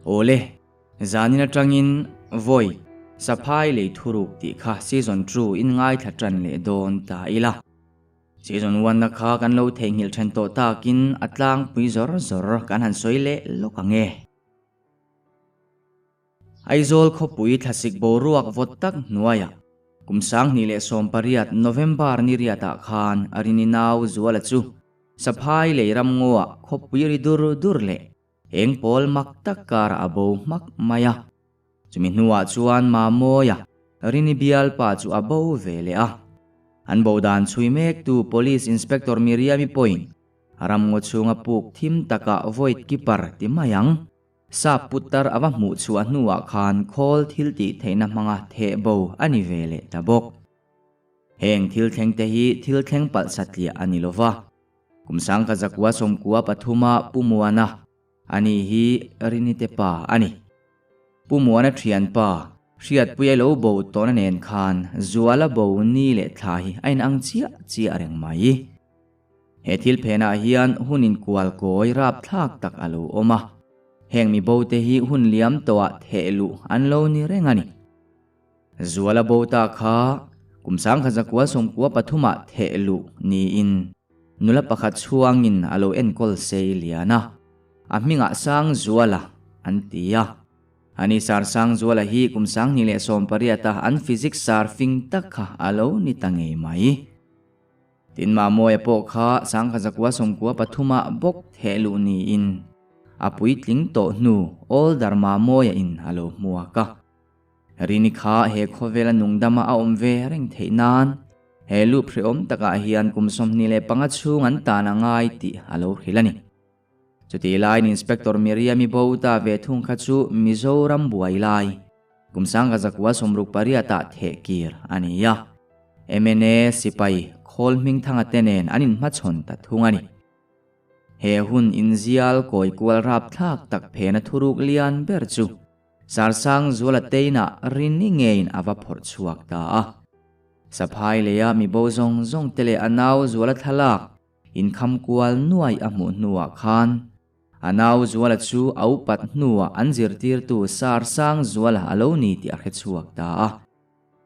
Awle, zanin atangin vawi Saphai lei thuruk tih kha season two in ngaithla tan leh dawn ta ila. Season one na kha kan lo theihnghilh then tawh takin a tlangpui zawr zawr kan han sawi leh lawk ang e. Aizawl khawpui thlasik boruak vawt tak hnuaiah kum 2018 November ni riatah khan Arini nau Zuala chu Saphai lei ramngaw-ah khawpui ri dur dur leh eng pawl mak tak karah a bo hmak mai a. Chumi hnuah chuan Mamawia Rini bialpa chu a bo ve leh a. An bo dan chhui mektu Police Inspector Miriami pawhin ramngaw chhunga puk thim takah void keeper ti mai ang. Sap putar a va hmuh chhuah hnuah khan khawl thil tih theihna hmanga theh bo a ni ve leh ta bawk. Heng thil thleng te hi thil thleng palh satliah a ni lo va. Kum sangkhat zakua sawmkua pathuma Pu Muana a ni hi Rinite pa a ni. Pu Muana thianpa Hriatpuia lo bo tawhna nen khan Zuala bo ni leh thla hi a inang chiah chiah reng mai. He thil phenah hian hun inkual kawi rapthlak tak a lo awm a, heng mi bo te hi hun liam tawhah theh luh an lo ni reng a ni. Zuala bo ta kha kum 1993 ah theh luh niin nula pakhat chhuangin a lo enkawl sei lian a, a hmingah Sangzuala an ti a. Ani Sar Sangzuala hi kum 2018 a an physics sar fing tak kha a lo ni ta ngei mai. Tin Mamawia pawh kha 1993 ah bawk theh luh niin a puitling tawh hnu Older Mamawia in a lo hmuak a. Rini kha he khawvela nungdama a awm ve reng theih nan he lup hrehawm takah hian kum 25 chhung an tan a ngai tih a lo hrilh a ni. Chutih laiin Inspector Miriam-i bo ta ve thung kha chu Mizoram buai lai kum 1968 ah theh kir a ni a. MNA sipai khawl hmingthanga te nen an inhmachhawn ta thung a ni. He hun inzial kawi kual rapthlak tak phena thuruk lian ber chu Sarsang Zuala Teinah rinni ngeiin a va phawrh chhuak ta a. Saphai leia mi bo zawng zawng te leh a nau Zuala thlalak Inkham kual nuai a hmuh hnuah khan a nau Zuala chu a upat hnuah an zirtirtu Sar Sang Zuala a lo ni tih a hre chhuak ta a.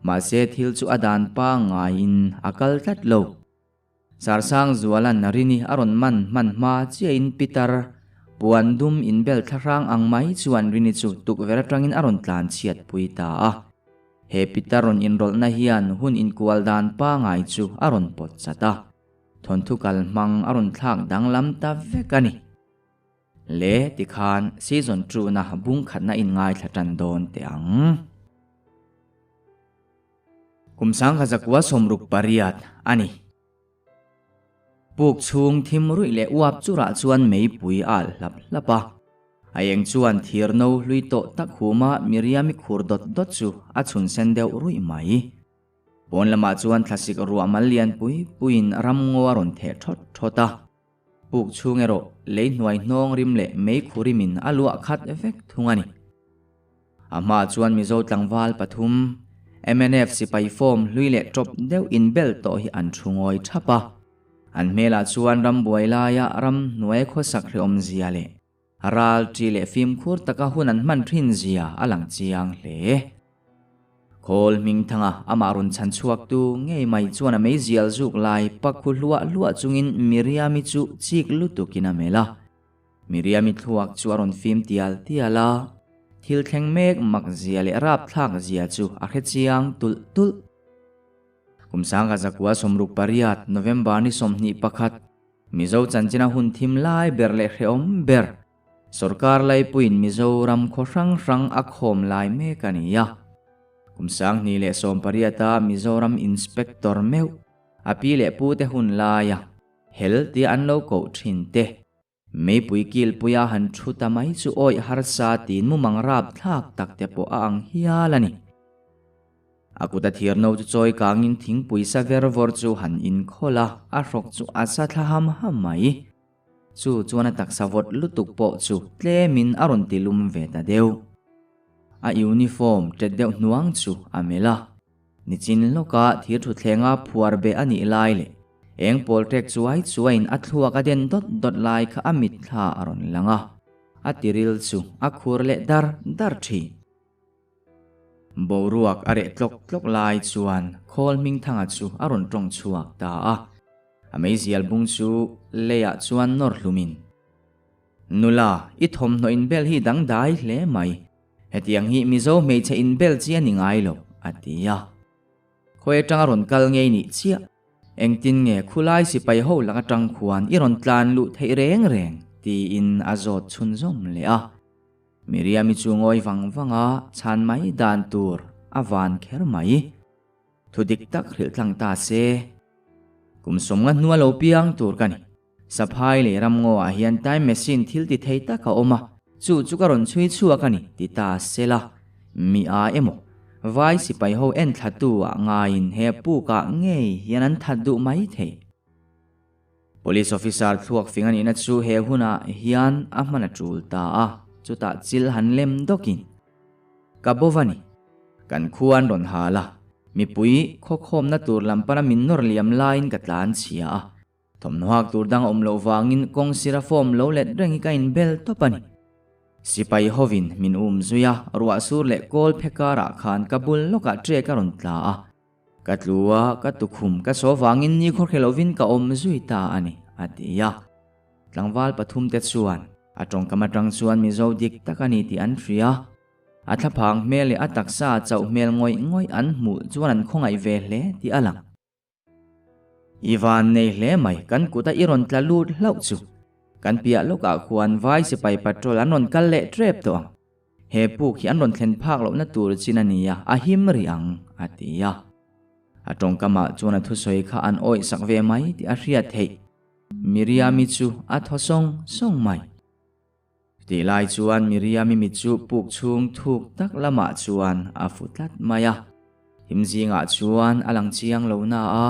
Mahse thil chu a dan pangngaiin a kal tlat lo. Sar Sang Zuala'n Rini a rawn man hman hma chiahin Pitar puan dum inbel thlahrang ang mai chuan Rini chu tukverh atangin a rawn tlan chhiatpui ta a. He Pitar rawn inrawlhna hian hun inkual dan pangngai chu a rawn pawt chat a. Thawnthu kal hmang a rawn thlak danglam ta vek a ni. Le tikhan season two-na bung khatna in ngaithla tan dawn teh ang. Kum 1968 a ni. Puk chhung thim ruih leh uap churah chuan meipui a alh hlap hlap a. A eng chuan thir no hlui tawh tak huma Miriam-i khur dawt dawt chu a chhun sen deuh ruih mai. Pawn lamah chuan thlasik ruah mal lian pui puiin ramngaw a rawn theh thawt thawt a. Puk chhung erawh lei hnuai hnawng rim leh mei khu rimin a luah khat vek thung a ni. A hmaah chuan Mizo tlangval pathum, mnf sipai form hlui leh tawp deuh inbel tawh hi an thu ngawi thap a. An hmelah chuan rambuai laia ramhnuai khawsak hrehawm zia leh Ral ṭi leh fimkhur taka hun an hman ṭhin zia a lang chiang hle. Khawl hmingthanga amah rawn chhan chhuaktu ngei mai chuan a meizial zuk lai pakhu hluah hluah chungin Miriami chu chik lutukin a melh a. Miriami thluak chu a rawn fim tial tial a, thil thleng mek mak zia leh rapthlak zia chu a hre chiang tulh tulh. Kum 1968 November ni 21, Mizo chanchina hun thim lai ber leh hrehawm ber, sorkar laipuiin Mizoram khaw hrang hrang a khawm lai mek a ni a. Kum 2018 a Mizoram Inspector meuh, a pi leh pu te hun laia hel tia an lo koh thin te, meipui kilpuia han thu ta mai chu awih harsa tiin mumang rapthlak tak te pawh a ang hial a ni. A kut a thir no chu chawi kangin thingpui sa ver vawr chu han inkhawlh a, a hrawk chu a sa thla ham ham mai. Chu chuan a taksa vawt lutuk pawh chu tlemin a rawn ti lum ve ta deuh. A uniform tet deuh hnuang chu a melh a, nichin lawka thir thuthlenga phuar beh a nih lai leh eng pawl ṭek chuai chuaiin a thluak a den dawt dawt lai kha a mitthla a rawn lang a. A tiril chu a khur leh dar dar thin. Boruak a reh tlawk tlawk lai chuan khawl hmingthanga chu a rawn tawng chhuak ta a. A meizial bung chu leiah chuan nawr hlumin, Nula, i thawmhnaw inbel hi dangdai hle mai. Hetiang hi Mizo hmeichhe inbel chi a ni ngai lo, a ti a. Khawi atanga rawn kal ngei nih chiah. Engtin nge khulai sipai ho lak atang khuan i rawn tlan luh theih reng reng? tiin a zawt chhunzawm leh a. Miriam-i chu ngawi vang vang a, chhan mai dan tur a van kher mai. Thu dik tak hrilh tlang ta se. Kum sawmnga hnua lo piang tur ka ni. Saphai leh ramngaw ah hian time machine thil ti thei tak a awm a, chu chu ka rawn chhui chhuak a ni ti ta se la, mi a emaw, vai sipai ho en thla tu ah ngaiin he puk ah ngei hian an that duh mai thei. Police officer thluak fing a nihna chu he hunah hian a hman a tul ta a, chutah chil han lem dawkin ka bo va ni. Kan khua an rawn hal a, mipui khawkhawmna tur lam pana min nawr liam laiin ka tlan chhia a, Thawmhnaw hak tur dang a awm loh vangin kawng sira form lo let reng hi ka inbel tawp a ni. Sipai hovin min um zui a, ruah sur leh kawl phe karah khan ka bul lawkah trek a rawn tla a. Ka tlu a, ka tukhum ka saw vangin ni khawrhre lovin ka awm zui ta a ni, a ti a. Tlangval pathumte chuan a tawngkam atang chuan Mizo dik tak a ni tih an hria. A thlaphang hmel leh a taksa chauh hmel ngawih ngawih an hmuh chuan an khawngaih ve hle tih a lang. I van nei hle mai, kan kut a i rawn tla lut hlauh chu. Kan piah lawkah khuan vai sipai patrol an rawn kal leh trep tawh ang. He puk hi an rawn thlen phak lohna tur chin a nia, a him rih ang, a ti a. A tawngkamah chuan a thusawi kha an awih sak ve mai tih a hriat theih. Miriami chu a thaw sawng sawng mai. Tih lai chuan Miriami mit chu puk chhung thuk tak lamah chuan a fu tlat mai a. Him zingah chuan a lang chiang lo na a,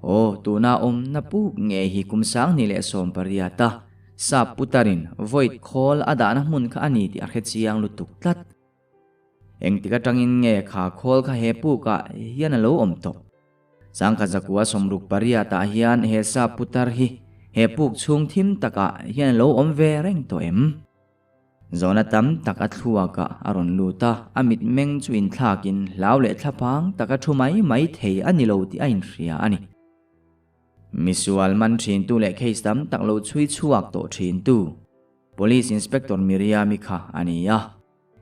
Aw, tuna awmna puk ngei hi kum sanghnih leh 18 a sap putarin void khawl a dahna hmun kha a ni tih a hre chiang lutuk tlat. Engtik atangin nge kha khawl kha he pukah hian a lo awm tawh? Sangkhat zakua 68 ah hian he sap putar hi he puk chhung thim takah hian a lo awm ve reng tawh em? Zawhna tam tak a thluakah a rawn lut a, a mitmeng chu inthlakin hlau leh thlaphang taka thu mai mai thei a ni lo tih a inhria a ni. Misual man thintu leh case tam tak lo chhui chhuak tawh thintu Police Inspector Miriam-i kha a ni a.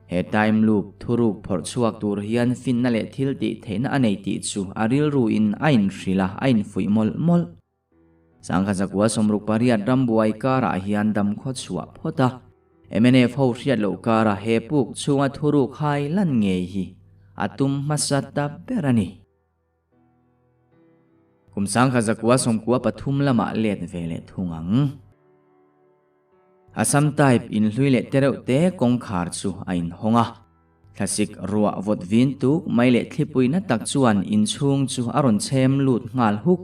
He time loop thuruk phawrh chhuak tur hian finna leh thil tih theihna a nei tih chu a rilruin a inhrilh a, a infuih mawlh mawlh. Sangkhat zakua 68 rambuai karah hian dam khaw chhuah phawt a, mnf ho hriat loh kara he puk chhunga thuruk hai lan ngei hi a tum hmasa ta ber a ni. Kum sangkhat zakua 93 lamah let ve leh thung ang. Assam type inhlui leh tereuh te kawngkhar chu a inhawng a. Thlasik ruah vawt vin tuk mai leh thlipui na tak chuan inchhung chu a rawn chhem lut nghal huk.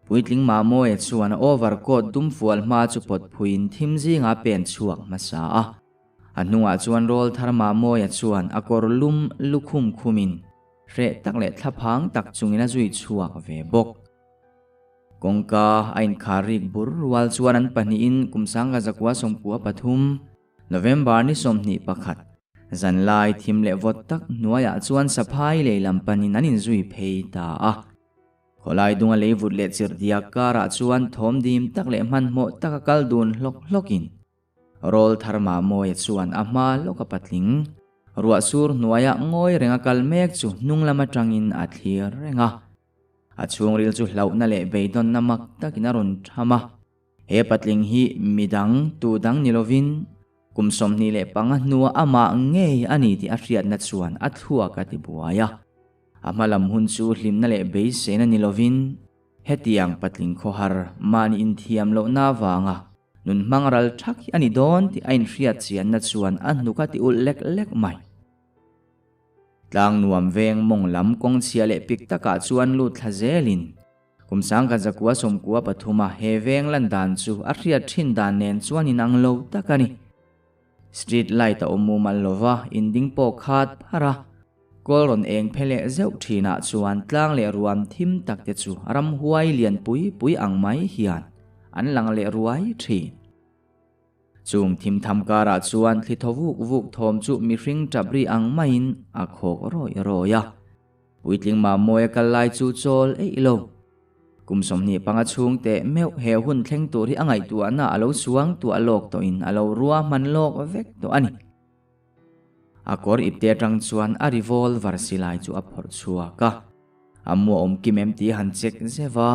Puitling Mamawia chuan a overcoat dum fual hma chu pawt phuiin thim zinga pen chhuak hmasa a. A hnungah chuan rawl thar Mamawia chuan a kawr lum lukhum khumin Hreh tak leh thlaphang tak chungin a zui chhuak ve bawk. Kawngka a inkhar rik bur rual chuan an pahnihin kum sangka zakua 93, November ni 21, zanlai thim leh vawt tak hnuaiah chuan saphai lei lam panin an inzui phei ta a. Khawlai dunga lei vut leh chirhdiak karah chuan thawm dim tak leh hmanhmawh taka kal dun hlawk hlawkin Rawl thar Mamawia chuan a hma lawk a patling. Ruah sur hnuaia ngawi renga kal mek chu hnung lam atangin a thlir reng a. A chhungril chu hlauhna leh beidawnna mak takin a rawn tham a. He patling hi midang tu dang ni lovin kum 25 hnua amah ngei a ni tih a hriatna chuan a thluak a ti buai a. A hma lam hun chu hlimna leh beiseina ni lovin hetiang patling khawhar mahni inthiam lohna avanga Nun hmang ral thak hi a ni dawn tih a inhriat chianna chuan a hnuk a ti ulh lek lek mai. Tlang nuam veng mawng lam kawng chhia leh pik takah chuan lut thla zelin kum sangkhat zakua 93 a he veng lan dan chu a hriat thin dan nen chuan inang lo tak a ni. Street light a awm mumal lova in ding pawh khat phar a, kawl rawn eng phe leh zeuh thinah chuan tlang leh ruam thim tak te chu ramhuai lian pui pui ang mai hian an lang leh ruai thin. Chung thim tham karah chuan thli thaw vuk vuk thawm chu mihring tap ri ang maiin a khawk rawih rawih a. Puitling Mamawia kal lai chu chawl eih lo. Kum 25 chhung teh meuh he hun thleng tur hi a ngaihtuahna a lo suang tuah lawk tawhin a lo ruahman lawk vek tawh a ni. A kawr ipte atang chuan a revolver silai chu a phawrh chhuak a. A mu a awm kim em tih a han check zeuh a.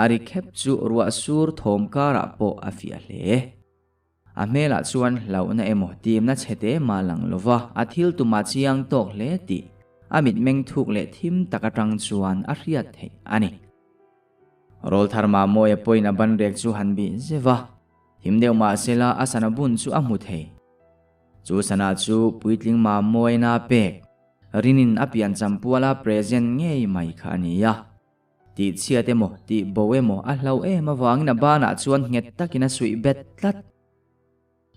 A ri khep chu ruah sur thawm karah pawh a fiah hle. A hmelah chuan hlauhna emaw timna chhe te mah lang lova a thil tumah chiang tawk hle tih a mitmeng thuk leh thim tak atang chuan a hriat theih a ni. Rawlthar Mamawia pawhin a banrek chu han bih zeuh a, thim deuh mah sela a sana bun chu a hmu thei. Chu sana chu puitling Mamawina pek, rinin a piancham puala present ngei mai kha a ni a. Tih chhiat emaw, tih bo emaw a hlau em avangin a banah chuan nghet takin a suih bet tlat.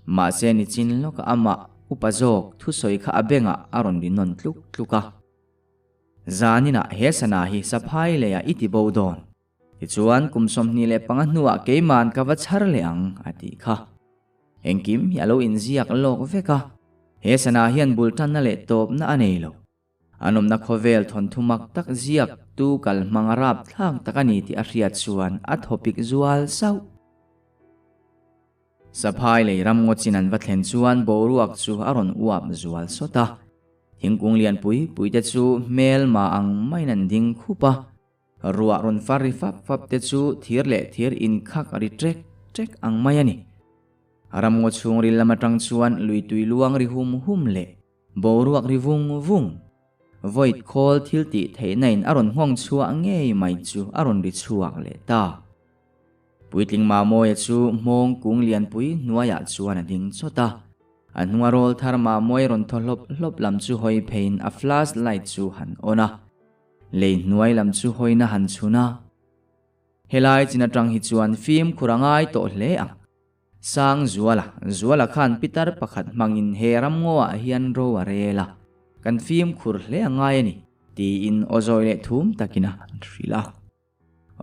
Mahse nichin lawka amah upa zawk thusawi kha a bengah a rawn ri nawn tluk tluk a. Zaninah he sana hi saphai leiah i ti bo dawn. Tichuan kum 25 hnuah keiman ka va chhar leh ang a tih kha. Engkim hi a lo inziak lawk vek a, he sana hian bul tanna leh tawpna a nei lo. An awmna khawvel thawnthu mak tak ziak tu kal hmang a rap thlak tak a ni tih a hriat chuan a thawpik zual sauh. Saphai lei ram ngaw chin an va thlen chuan boruak chu a rawn uap zual sawt a. Thingkung lian pui pui te chu hmelma ang maiin an ding khup a. Ruah rawn far ri fap fap te chu thir leh thir inkhak ri ṭek ṭek ang mai a ni. Ramngaw chhungril lam aṭang chuan lui tui luang ri hum hum leh Boruak ri vung vung. Void khawl thil tih theihna in a rawn nghawng chhuah ngei mai chu a rawn ri chhuak leh ta. Puitling Mamawia chu hmawng kung lianpui hnuaiah chuan a ding chawt a. A hnunga rawl thar Mamawia rawn thaw hlawp hlawp lam chu hawi pheiin a flash light chu han on a. Lei hnuai lam chu hawina han chhun a. Helai chin atang hi chuan fimkhur a ngai tawh hle ang. Sangzuala, Zuala khan pitar pakhat hmangin he ramngaw ah hian ro a rel a, kan fimkhur hle a ngai a ni, tiin aw zawi leh thum takin a han hrilh a.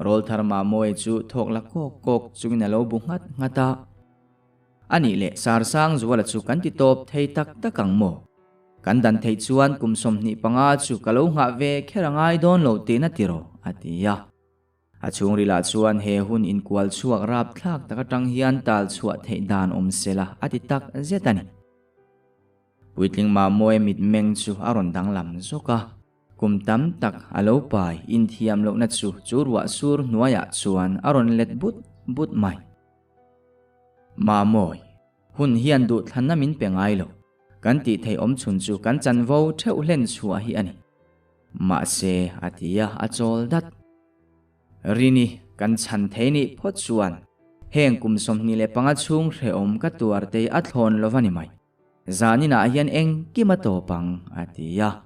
Rawlthar Mamawia chu thawk la kawk kawk chungin a lo bu nghat nghat a. A nih leh Sar Sangzuala chu kan ti tawp thei tak tak ang maw? Kan dan theih chuan kum 25 chu ka lo nghah ve kher a ngai dawn lo tihna tiraw? a ti a. A chhungrilah chuan he hun inkual chhuak rapthlak tak atang hian tal chhuah theih dan awm sela a ti tak zet a ni. Puitling Mamawia mitmeng chu a rawn danglam zawk a, kum tam tak a lo pai inthiam lohna chu chu ruah sur hnuaiah chuan a rawn let but but mai. Mamawi, hun hian duhthlanna min pe ngai lo. Kan tih theih awm chhun chu kan chanvo theuh hlen chhuah hi a ni. Mahse, a ti a, a chawl dat. Rini, kan chhan thei nih phawt chuan heng kum 25 chhung hrehawm ka tuar tei a thlawn lo va ni mai. Zaninah hian engkim a tawp ang, a ti a.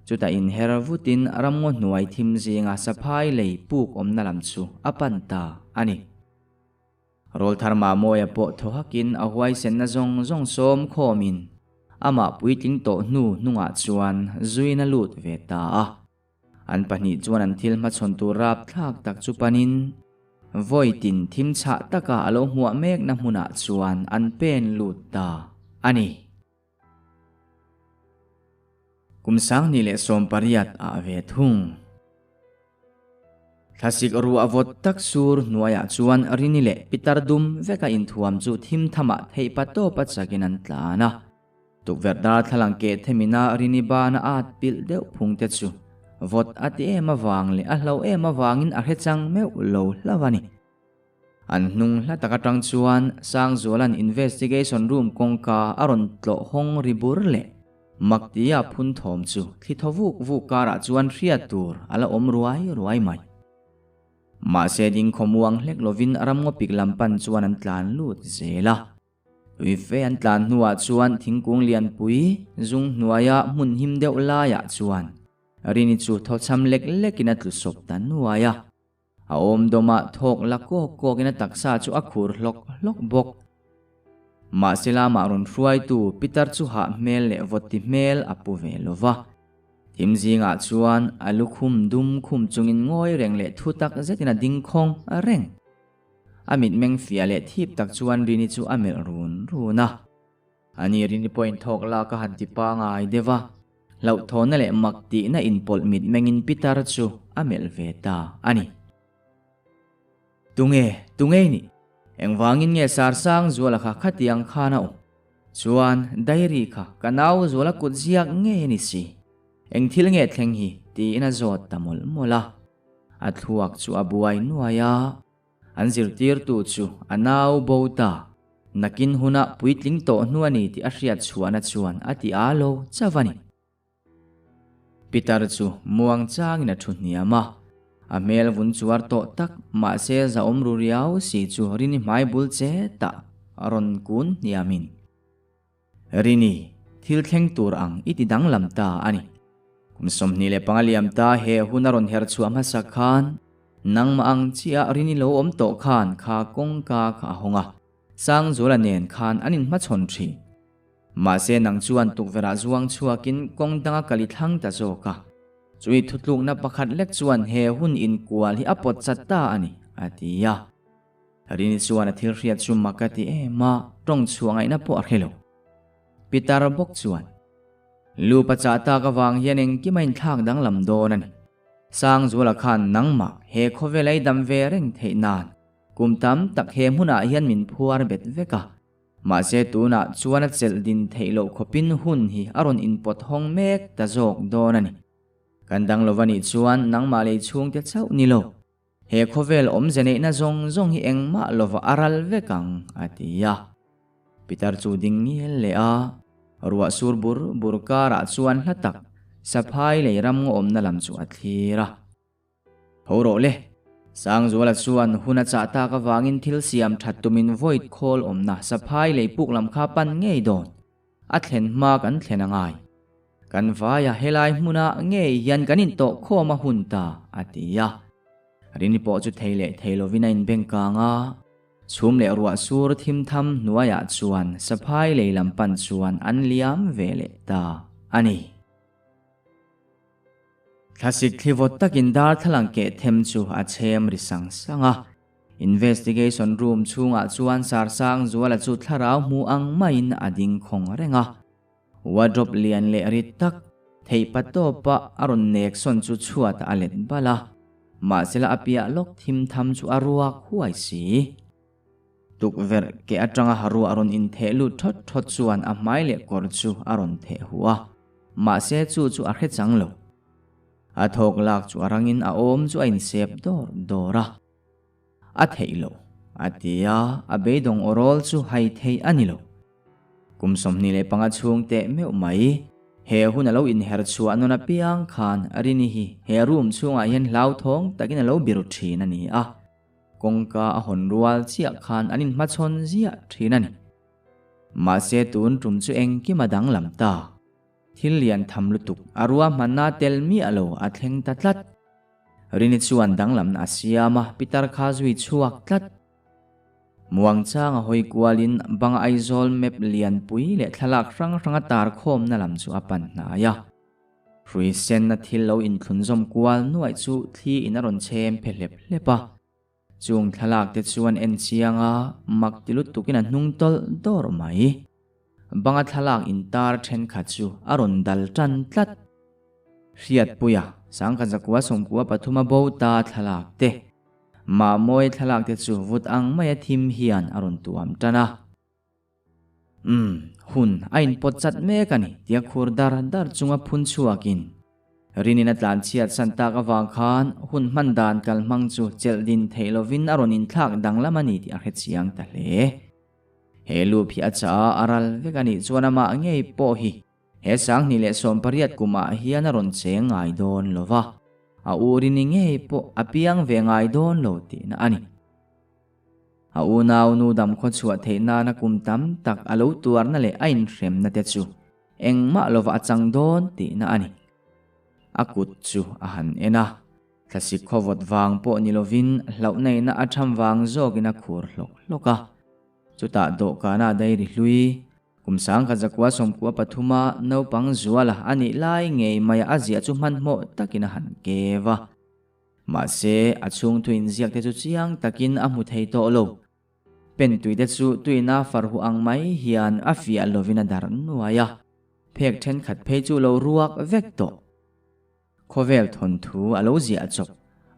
Chutah inher vutin ramngaw hnuai thim zinga saphai lei puk awmna lam chu a pan ta a ni. Rawlthar Mamawia pawh thaw hakin a huaisenna zawng zawng sawm khawmin amah puitling tawh hnu hnungah chuan zuin a lut ve ta a. An pahnih chuan an thil hmachhawn tur rapthlak tak chu panin vawitin thim chhah taka a lo hmuah mekna hmunah chuan an pen lut ta a ni. Kum 2018 ah ve thung. Thlasik ruah vawt tak sur hnuaiah chuan Rini leh pitar dum veka inthuam chu thim thamah theih pa tawpa chakin an tlan a. Tukverh darthlalang keh themina Rini bana at pilh deuh phung te chu vawt a ti em avang leh a hlo em avangin a hrechang meuh lo hlauh a ni. An hnung hla tak atang chuan Sangzuala'n investigation room kawngka a rawn tlawh hawng ri bur leh Maktia phun thawm chu thli thaw vuk vuk karah chuan hriat tur a la awm ruai ruai mai. Mahse ding khawmuang hlek lovin ramngaw pik lam pan chuan an tlan lut zel a. Tui fe an tlan hnuah chuan thingkung lianpui zung hnuaia hmun him deuh laiah chuan Rini chu thawchham lek lekin a tlu sawp ta nuai a. A awm dawmah thawk la kawk kawkin a taksa chu a khur hlawk hlawk bawk. Mahse lamah rawn hruaitu Peter chu hah hmel leh vawtti hmel a pu ve lo va. Thim zingah chuan a lukhum dum khum chungin ngawi reng leh thu tak zetin a ding khawng reng. A mitmeng fiah leh thip tak chuan Rini chu a melh run run a. Ani Rini pawhin thawk lak a han ti pangai deuh a, hlauhthawnna leh mak tihna inpawlh mitmengin pitar chu a melh ve ta a ni. Tunge, tunge i nih? Engvangin nge Sarsang Zuala kha khatiang khan a awm? Chuan, diary kha ka nau Zuala kut ziak ngei a ni si. Eng thil nge thleng hi? tiin a zawt ta mawlh mawlh a. A thluak chu a buai nuai a. An zirtirtu chu a nau bo ta. Nakin huna puitling tawh hnu a ni tih a hriat chhuahna chuan a ti a lo chauh a ni. Pitar chu muang changin a thu hniam a, a hmel vun chuar tawh tak mahse zahawm ru riau si chu Rini hmai bul che tah a rawn kun hniamin, Rini, thil thleng tur ang i ti danglam ta a ni. Kum 25 liam ta he hun a rawn her chhuah hmasa khan nangmah ang chiah Rini lo awm tawh khan kha kawngka kha a hawng a, Sangzuala nen khan an inhmachhawn thin. Mahse nang chuan tukverhah zuang chhuakin kawng danga kal i thlang ta zawk a. Chui thutlukna pakhat lek chuan he hun inkual hi a pawt chat ta a ni, a ti a. Rini chuan a thil hriat chu mak a ti em a, tawng chhuah ngaihna pawh a hre lo. Pitar bawk chuan, Lupa chah tak avang hian engkim a inthlak danglam dawn a ni. Sangzuala khan nangmah he khawvel a i dam ve reng theih nan kum tam tak he hmunah hian min phuar bet vek a. Mahse tunah chuan a chelh din theih loh khawpin hun hi a rawn inpawt hawng mek ta zawk dawn a ni. Kan dang lova nih chuan nangmah lei chhungte chauh ni lo. He khawvel awmze neihna zawng zawng hi engmah lova a ral vek ang, a ti a. Pitar chu ding ngial leh a, ruah sur bur bur karah chuan hla tak saphai lei ram ngaw awmna lam chu a thlir a. Tho rawh le. Sangzuala chuan hun a chah tak avangin thil siam that tumin void khawl awmna saphai lei puk lam kha pan ngei dawn. A thlen hma kan thlen a ngai. Kan vaia helai hmuna ngei hian kan intawh khawm a hun ta, a ti a. Rini pawh chu thei leh thei lovin a inbeng kang a. Chhum leh ruah sur thim tham hnuaiah chuan saphai lei lam pan chuan an liam ve leh ta a ni. Thlasik thli vawt takin darthlalang keh them chu a chhem ri sang sang a. Investigation room chhungah chuan Sarsang Zuala chu thlarau hmu ang maiin a ding khawng reng a. Wardrobe lian leh rit tak, theihpa tawpa a rawn nek sawn chu chhuatah a let bal a. Mahsela a piah lawk thim tham chu a ruak huai si. Tukverh ke atanga haruah rawn intheh lut thawt thawt chuan a hmai leh kawr chu a rawn theh huh a, mahse chu chu a hre chang lo. A thawk lak chu a rangin a awm chu a insep dawr dawr a. A theih lo, a ti a, a beidawng awrawl chu hai theih a ni lo. Kum 25 chhung teh meuh mai, he hun a lo inher chhuah nawn apiang khan Rini hi he room chhungah hian hlauthawng takin a lo biru thin a ni a. Kawngka a hawn rual chiah khan an inhmachhawn ziah thin a ni. Mahse tun tum chu engkim a danglam ta. Thil lian tham lutuk a ruahmanna tel miah lo a thleng ta tlat. Rini chuan danglamna a siam a, Pitar kha zui chhuak tlat. Muangchang a hawi kualin banga Aizawl map lianpui leh thlalak hrang hranga tar khawmna lam chu a pan hnai a. Hrui senna thil lo inthlunzawm kual nuaih chu thli in a rawn chhem phe hlep hlep a. Chung thlalak te chuan en chiang a, mak ti lutukin a hnung tawlh dawr mai. Banga thlalak intar thenkhat chu a rawn dal tan tlat. Hriatpuia, Sangkhat zakua sawmkua pathuma bo ta thlalak te, Mahmawi thlalak te chu vut ang maia thim hian a rawn tuam tan a. Umm, hun a inpawt chat mek a ni, tia khur dar dar chunga phun chhuakin Rinin a tlan chhiat san tak avang khan hun hman dan kal hmang chu chelh din theih lovin a rawn inthlak danglam a ni tih a hre chiang ta hle. He lup hi a chah a, a ral vek a nih chuan amah ngei pawh hi he 2018 kumah hian a rawn cheng ngai dawn lo va, a u Rini ngei pawh a piang ve ngai dawn lo tihna a ni. A unau nu dam khawchhuah theih nana kum tam tak a lo tuarna leh a inhremna te chu engmah lova a chang dawn tihna a ni. A kut chu a han en a, thlasik khawvawt vang pawh ni lovin hlauhnaihna a tham vang zawkin a khur hlawk hlawk a. Chutah dawhkana dairy hlui, kum 1993 naupang zuala a nih lai ngei maia a ziah chu hmanhmawh takin a han kev a. Mahse, a chhungthu inziak te chu chiang takin a hmu thei tawh lo. Pen tui te chu tuina farhu ang mai hian a fiah lovin a darh nuai a, phek thenkhat phei chu lo ruak vek tawh. Khawvel thawnthu a lo ziah chawp,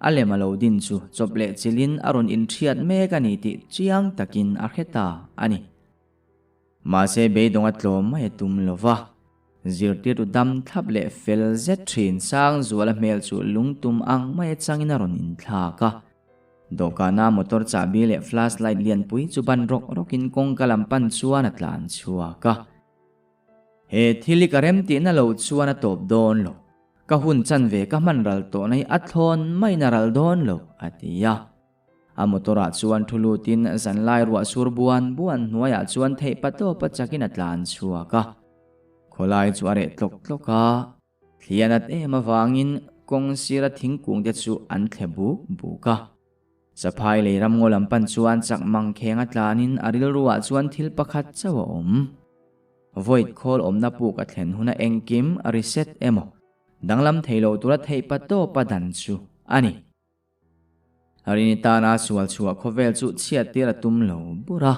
a lem a lo din chu chawp leh chilhin a rawn inthiat mek a ni tih chiang takin a hre ta a ni. Mahse beidawng a tlawm mai a tum lo va, zirtirtu dam thlap leh fel zet thin Sangzuala hmel chu lungtum ang mai atangin a rawn inthlak a. Dawhkana motor chahbi leh flash light lianpui chu ban rawk rawkin kawngka lam pan chuan a tlan chhuak a. He thil hi ka remtihna lo chuan a tawp dawn lo. Ka hun chanve ka hman ral tawhna hi a thlawn maiin a ral dawn lo, a ti a. A motor ah chuan thu lutin zanlai ruah sur buan buan hnuaiah chuan theih pa tawpa chakin a tlan chhuak a. Khawlai chu a reh tlawk tlawk a, thli a nat em avangin kawng sira thingkung te chu an thle buk buk a. Saphai lei ramngaw lam pan chuan chak mangkheng a tlanin a rilruah chuan thil pakhat chauh a awm. Void khawl awmna puk a thlen huna engkim a reset emaw danglam thei lo tura theih pa tawpa dan chu a ni. Rini tana sual chhuah khawvel chu chhiat tir a tum lo bur a.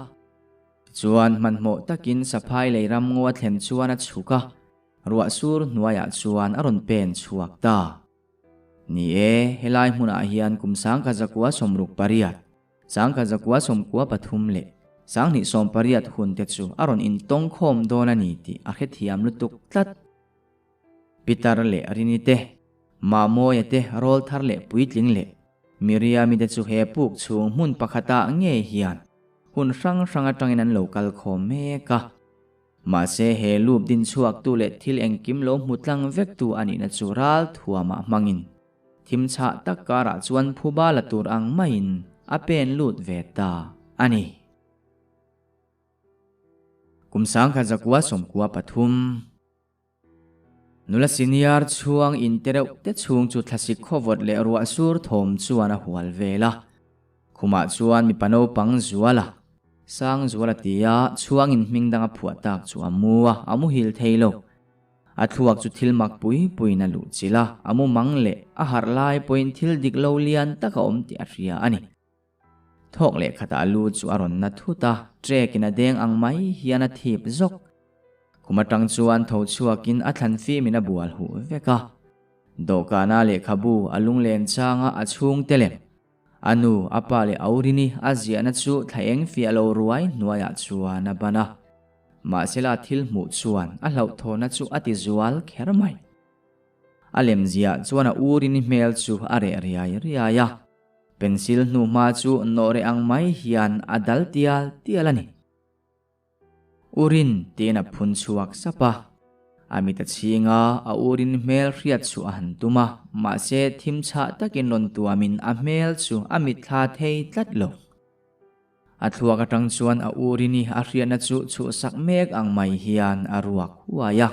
Tichuan, hmanhmawh takin Saphai lei ramngaw a thlen chuan a chhuk a, ruah sur hnuaiah chuan a rawn pen chhuak ta. Ni e, helai hmunah hian kum 1968, 1993 leh 2018 hun te chu a rawn intawngkhawm dawn a ni tih a hrethiam lutuk tlat. Pitar leh Rini te, Mamawia te rawl thar leh puitling leh Miriami te chu he puk chhung hmun pakhatah ngei hian hun hrang hrang atangin an lo kal khawm mek a. Mahse he loop din chhuaktu leh thil engkim lo hmu tlang vektu a nihna chu ral thuamah hmangin thim chhah tak karah chuan phuba la tur ang maiin a pen lut ve ta a ni. Kum 1993. Nula senior chhuang in te reuh te chhung chu thlasik khawvawt leh ruah sur thawm chuan a hual vel a. Khumah chuan mipa naupang zual a, sang zual a ti a, chhuang in hming dang a phuah tak chu a mu a, a muhil thei lo. A thluak chu thil mak pui puiin a luh chilh a, a mu mang leh a harh lai pawhin thil dik lo lian tak a awm tih a hria a ni. Thawk leh khatah a lu chu a rawn na thut a, trek in a deng ang mai hian a thip zawk. Khum atang chuan tho chhuakin a thlan fim in a bual huh vek a. Dawhkana lehkhabu a lunglen changa a chhungte lem, a nu, a pa leh Aurini a ziahna chu thla eng fiah lo ruai hnuaiah chuan a ban a. Mahsela thil hmuh chuan a hlauhthawhna chu a ti zual kher mai. A lemziah chuan a Urini hmel chu a reh riai riai a. Pencil hnuhma chu nawh reh ang mai hian a dal tial tial a ni. Urin tiin a phun chhuak sap a. A mit a chhing a, a urin hmel hriat chhuah a han tum a, mahse thim chhah takin rawn tuamin a hmel chu a mitthla thei tlat lo. A thluak atang chuan a urini a hriatna chu chhuhsak mek ang mai hian a ruak huai a.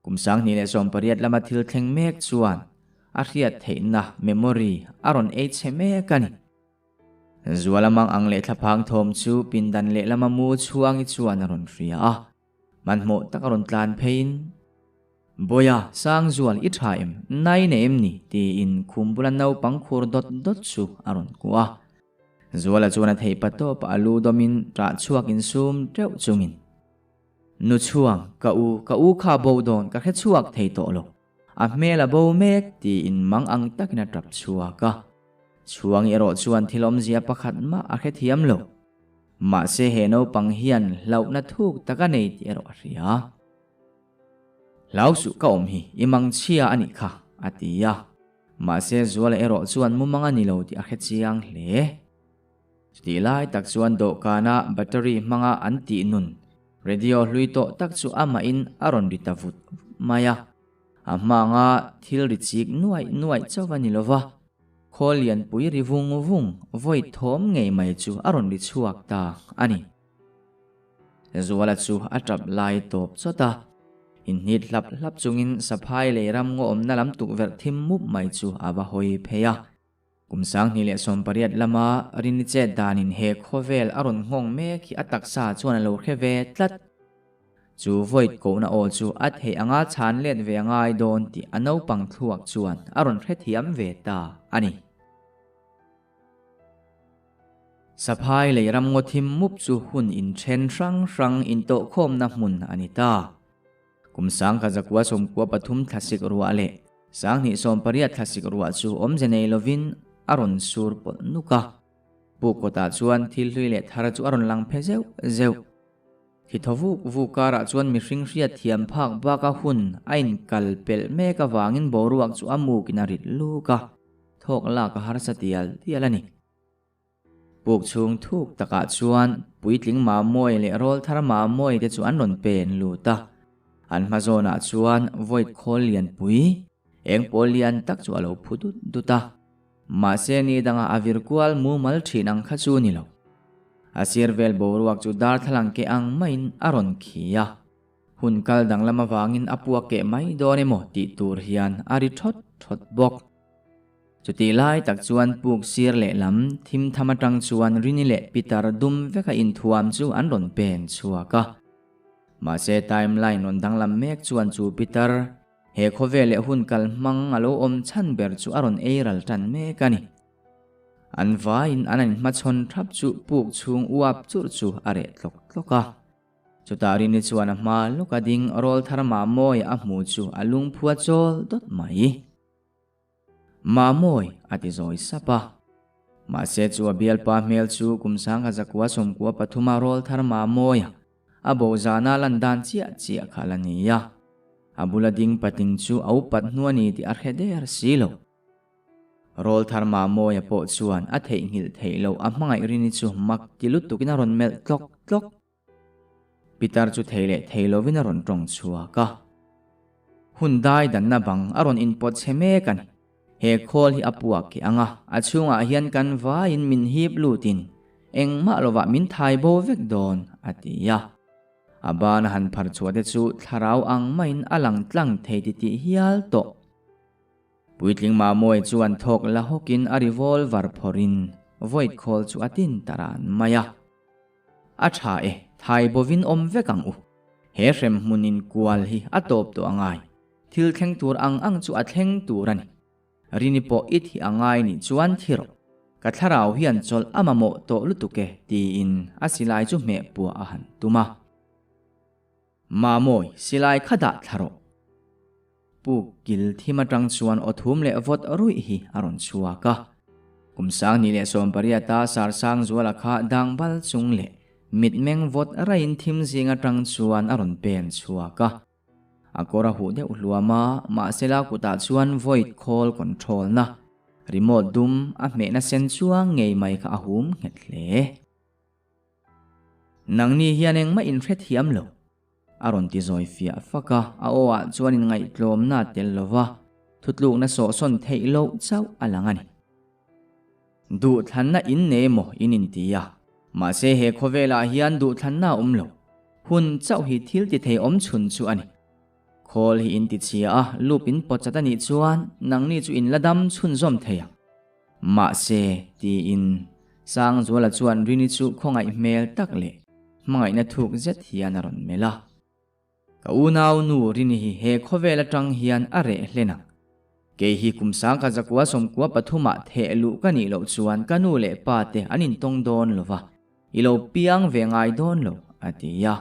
Kum 2018 lama thil thleng mek chuan a hriat theihna, memory, a rawn ei chhe mek a ni. Zuala mang ang leh thlaphang thawm chu pindan lehlama mu chhuangi chuan a rawn hria a, hmanhmawh tak a rawn tlan pheiin, Bawia, Sangzual, i tha em? Nai nei em ni? tiin khum bula naupang khur dawt dawt chu a rawn kuah a. Zuala chuan a theih pa tawpah a lu dawmin ṭah chhuak insum teuh chungin, Nu chhuang, ka u, ka u kha bo dawn ka hre chhuak thei tawh lo. A hmel a bo mek tiin mang ang takin a tap chhuak a. Chhuangi erawh chuan thil awmzia pakhat mah a hrethiam lo. Mahse he naupang hian hlauhna thuk tak a nei tih erawh a hria. Hlau suh ka awm hi, i mangchhia a nih kha, a ti a. Mahse Zuala erawh chuan mumang a ni lo tih a hrechiang hle. Chutih lai tak chuan dawhkana battery hmanga an tih nun radio hlui tawh tak chu amahin a rawn ri ta vut vut mai a. A hmanga thil ri chik nuaih nuaih chauh a ni lo va, khawl lianpui ri vung vung vawi thawm ngei mai chu a rawn ri chhuak ta a ni. Zuala chu a tap lai tawp chawt a, inhnit hlap hlap chungin saphai lei ram ngaw awmna lam tukverh thim mup mai chu a va hawi phei a. Kum 2018 lama Rini chet danin he khawvel a rawn nghawng mek hi a taksa chuan a lo hre ve tlat. Chu void kohna aw chu a theih anga chhan let ve a ngai dawn tih a naupang thluak chuan a rawn hrethiam ve ta a ni. Saphai lei ramngaw thim mup chu hun inthen hrang hrang intawhkhawmna hmun a ni ta. Kum 1993 thlasik ruah leh 2018 thlasik ruah chu awmze nei lovin a rawn sur pawlh nuk a. Puk kawtah chuan thil hlui leh thar chu a rawn lang phe zeuh zeuh. Khi thaw vuk vuk karah chuan mihring hriat thiam phak baka hun a inkal pelh mek avangin boruak chu a mukin a rit luk a, thawk lak a harsa tial tial a ni. Puk chhung thuk takah chuan puitling Mamawi leh rawlthar Mamawi te chu an rawn pen lut a, an hma zawnah chuan void khawl lianpui eng pawl lian tak chu a lo phu dut dut a. Mahse ni dangah a vir kual mumal thin ang kha chu ni lo. A sir vel boruak chu darthlalang keh ang maiin a rawn khi a. Hun kal danglam avangin a puak keh mai dawn emaw tih tur hian a ri thawt thawt bawk. Chutih lai tak chuan puk sir lehlam thim tham atang chuan Rini leh Peter dum veka inthuam chu an rawn pen chhuak a. Mahse timeline rawn danglam mek chuan chu Peter he khawvel leh hun kal hmang a lo awm chhan ber chu a rawn ei ral tan mek a ni. An vaiin an inhmachhawn thap chu puk chhung uap churh chu a reh tlawk tlawk a. Chutah Rini chuan a hma lawka ding rawlthar Mamawi a hmu chu a lungphua chawl dawt mai. Mamawi a ti zawi sap a. Mahse chu a bialpa hmel chu kum 1993 a rawlthar Mamawia a bo zana lan dan chiah chiah kha la ni a. A bula ding patling chu a upat hnu a ni tih a hre der si lo. Rawlthar Mamawia pawh chuan a theihnghilh theih loh a hmangaih Rini chu mak ti lutukin a rawn melh tlawk tlawk. Pitar chu thei leh thei lovin a rawn tawng chhuak a. Hun dai danna bang a rawn inpawt chhe mek a ni. He khawl hi a puak keh ang a, a chhungah hian kan vaiin min hip lutin engmah lovah min thai bo vek dawn, a ti a. A ban a han phar chhuah te chu thlarau ang maiin a lang tlang thei titih hial tawh. Puitling Mamawi chuan thawk la hawkin a revolver phawrhin void khawl chu a tin ta ran mai a. A tha e, thai bovin awm vek ang u. He hrem hmun in kual hi a tawp tawh a ngai. Thil thleng tur ang ang chu a thleng tur a ni. Rini pawh i thi a ngai nih chuan thi rawh. Ka thlarau hian chawlh a mamawh tawh lutuk e tiin a silai chu hmeh puah a han tum a. Mamawi, silai kha dah thla rawh. Pu Kil thim atang chuan aw thum leh vawt ruih hi a rawn chhuak a. Kum 2018 a Sarsang Zuala kha dang bal chung leh mitmeng vawt raiin thim zing atang chuan a rawn pen chhuak a. A kawr a huh deuh hluam a, mahsela kutah chuan void khawl control na, remote dum a hmehna sen chuang ngei mai kha a hum nghet hle. Nangni hian engmah in hrethiam lo, a rawn ti zawi fiah fak a, a aw ah chuan in ngaihtlawmna a tel lo va, thutlukna sawhsawn theih loh chauh a lang a ni. Duhthlanna in nei emaw in inti a, mahse he khawvelah hian duhthlanna a awm lo, hun chauh hi thil ti thei awm chhun chu a ni. Khawl hi in ti chhia a, loop in pawt chat a nih chuan nangni chu in la dam chhunzawm thei ang. Mahse, tiin Sangzuala chuan Rini chu khawngaih hmel tak leh hmangaihna thuk zet hian a rawn melh a. Ka unau nu Rini hi he khawvel atang hian a reh hlen ang. Kei hi kum 1993 ah theh luh ka nih loh chuan ka nu leh pa te an intawng dawn lo va, i lo piang ve ngai dawn lo, a ti a.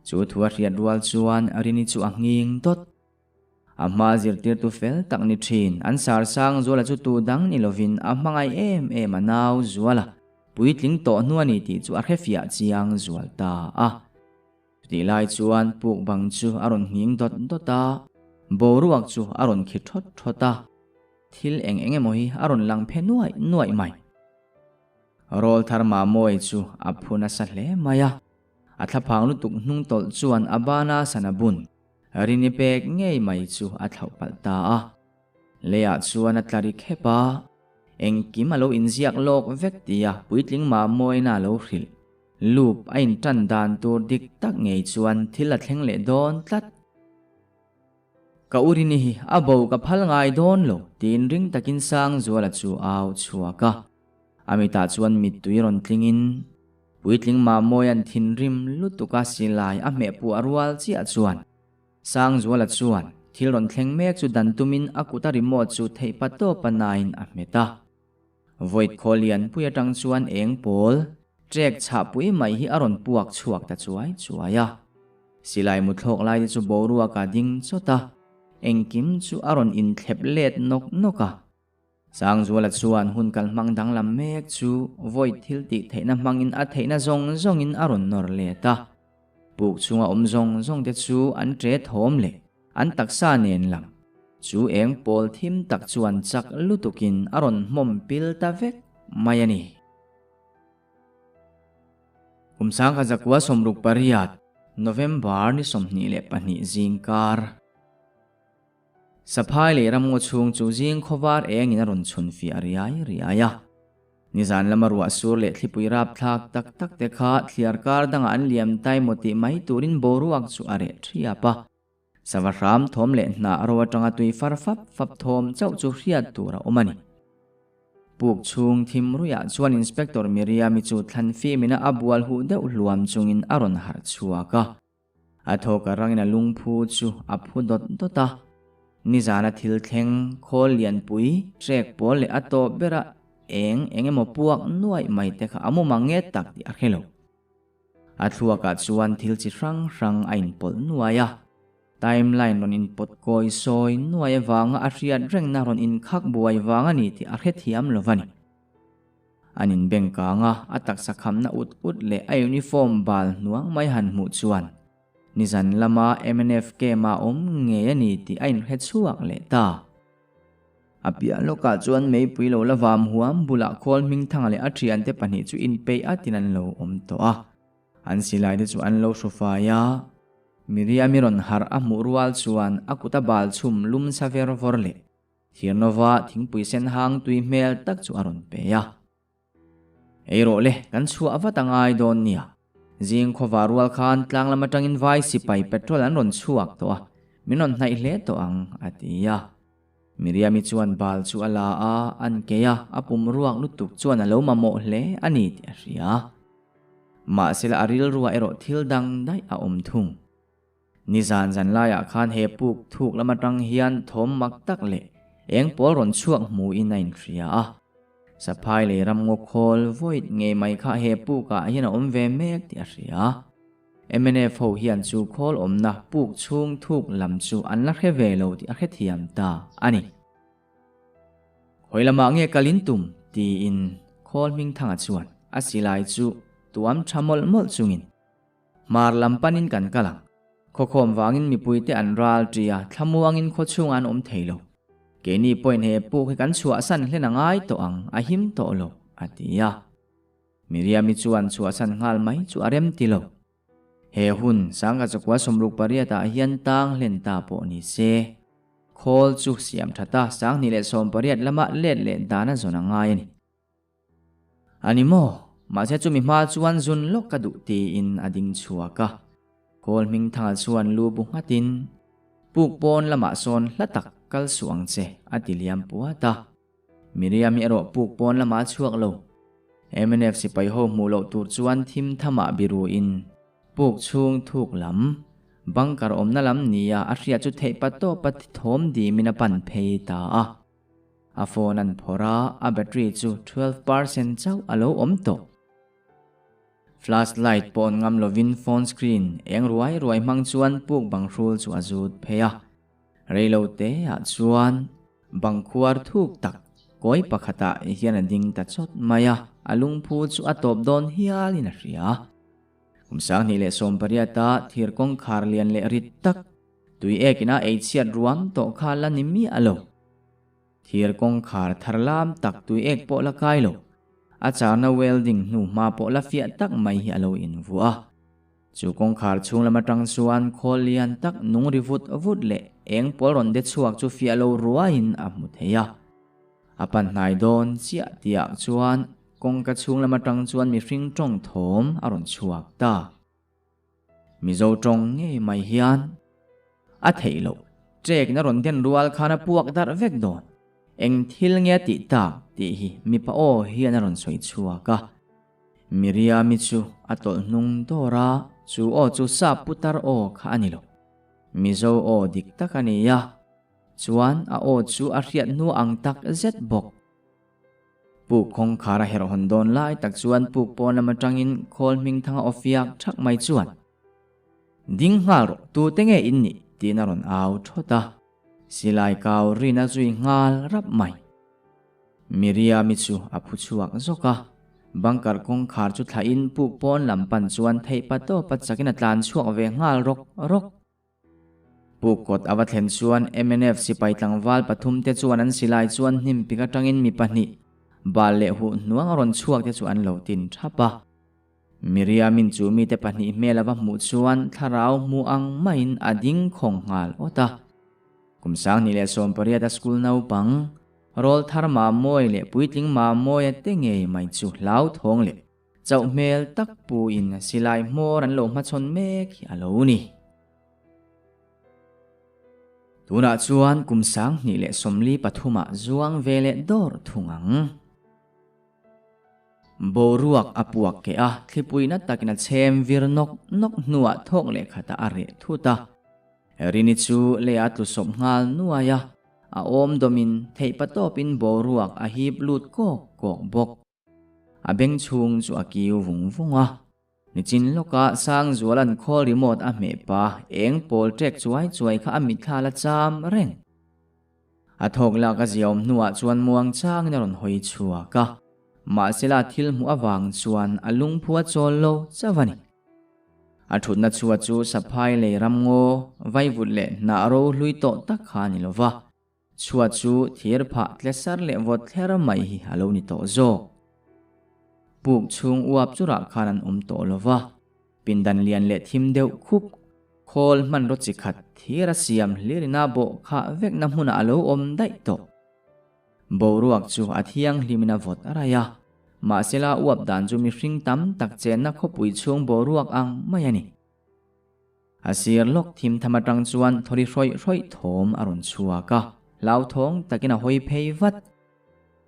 Chu thu a hriat rual chuan Rini chu a nghing dawt. A hma zirtirtu fel tak ni thin, an sar sang Zuala chu tu dang ni lovin a hmangaih em em a nau Zuala puitling tawh hnu a ni tih chu a hrefiah chiang zual ta a. Chutih lai chuan puk bang chu a rawn nghing dawt dawt a, boruak chu a rawn khi thawt thawt a, thil eng eng emaw hi a rawn lang phe nuaih nuaih mai. Rawlthar Mamawi chu a phu nasa hle mai a, a thlaphang lutuk hnung tawlh chuan a bana sana bun Rini pek ngei mai chu a thlauh palh ta a. Leiah chuan a tla ri khep a, engkim a lo inziak lawk vek tia puitling Mamawina a lo hrilh. Loop a intan dan tur dik tak ngei chuan thil a thleng leh dawn tlat. Ka u Rini hi a bo ka phal ngai dawn lo tiin ring takin Sangzuala chu a au chhuak a. A mitah chuan mittui rawn tlingin Puitling Mamawia'n thinrim lutuk a silai a hmeh puah rual chiah chuan Sangzuala chuan thil rawn thleng mek chu dan tumin a kut a remote chu theih pa tawp a nain a hmet a. Void khaw lianpui atang chuan eng pawl, trek chhahpui mai hi a rawn puak chhuak ta chuai chuai a. Silai muthlawk lai te chu boruak a ding chawt a, engkim chu a rawn inthlep let nawk nawk a. Sangzuala chuan hun kal hmang danglam mek chu vawi thil tih theihna hmangin a theihna zawng zawngin a rawn nawr let a. Puk chhunga awm zawng zawng te chu an ṭe thawm leh an taksa nen lam chu eng pawl thim tak chuan chak lutukin a rawn hmawm pil ta vek mai a ni. Kum sangkhat zakua 68, November ni 22 zingkar. Saphai leh ramngaw chhung chu zing khawvar engin a rawn chhun fiah riai riai a. Nizan lama ruah sur leh thlipui rapthlak tak tak te kha thliar kar dangah an liam tai maw tih mai turin boruak chu a reh thiap a. Sava hram thawm leh hnah ro atanga tui far fap fap thawm chauh chu hriat tur a awm a ni. Puk chhung thim ruiah chuan Inspector Miriam-i chu thlan fimina a bual huh deuh hluam chungin a rawn harh chhuak a. A thawk a rangin a lungphu chu a phu dawt dawt a. Nizana thil thleng khawl lianpui, trek pawl leh a tawp bera eng eng emaw puak nuaih mai te kha a mu mang nge tak tih a hre lo. A thluakah chuan thil chi hrang hrang a inpawlh nuai a. Timeline rawn inpawt kawi sawi nuai avanga a hriat rengna rawn inkhak buai vang a ni tih a hrethiam lo va ni. An inbeng kang a, a taksa khamna ut ut leh a uniform bal hnuang mai han hmuh chuan nizan lama mnf camp-a awm ngei a ni tih a inhre chhuak leh ta. A piah lawkah chuan meipui lo la vam huam bulah khawl hmingthanga leh a thiante pahnih chu inpeih atin an lo awm tawh a. An silai te chu an lo hru fai a, Miriam-i rawn harh a hmuh rual chuan a kut a bal chhum lum sa ver vawr leh Thirnova thingpui sen hang tui hmel tak chu a rawn pe a. Ei rawh le, kan chhuah vat a ngai dawn nia. Zing khawva rual khan tlang lam atangin vai sipai petrol an rawn chhuak tawh a, min rawn hnaih hle tawh ang, a ti a. Miriam-i chuan bal chu a la a, an kei a, a pum ruak lutuk chuan a lo mamawh hle a ni tih a hria. Mahsela a rilruah erawh thil dang daih a awm thung. Nizan zan laiah khan he puk thuk lam atang hian thawm mak tak leh eng pawl rawn chhuak hmuhin a inhria a. Saphai lei ramngaw khawl void ngei mai kha he pukah hian a awm ve mek tih a hria. Mnf ho hian chu khawl awmna puk chhung thuk lam chu an la hre ve lo tih a hrethiam ta a ni. Khawi lamah nge kal in tum? tiin khawl hmingthanga chuan a silai chu tuam tha mawlh mawlh chungin Hmar lam panin kan kal ang. Khawkhawm vangin mipuite an ral ṭi a, thlamuangin khawchhungah an awm thei lo. Keini pawhin he puk hi kan chhuahsan hlen a ngai tawh ang, a him tawh lo, a ti a. Miriam-i chuan chhuahsan nghal mai chu a rem ti lo. He hun sangha chakua 68 ah hian tang hlen ta pawh ni se. Khawl chu siam ṭhat a, 2018 lama let leh dan a zawn a ngai a ni. A ni maw? Mahse chumi hma chuan zun lawk ka duh tiin a ding chhuak a. Kawl hmingthanga chuan lu bu nghatin, Puk pawn lamah sawn hla tak kal suh ang che, a ti liam puat a. Miriam-i erawh puk pawn lamah a chhuak lo. Mnf sipai ho hmuh loh tur chuan thim thamah biruin puk chhung thuk lam, bunker awmna lam nia a hriat chu theih pa tawpa thawm dimin a pan phei ta a. A phone an phawrh a, a battery chu 12% chauh a lo awm tawh. Flash light pawh an ngam lovin phone screen eng ruai ruai hmang chuan puk bang hrul chu a zut phei a. Rei lo te ah chuan bang khuar thuk tak kawi pakhatah hian a ding ta chawt mai a, a lungphu chu a tawp dawn hialin a hria. Kum 2018 a thir kawngkhar lian leh rit tak tui ekin a ei chhiat ruam tawh kha la ni miah lo. Thir kawngkhar thar lam tak tui ek pawh la kai lo. A charna welding hnu hma pawh la fiah tak mai hi a lo invuah a. Chu kawngkhar chhung lam atang chuan khawl lian tak nung ri vut vut leh eng pawl rawn de chhuak chu fiah lo ruaiin a hmu thei a. A pan hnai dawn chiah tihah chuan kawngka chhung lam atang chuan mihring tawng thawm a rawn chhuak ta. Mizo tawng ngei mai hian a theih loh. Ṭekna rawn den rual khan a puak darh vek dawn. Eng thil nge a tih tak tih hi mipa aw hian a rawn sawi chhuak a. Miriam-i chu a tawlh hnung dawr a, chu aw chu sap putar aw kha a ni lo. Mizo aw dik tak a ni a, chuan a aw chu a hriat hnu ang tak zet bawk. Puk kawngkhar a herh hawn dawn lai tak chuan puk pawn lam atangin khawl hmingthanga aw fiak thak mai chuan, Ding nghal rawh, tute nge in nih? tiin a rawn au thawt a. Silai kau rin a zui nghal rap mai. Miriami chu a phu chhuak zawk a, bunker kawngkhar chu thlahin puk pawn lam pan chuan theihpa tawpa chakin a tlan chhuak ve nghal rawk rawk. Puk kawt a va thlen chuan mnf sipai tlangval pathumte chuan an silai chuan hnim pik atangin mi pahnih bal leh huh hnuang a rawn chhuak te chu an lo tin thap a. Miriamin chu mite pahnih hmel a va hmuh chuan thlarau hmu ang maiin a ding khawng nghal awt a. Kum 2018 a school naupang, rawl thar Mamawi leh puitling Mamawia te ngei mai chu hlauthawng leh Chauh hmel tak puin silai hmawr an lo hmachhawn mek hi a lo ni. Tunah chuan kum 2023 ah zuang ve leh dawr thung ang. Boruak a puak keh a, thlipui na takin a chhem vir nawk nawk hnuah thawk leh khatah a reh thut a. Rini chu lei a tlu sawp nghal nuai a, a awm dawmin theihpatawpin boruak a hip lut kawk kawk bawk. A beng chhung chu a kiu vung vung a. Nichin lawka Sangzuala'n call remote a hmeh pa eng pawl ṭek chuai chuai kha a mitthla la cham reng. A thawk lak a ziaawm hnuah chuan muang changin a rawn hawi chhuak a. Mahsela thil hmuh avang chuan a lungphu a chawl lo chauh a ni. A ṭhutna chhuat chu saphai lei ramngaw, vaivut leh hnah ro hlui tawh tak kha a ni lo va. Chhuat chu thir phah tle sar leh vawt thler mai hi a lo ni tawh zawk. Puk chhung uap churah khan an awm tawh lo va, pindan lian leh thim deuh khup, khawl hmanraw chi khat thir a siam hlir ina bawh khah vekna hmunah a lo awm daih tawh. Boruak chu a thianghlimin a vawt a raih a, mahsela uap dan chu mihring tam tak chenna khawpui chhung boruak ang mai a ni. A sir lawk thim tham atang chuan thawri hrawih hrawih thawm a rawn chhuak a, hlauthawng takin a hawi phei vat.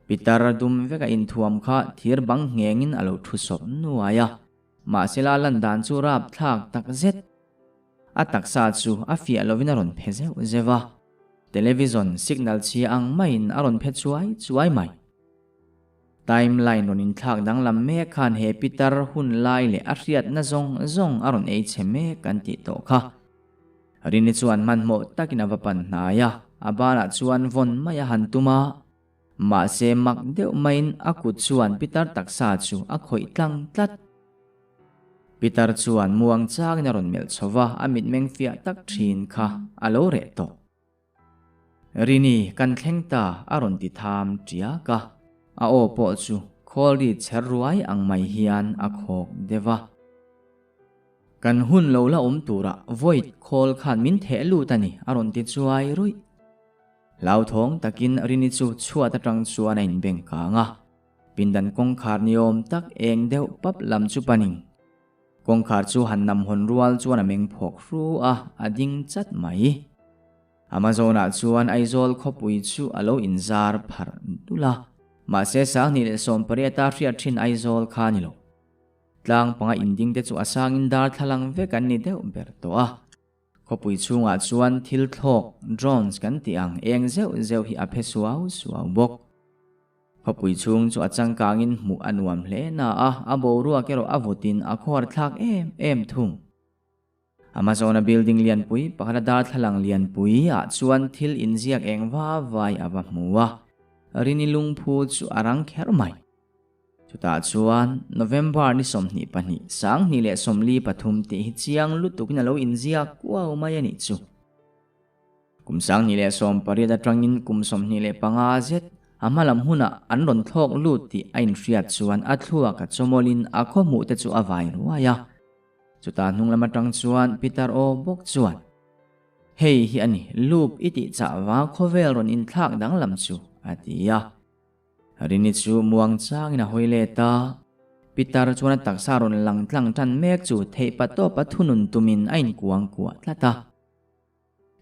Pitar dum veka inthuam kha thir bang nghengin a lo thu sawp nuai a, mahsela lan dan chu rapthlak tak zet. A taksa chu a fiah lovin a rawn phe zeuh zeuh a, television signal chhia ang maiin a rawn phe chuai chuai mai. Timeline rawn inthlak danglam mek khan he pitar hun lai leh a hriatna zawng zawng a rawn ei chhe mek kan tih tawh kha. Rini chuan hmanhmawh takin a va pan hnai a, a banah chuan vawn mai a han tum a. Mahse mak deuh maiin a kut chuan pitar taksa chu a khawih tlang tlat. Pitar chuan muang changin a rawn melh chho va, a mitmeng fiah tak thin kha a lo reh tawh. Rini, kan thleng ta, a rawn ti tham tiak a. A aw pawh chu khawl ri chher ruai ang mai hian a khawk deuh a. Kan hun lo la awm turah void khawl khan min theh lut a ni, a rawn ti chuai ruih. Hlauthawng takin Rini chu chhuat atang chuan a inbeng kang a. Pindan kawngkhar ni awm tak eng deuh pap lam chu panin Kawngkhar chu han nam hawn rual chuan a meng phawk hru a, a ding chat mai. Amazon-ah chuan Aizawl khawpui chu a lo inzar pharh dul a, mahse 2018 hriat thin Aizawl kha a ni lo. Tlang panga inding te chu a sangin darthlalang vek an ni deuh ber tawh a. Khawpui chhungah chuan thil thlawk, drones kan tih ang eng zeuh zeuh hi a phe suau suau bawk. Khawpui chhung chu a changkangin hmuh a nuam hle na a, a boruak erawh a vutin a khuar thlak em em thung. Amazon-a building lianpui pakhat a darthlalang lianpui ah chuan thil inziak eng va vai a va hmu a, Rini lungphu chu a rang kher mai. Chutah chuan November ni 22, 2043 tih hi chiang lutukin a lo inziak kuau mai a nih chu. Kum 2018 atangin kum 25 zet a hma lam hunah an rawn thlawk lut tih a inhriat chuan a thluak a chawmawlin a khaw hmuh te chu a vai ruai a. Chutah hnung lam atang chuan Peter aw bawk chuan, Hei hi a ni, loop i tih chah va khawvel rawn inthlak danglam chu, a ti a. Rini chu muang changin a hawi let a, Pitar chuan a taksa rawn lang tlang tan mek chu theihpa tawpa thunun tumin a inkuang kuah tlat a.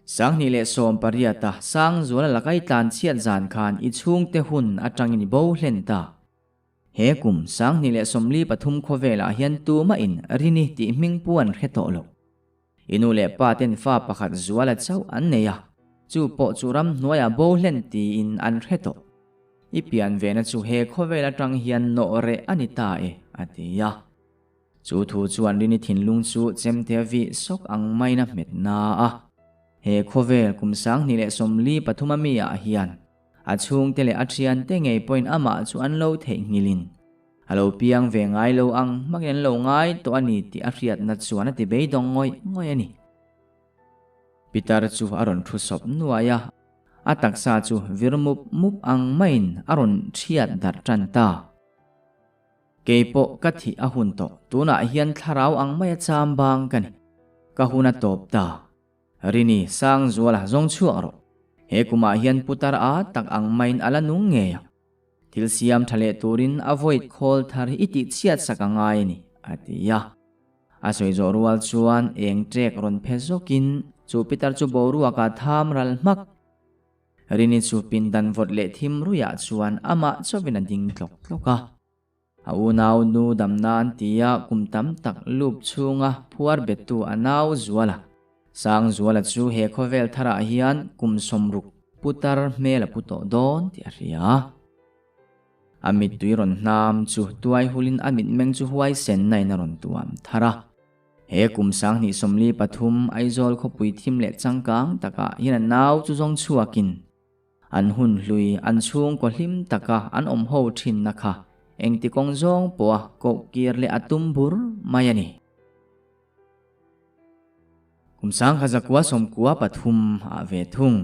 2018 a Sangzuala laka i tlan chhiat zan khan i chhungte hun atangin i bo hlen ta. He kum 2043 khawvelah hian tumahin Rini tih hming pu an hre tawh lo. I nu leh pa ten fa pakhat zuala chauh an nei a, chu pawh chu ramhnuaiah bo hlen tiin an hre tawh. I pian vena chu he khawvel atang hian nawh reh a ni ta e, a ti a. Chu thu chuan Rini thinlung chu chemte a vih sawk ang maiin a hmet na a. He khawvel kum 2023 a mi ah hian a chhungte leh a thiante ngei pawhin amah chu an lo theihnghilhin a lo piang ve ngai lo ang hmakin an lo ngai tawh a ni tih a hriatna chuan a ti beidawng ngawih ngawih a ni. Pitar chu a rawn thu sawp nuai a, a taksa chu vir mup mup ang maiin a rawn thiat darh tan ta. Kei pawh ka thih a hun tawh, tunah hian thlarau ang maia cham bang ka ni. Ka hun a tawp ta. Rini, Sangzuala zawng chhuak rawh. He kumah hian putar a tak ang maiin a la nung ngei a. Thil siam tha leh turin a void khawl thar hi i tih chhiat sak a ngai a ni, a ti a. A sawi zawh rual chuan eng ṭek rawn phe zawkin chu pitar chu boruakah tham ral hmak. Rini chu pindan vawt leh thim ruiah chuan amah chauhin a ding tlawk tlawk a. A unau nu dam nan tia kum tam tak lup chhunga phuar bettu a nau Zuala. Sangzuala chu he khawvel tharah hian kum 60 putar hmel a pu tawh dawn tih a hria. A mittui rawn hnam chu tuai hulin a mitmeng chu huaisen nain a rawn tuam thar a. He kum 2023 Aizawl khawpui thim leh changkang takah hian a nau chu zawng chhuakin an hun hlui an chhungkaw hlim taka an awm ho thinna kha engti kawng zawng pawha koh kir leh a tum bur mai a ni. Kum 1993 ah ve thung.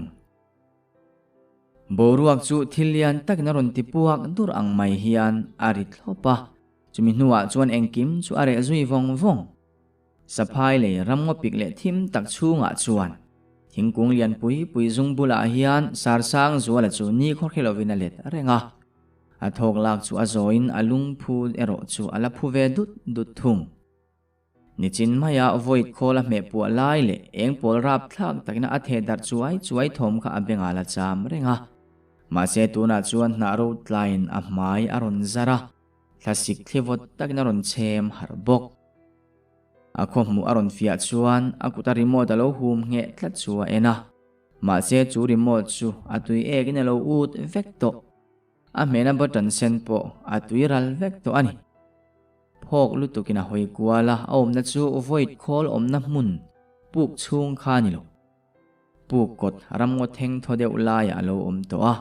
Boruak chu thil lian takin a rawn ti puak dur ang mai hian a ri thlawp a, chumi hnuah chuan engkim chu a reh zui vawng vawng. Saphai lei ramngaw pik leh thim tak chhungah chuan thingkung lian pui pui zung bulah hian Sarsangzuala chu ni khawhri lovin a let reng a. A thawk lak chu a zawiin a lungphu erawh chu a la phu ve dut dut thung. Nichin maia void khawl a hmeh puah lai leh eng pawl rap thlak takina a theh darh chuai chuai thawm kha a bengah la cham reng a. Mahse tunah chuan hnah ro tlaiin a hmai a rawn zar a, thlasik thli vawt takin a rawn chhem harh bawk. A khaw hmuh a rawn fiah chuan a kuta remote a lo hum ngheh tlat chu a en a. Mahse chu remote chu a tui ekin a lo ut vek tawh. A hmehna button sen pawh a tui ral vek tawh a ni. Phawk lutukin a hawi kual a, a awmna chu void khawl awmna hmun puk chhung kha a ni lo. Puk kawt ramngaw theng thaw deuh laiah a lo awm tawh a,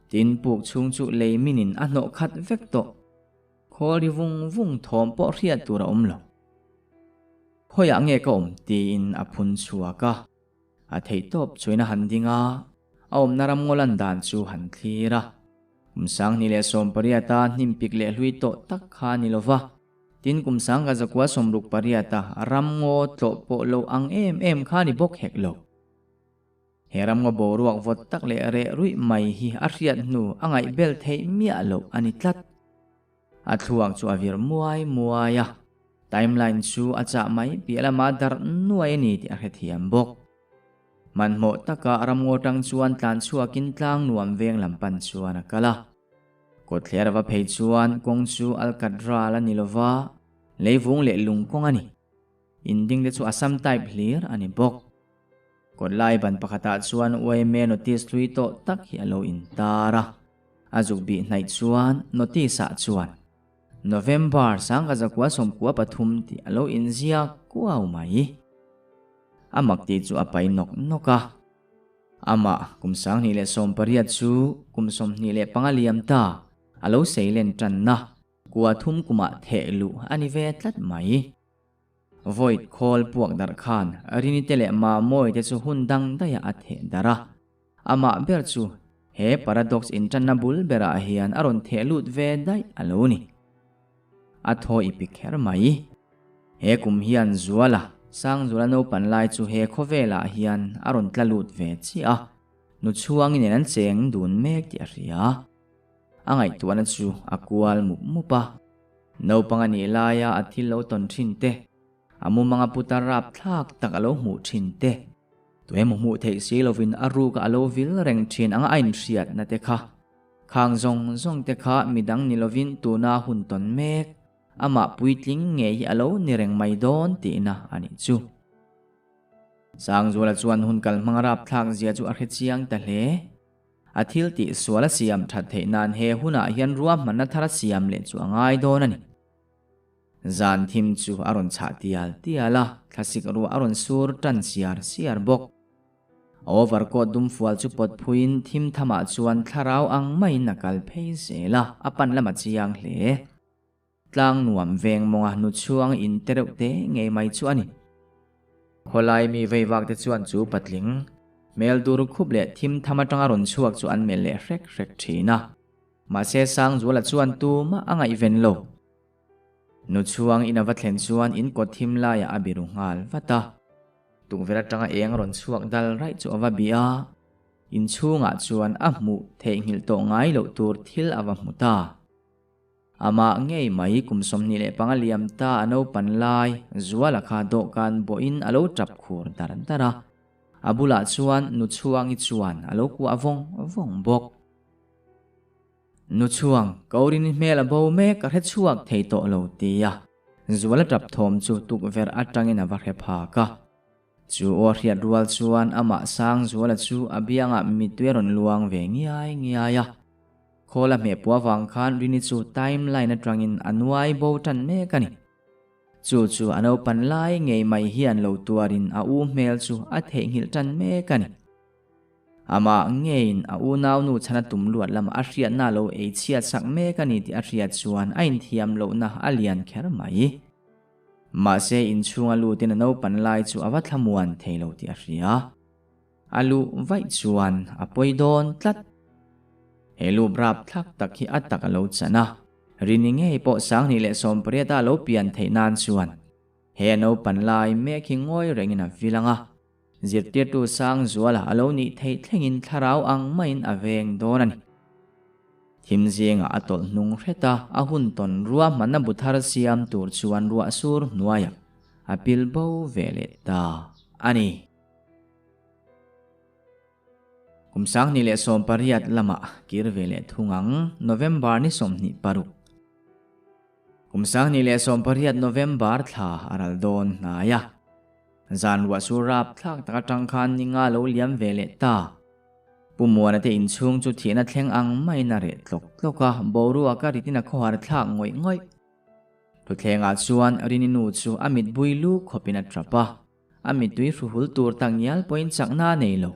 tin puk chhung chu lei minin a hnawh khat vek tawh. Khawl ri vung vung thawm pawh hriat tur a awm lo. Khawiah nge ka awm tiin a phun chhuak a, a theihtawp chuin a han ding a, a awmna ramngaw lan dan chu han thlir a. Kum 2018-a hnim pik leh hlui tawh tak kha a ni lo va, tin kum 1968-a ramngaw tlawh pawh lo ang em em kha a ni bawk hek lo. He ramngaw boruak vawt tak leh reh ruih mai hi a hriat hnu a ngaihbel theih miah loh a ni tlat. A thluak chu a vir muai muai a, timeline chu a chah mai piah lama darh nuai a ni tih a hrethiam bawk. Hmanhmawh taka ramngaw tang chuan tlan chhuakin tlang nuam veng lam pan chuan a kal a. Kawtthler a va phei chuan kawng chu alkatral a ni lova, leivung leh lung kawng a ni. Inding te chu Assam type hlir a ni bawk. Kawtlai ban pakhatah chuan yma notice hlui tawh tak hi a lo intar a. A zuk bih hnaih chuan notice ah chuan November 1993 tih a lo inziak kuau mai. A mak tih chu a pai nawk nawk a. Amah kum 2018 chu kum 25 liam ta a lo sei len tanna kua thum kumah theh luh a ni ve tlat mai. Void khawl puak darh khan Rinite leh Mamawite te chu hun dang daihah a theh darh a. Amah ber chu he paradox intanna bul berah hian a rawn theh lut ve daih a lo ni. A thaw i pi kher mai. He kum hian Zuala, Sangzuala naupan lai chu he khawvelah hian a rawn tla lut ve chiah a, nu chhuangin nen an cheng dun mek tih a hria. A ngaihtuahna chu a kual mup mup a. Naupang a nih laia a thil lo tawn thin te, a mumanga putar rap thlak tak a lo hmuh thin te, tuemaw hmuh theih si lovin a ruka a lo vil reng thin anga a inhriatna te kha. Khang zawng zawng te kha midang ni lovin tuna hun tawn mek, amah puitling ngei hi a lo ni reng mai dawn tihna a nih chu. Sangzuala chuan hun kal hmang rapthlak zia chu a hre chiang ta hle. A thil tih sual a siam that theih nan he hunah hian ruahmanna thar a siam leh chu a ngai dawn a ni. Zan thim chu a rawn chhah tial tial a, thlasik ruah a rawn sur tan siar siar bawk. A overcoat dum fual chu pawt phuiin thim thamah chuan thlarau ang maiin a kal phei zel a, a pan lam a chiang hle. Tlang nuam veng mawnga nu chhuang in te reuh te ngei mai chu a ni. Khawlai mi vei vak te chuan chu patling, hmel dur khup leh thim tham atanga rawn chhuak chu an melh leh hrek hrek thin a. Mahse Sangzuala chuan tumah a ngaihven lo. Nu chhuang in a va thlen chuan in kawt thim laiah a biru nghal vat a. Tukverh atanga eng rawn chhuak dal raih chu a va bih a. Inchhungah chuan a hmuh theihnghilh tawh ngai loh tur thil a va hmu ta. Amah ngei mai kum 25 liam ta a naupan lai Zuala kha dawhkan bawhin a lo tap khur dar dar a. A bulah chuan Nu Chhuangi chuan a lo kuah vawng vawng bawk. Nu Chhuang, Korin hmel a bo mek a hre chhuak thei tawh lo tia Zuala tap thawm chu tukverh atangin a va hre phak a. Chu aw hriat rual chuan amah Sangzuala chu a biangah mittui a rawn luang ve ngiai ngiai a. Khawl a hmeh puah vang khan Rini chu timeline atangin a nuai bo tan mek a ni. Chu chu a naupan lai ngei mai hian lo tuarin a u hmel chu a theihnghilh tan mek a ni. Amah ngeiin a unaunu chhana tum luat lama a hriatna lo ei chhiat sak mek a ni tih a hriat chuan a inthiam lohna a lian kher mai. Mahse inchhunga lutin a naupan lai chu a va thlamuan thei lo tih a hria. A luh vaih chuan a pawi dawn tlat. He lup rap thlak tak hi a tak a lo chan a, Rini ngei pawh 2018 a lo pian theih nan chuan he a naupan lai mek hi ngawi rengin a vil ang a. Zirtirtu Sangzuala a lo nih theih thlengin thlarau ang maiin a veng dawn a ni. Thim zingah a tawlh hnung hret a, a hun tawn ruahmanna bu thar siam tur chuan ruah sur hnuaiah a pil bo ve leh ta a ni. Kum 2018 lamah kir ve leh thung ang, November ni 26. Kum 2018 November thla a ral dawn hnai a. Zan ruah sur rap thlak tak atang khan ni nga lo liam ve leh ta. Pu Muana te inchhung chu thihna thleng ang maiin a reh tlawk tlawk a, boruak a ritin a khawhar thlak ngawih ngawih. Thuthlengah chuan Rini nu chu a mit bui lu khawpin a tap a, a mittui hruhul tur tak ngial pawhin chakna a nei lo.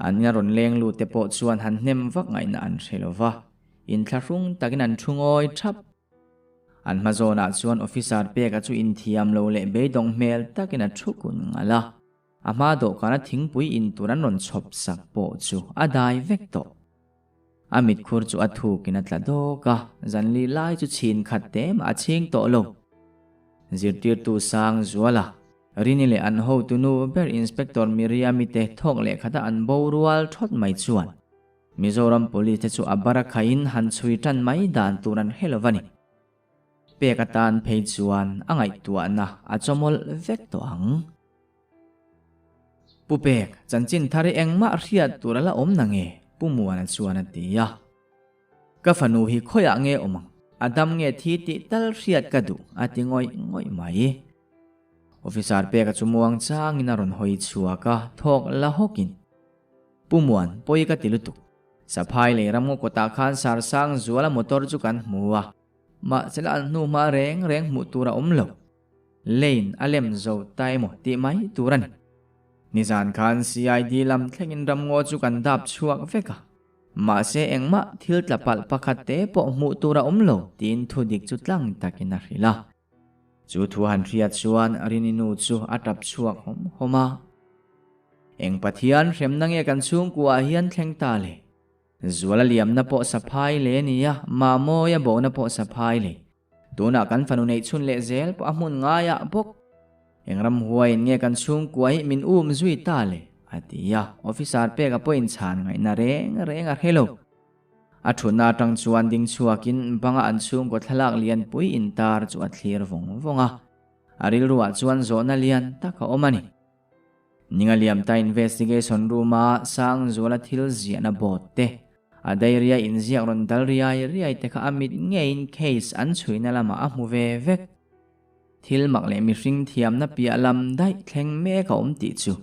An ina rawn leng lut te pawh chuan han hnem vak ngaihna an hre lo va, inthlahrung takin an thu ngawi thap. An hma zawnah chuan officer peka chu inthiam lo leh beidawng hmel takin a thu kun ngal a, a hma dawhkana thingpui in tur an rawn chhawp sak pawh chu a dai vek tawh. A mitkhur chu a thukin a tla dawk a, zanli lai chu chhin khat te mah a chhing tawh lo. Zirtirtu Sangzuala, Rini leh an hotunu ber Inspector Miriami te thawk leh khata an bo rual thawt mai chuan Mizoram Police te chu a bara khaiin han chhui tan mai dan tur an hre lo va ni. Pek atan phei chuan a ngaihtuahna a chawmawlh vek tawh ang. Pu Pek, chanchin thar hi engmah hriat tur a la awm na nge? Pu Muana chuan a ti a. Ka fanu hi khawiah nge awm ang? A dam nge thi tih tal hriat ka duh, a ti ngawih ngawih mai. Officer Peka chu muang changin a rawn hawi chhuak a, thawk la hawkin. Pu Muan, pawi ka ti lutuk. Saphai lei ramngaw kawtah khan Sarsang Zuala motor chu kan hmu a, mahse la an hnu hma reng reng hmuh tur a awm lo. Lane a lem zo ta emaw tih mai tur a ni. Nizan khan CID lam thlengin ramngaw chu kan dap chhuak vek a, mahse engmah thil tla palh pakhat te pawh hmuh tur a awm lo tiin thudik chu tlang takin a hrilh a. Chu thu han hriat chuan Rini nu chu a tap chhuak hawm hawm a. Eng Pathian hremna nge kan chhungkuaah hian thleng ta le? Zuala liamna pawh saphai le a ni a, Mamawia bona pawh saphai le. Tunah kan fanu neih chhun leh zel pawh a hmun ngaiah bawk. Eng ramhuaiin nge kan chhungkua hi min um zui ta le? a ti a, officer peka pawhin chhan ngaihna reng reng a hre lo. A thutna atang chuan ding chhuakin banga an chhungkaw thlalak lianpui intar chu a thlir vawng vawng a. A rilruah chuan zawhna lian tak a awm a ni. Ninga liamta investigation room-a Sangzuala thil ziahna board te, a diary-a inziak rawn dal riai riai te kha a mit ngeiin case an chhuina lamah a hmu ve vek. Thil mak leh mihring thiamna piah lam daih thleng mek a awm tih chu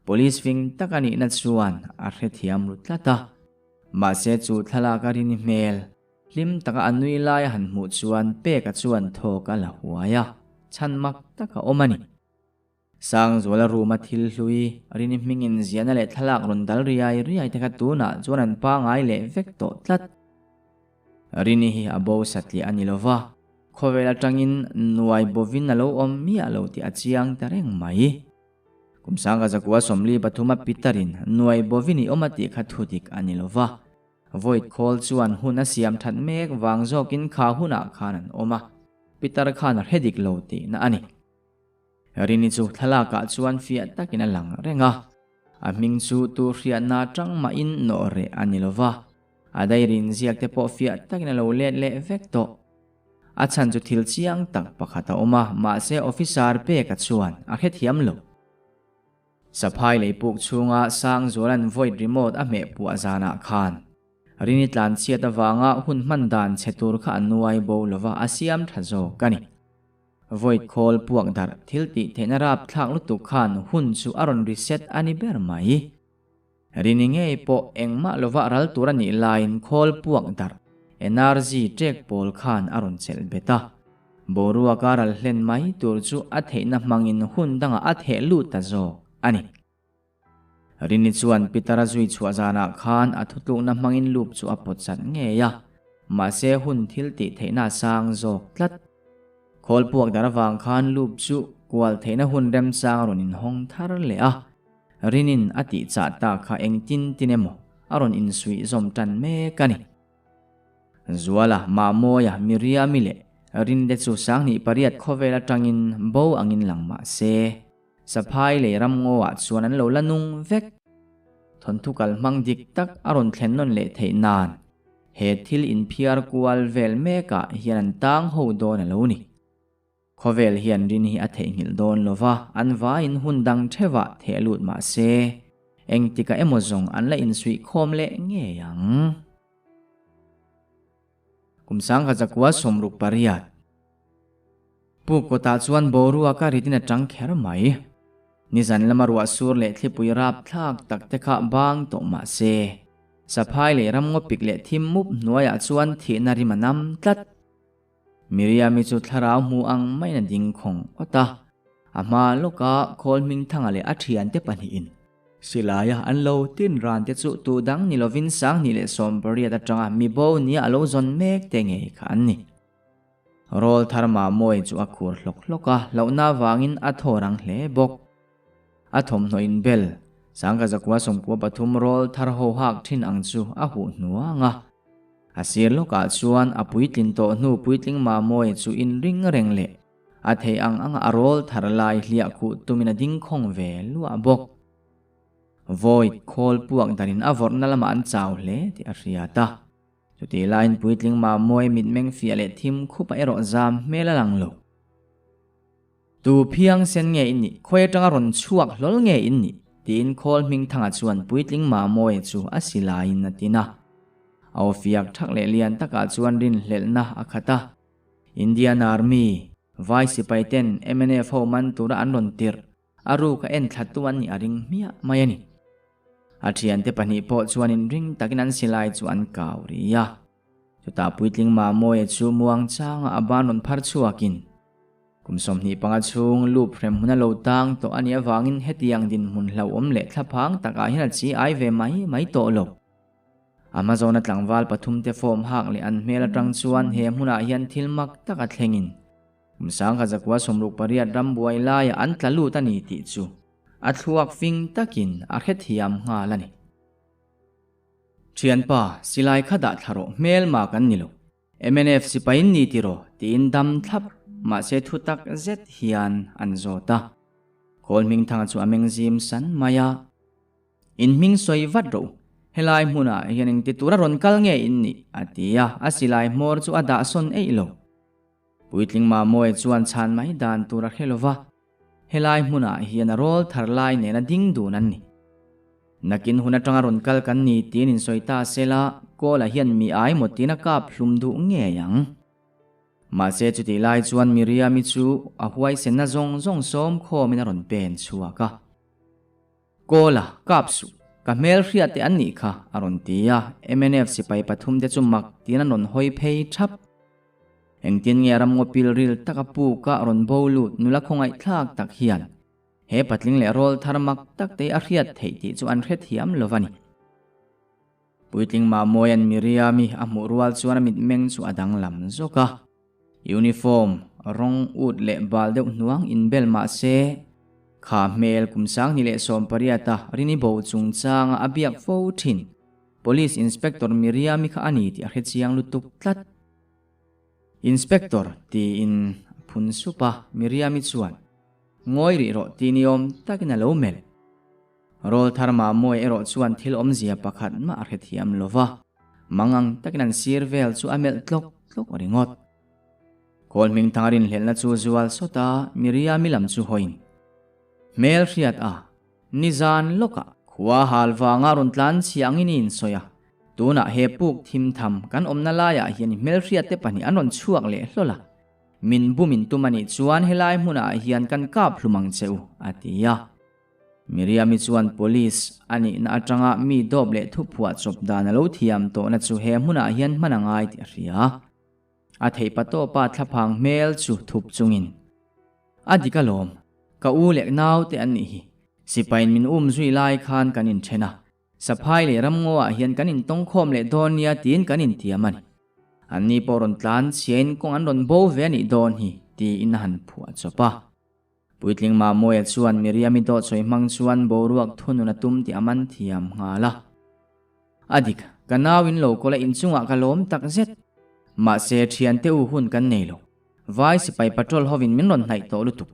Police fing tak a nihna chuan a hrethiam ru tlat a. Mahse chu thlalak a rin hmel, hlim taka a nui lai a han hmuh chuan Peka chuan thawk a la huai a, chhan mak tak a awm a ni. Sangzuala room a thil hlui, Rini hmingin ziahna leh thlalak rawn dal riai riai te kha tunah chuan an pangai leh vek tawh tlat. Rini hi a bo satliah a ni lo va, khawvel atangin nuai bovin a lo awm miah lo tih a chiang ta reng mai. Kum sangka zakua 43 a Peter-in nuai bovin i awm a tih kha thudik a ni lo va, Void khawl chuan hun a siam that mek vang zawkin kha hunah khan an awm a, Peter khan a hre dik lo tihna a ni. Rini chu thlalakah chuan fiah takin a lang reng a, a hming chu tu hriatna atang mahin nawh reh a ni lo va, a dairin ziak te pawh fiah takin a lo let leh vek tawh. A chhan chu thil chiang tak pakhat a awm a, mahse officer peka chuan a hrethiam lo. Saphai lei puk chhunga Sangzuala'n void remote a hmeh puah zanah khan Rini tlanchhiat avanga hun hman dan chhe tur kha a nuai bo lova a siam tha zawk a ni. Void khawl puak darh thil tih theihna rap thlak lutuk khan hun chu a rawn reset a ni ber mai. Rini ngei pawh engmah lova ral tur a nih laiin khawl puak darh energy ṭek pawl khan a rawn chelh bet a. Boruaka ral hlen mai tur chu a theihna hmangin hun dangah a theh lut ta zawk a ni. Rini chuan Peter-a zui chhuah zanah khan a thutlukna hmangin loop chu a pawt chat ngei a, mahse hun thil tih theihna a sang zawk tlat. Khawl puak dar avang khan loop chu kual theihna hun remchang a rawn inhawng thar leh a, Rinin a tih chah tak kha engtin tin emaw a rawn insuih zawm tan mek a ni. Zuala, Mahmawia, Miriami leh Rinde chu 8008 khawvel atangin bo angin lang mah se, Saphai lei ramngaw ah chuan an lo la nung vek. Thawnthu kal hmang dik tak a rawn thlen nawn leh theih nan he thil inphiar kual vel mek ah hian an tang ho dawn a lo ni. Khawvel hian rin hi a theihnghilh dawn lo va, an vaiin hun dang theuh ah theh lut mah se, engtikah emaw zawng an la insuih khawm leh ngei ang. Kum 1968. Puk kawtah chuan boruak a ritin a tang kher mai. Nizan lama ruah sur leh thlipui rap thlak tak te kha bang tawh mah se, Saphai leh ramngaw pik leh thim mup hnuaiah chuan thihna rim a nam tlat. Miriami chu thlarau hmu ang maiin a ding khawng awt a, a hma lawka khawl hmingthanga leh a thiante pahnihin Silaia an lo tin ran te chu tu dang ni lovin 2018 atanga mi bo nia a lo zawn mek te ngei kha an ni. Rawl thar Mahmawi chu a khur hlawk hlawk a, hlauhna avangin a thaw rang hle bawk. A thawmhnaw inbel, 1993 rawl thar ho hak thin ang chu a huh hnuang a. A sir lawkah chuan a puitlin tawh hnu puitling Mahmawi chu inring reng leh A thei ang anga a rawl thar lai hliah khuh tumin a ding khawng ve luah bawk. Void khawl puak danin a vawrhna lamah an chau hle tih a hriat a. Chutih laiin puitling Mahmawi mitmeng fiah leh thim khup a erawh zam hmel a lang lo. Tu phiang sen nge in nih? Khawi atanga rawn chhuak hlawl nge in nih? tiin khawl hmingthanga chuan puitling Mahmawi chu a si laiin a tin a. A aw fiak thak leh lian takah chuan rinhlelhna a khat a. Indian Army, Vai sipai ten mnf ho man tura an rawn tirh, a ruk a en thla tu an nih a ring hmiah mai a ni. A thiante pahnih pawh chuan inring takin an silai chu an kau ri a. Chutah puitling Mamawia chu muang changa a ban rawn phar chhuakin, Kum 25 chhung loop hrem hmun a lo tang tawh a nih avangin hetiang dinhmun hlauhawm leh thlaphang takah hian a chi ai ve mai mai tawh lo. Amazon-a tlangval pathumte form hak leh an hmel atang chuan he hmunah hian thil mak tak a thlengin kum 1968 ram buai laiah an tla lut a ni tih chu a thluak fing takin a hrethiam nghal a ni. Thianpa, silai kha dah thla rawh, hmelma kan ni lo. Mnf sipain ni tiraw tiin dam thlap mahse thu tak zet hian an zawt a. Khawl hmingthanga chu a meng zim san mai a. In hming sawi vat rawh u, helai hmunah hian engti tura rawn kal nge in nih? a ti a, a silai hmawr chu a dah sawn eih lo. Puitling Mamawia chuan chhan mai dan tur a hre lo va, helai hmunah hian a rawl thar lai nena ding dun an ni. Nakin hun atanga rawn kal kan ni tiin insawi ta sela, Kawla hian mi ai maw tiin a kap hlum duh ngei ang. Mahse chutih lai chuan Miriami chu a huaisenna zawng zawng sawm khawmin a rawn pen chhuak a. Kawla, kap suh. Ka hmelhriat te an nih kha, a rawn ti a, mnf sipai pathumte chu mak tiin an rawn hawi phei thap. Engtin nge ramngaw pilril taka puka rawn bo lut nula khawngaihthlak tak hian he patling leh rawl thar mak tak te hi a hriat theih tih chu an hrethiam lo va ni. Puitling Mahmawia'n Miriami a hmuh rual chuan a mitmeng chu a danglam zawk a. Uniform rawng ut leh bal deuh hnuang inbel mah se, kha hmel kum 2018 a Rini bo chungchanga a biak fo thin Police Inspector Miriami kha a ni tih a hrechiang lutuk tlat. Inspector tiin a phun sup a, Miriami chuan ngawi rih rawh ti ni awm takin a lo melh. Rawl thar Mahmawi erawh chuan thil awmzia pakhat mah a hrethiam lo va, mangang takin an sir vel chu a melh tlawk tlawk ringawt. Khawl hmingthang a rinhlelhna chu zual sawt a, Miriami lam chu hawiin hmel hriat a, nizan lawkah khua hal vanga rawn tlan chhia angin i insawi a, tunah he puk thim tham kan awmna laiah hian i hmelhriat te pahnih an rawn chhuak leh hlawl a, min bum in tum a nih chuan helai hmunah hian kan kap hlum ang che u, a ti a. Miriami chuan Police a nihna atanga mi dawp leh thuphuah chawp dan a lo thiam tawhna chu he hmunah hian hman a ngai tih a hria. A theih pa tawpa thlaphang hmel chu thup chungin, A dik alawm, ka u leh naute an nih hi. Sipain min um zui lai khan kan inthen a, Saphai leh Ramngaw-ah hian kan intawngkhawm leh dawn nia tiin kan intiam a ni. Anni pawh rawn tlan chhiain kawng an rawn bo ve a nih dawn hi, tiin a han phuah chawp a. Puitling Mahmawia chuan Miriami dawhchawi hmang chuan boruak thunun a tum tih a man thiam nghal a. A dik, ka nau in lo kawl a inchungah ka lawm tak zet. Mahse, thiante u hun kan nei lo. Vai sipai patrol hovin min rawn hnaih tawh lutuk.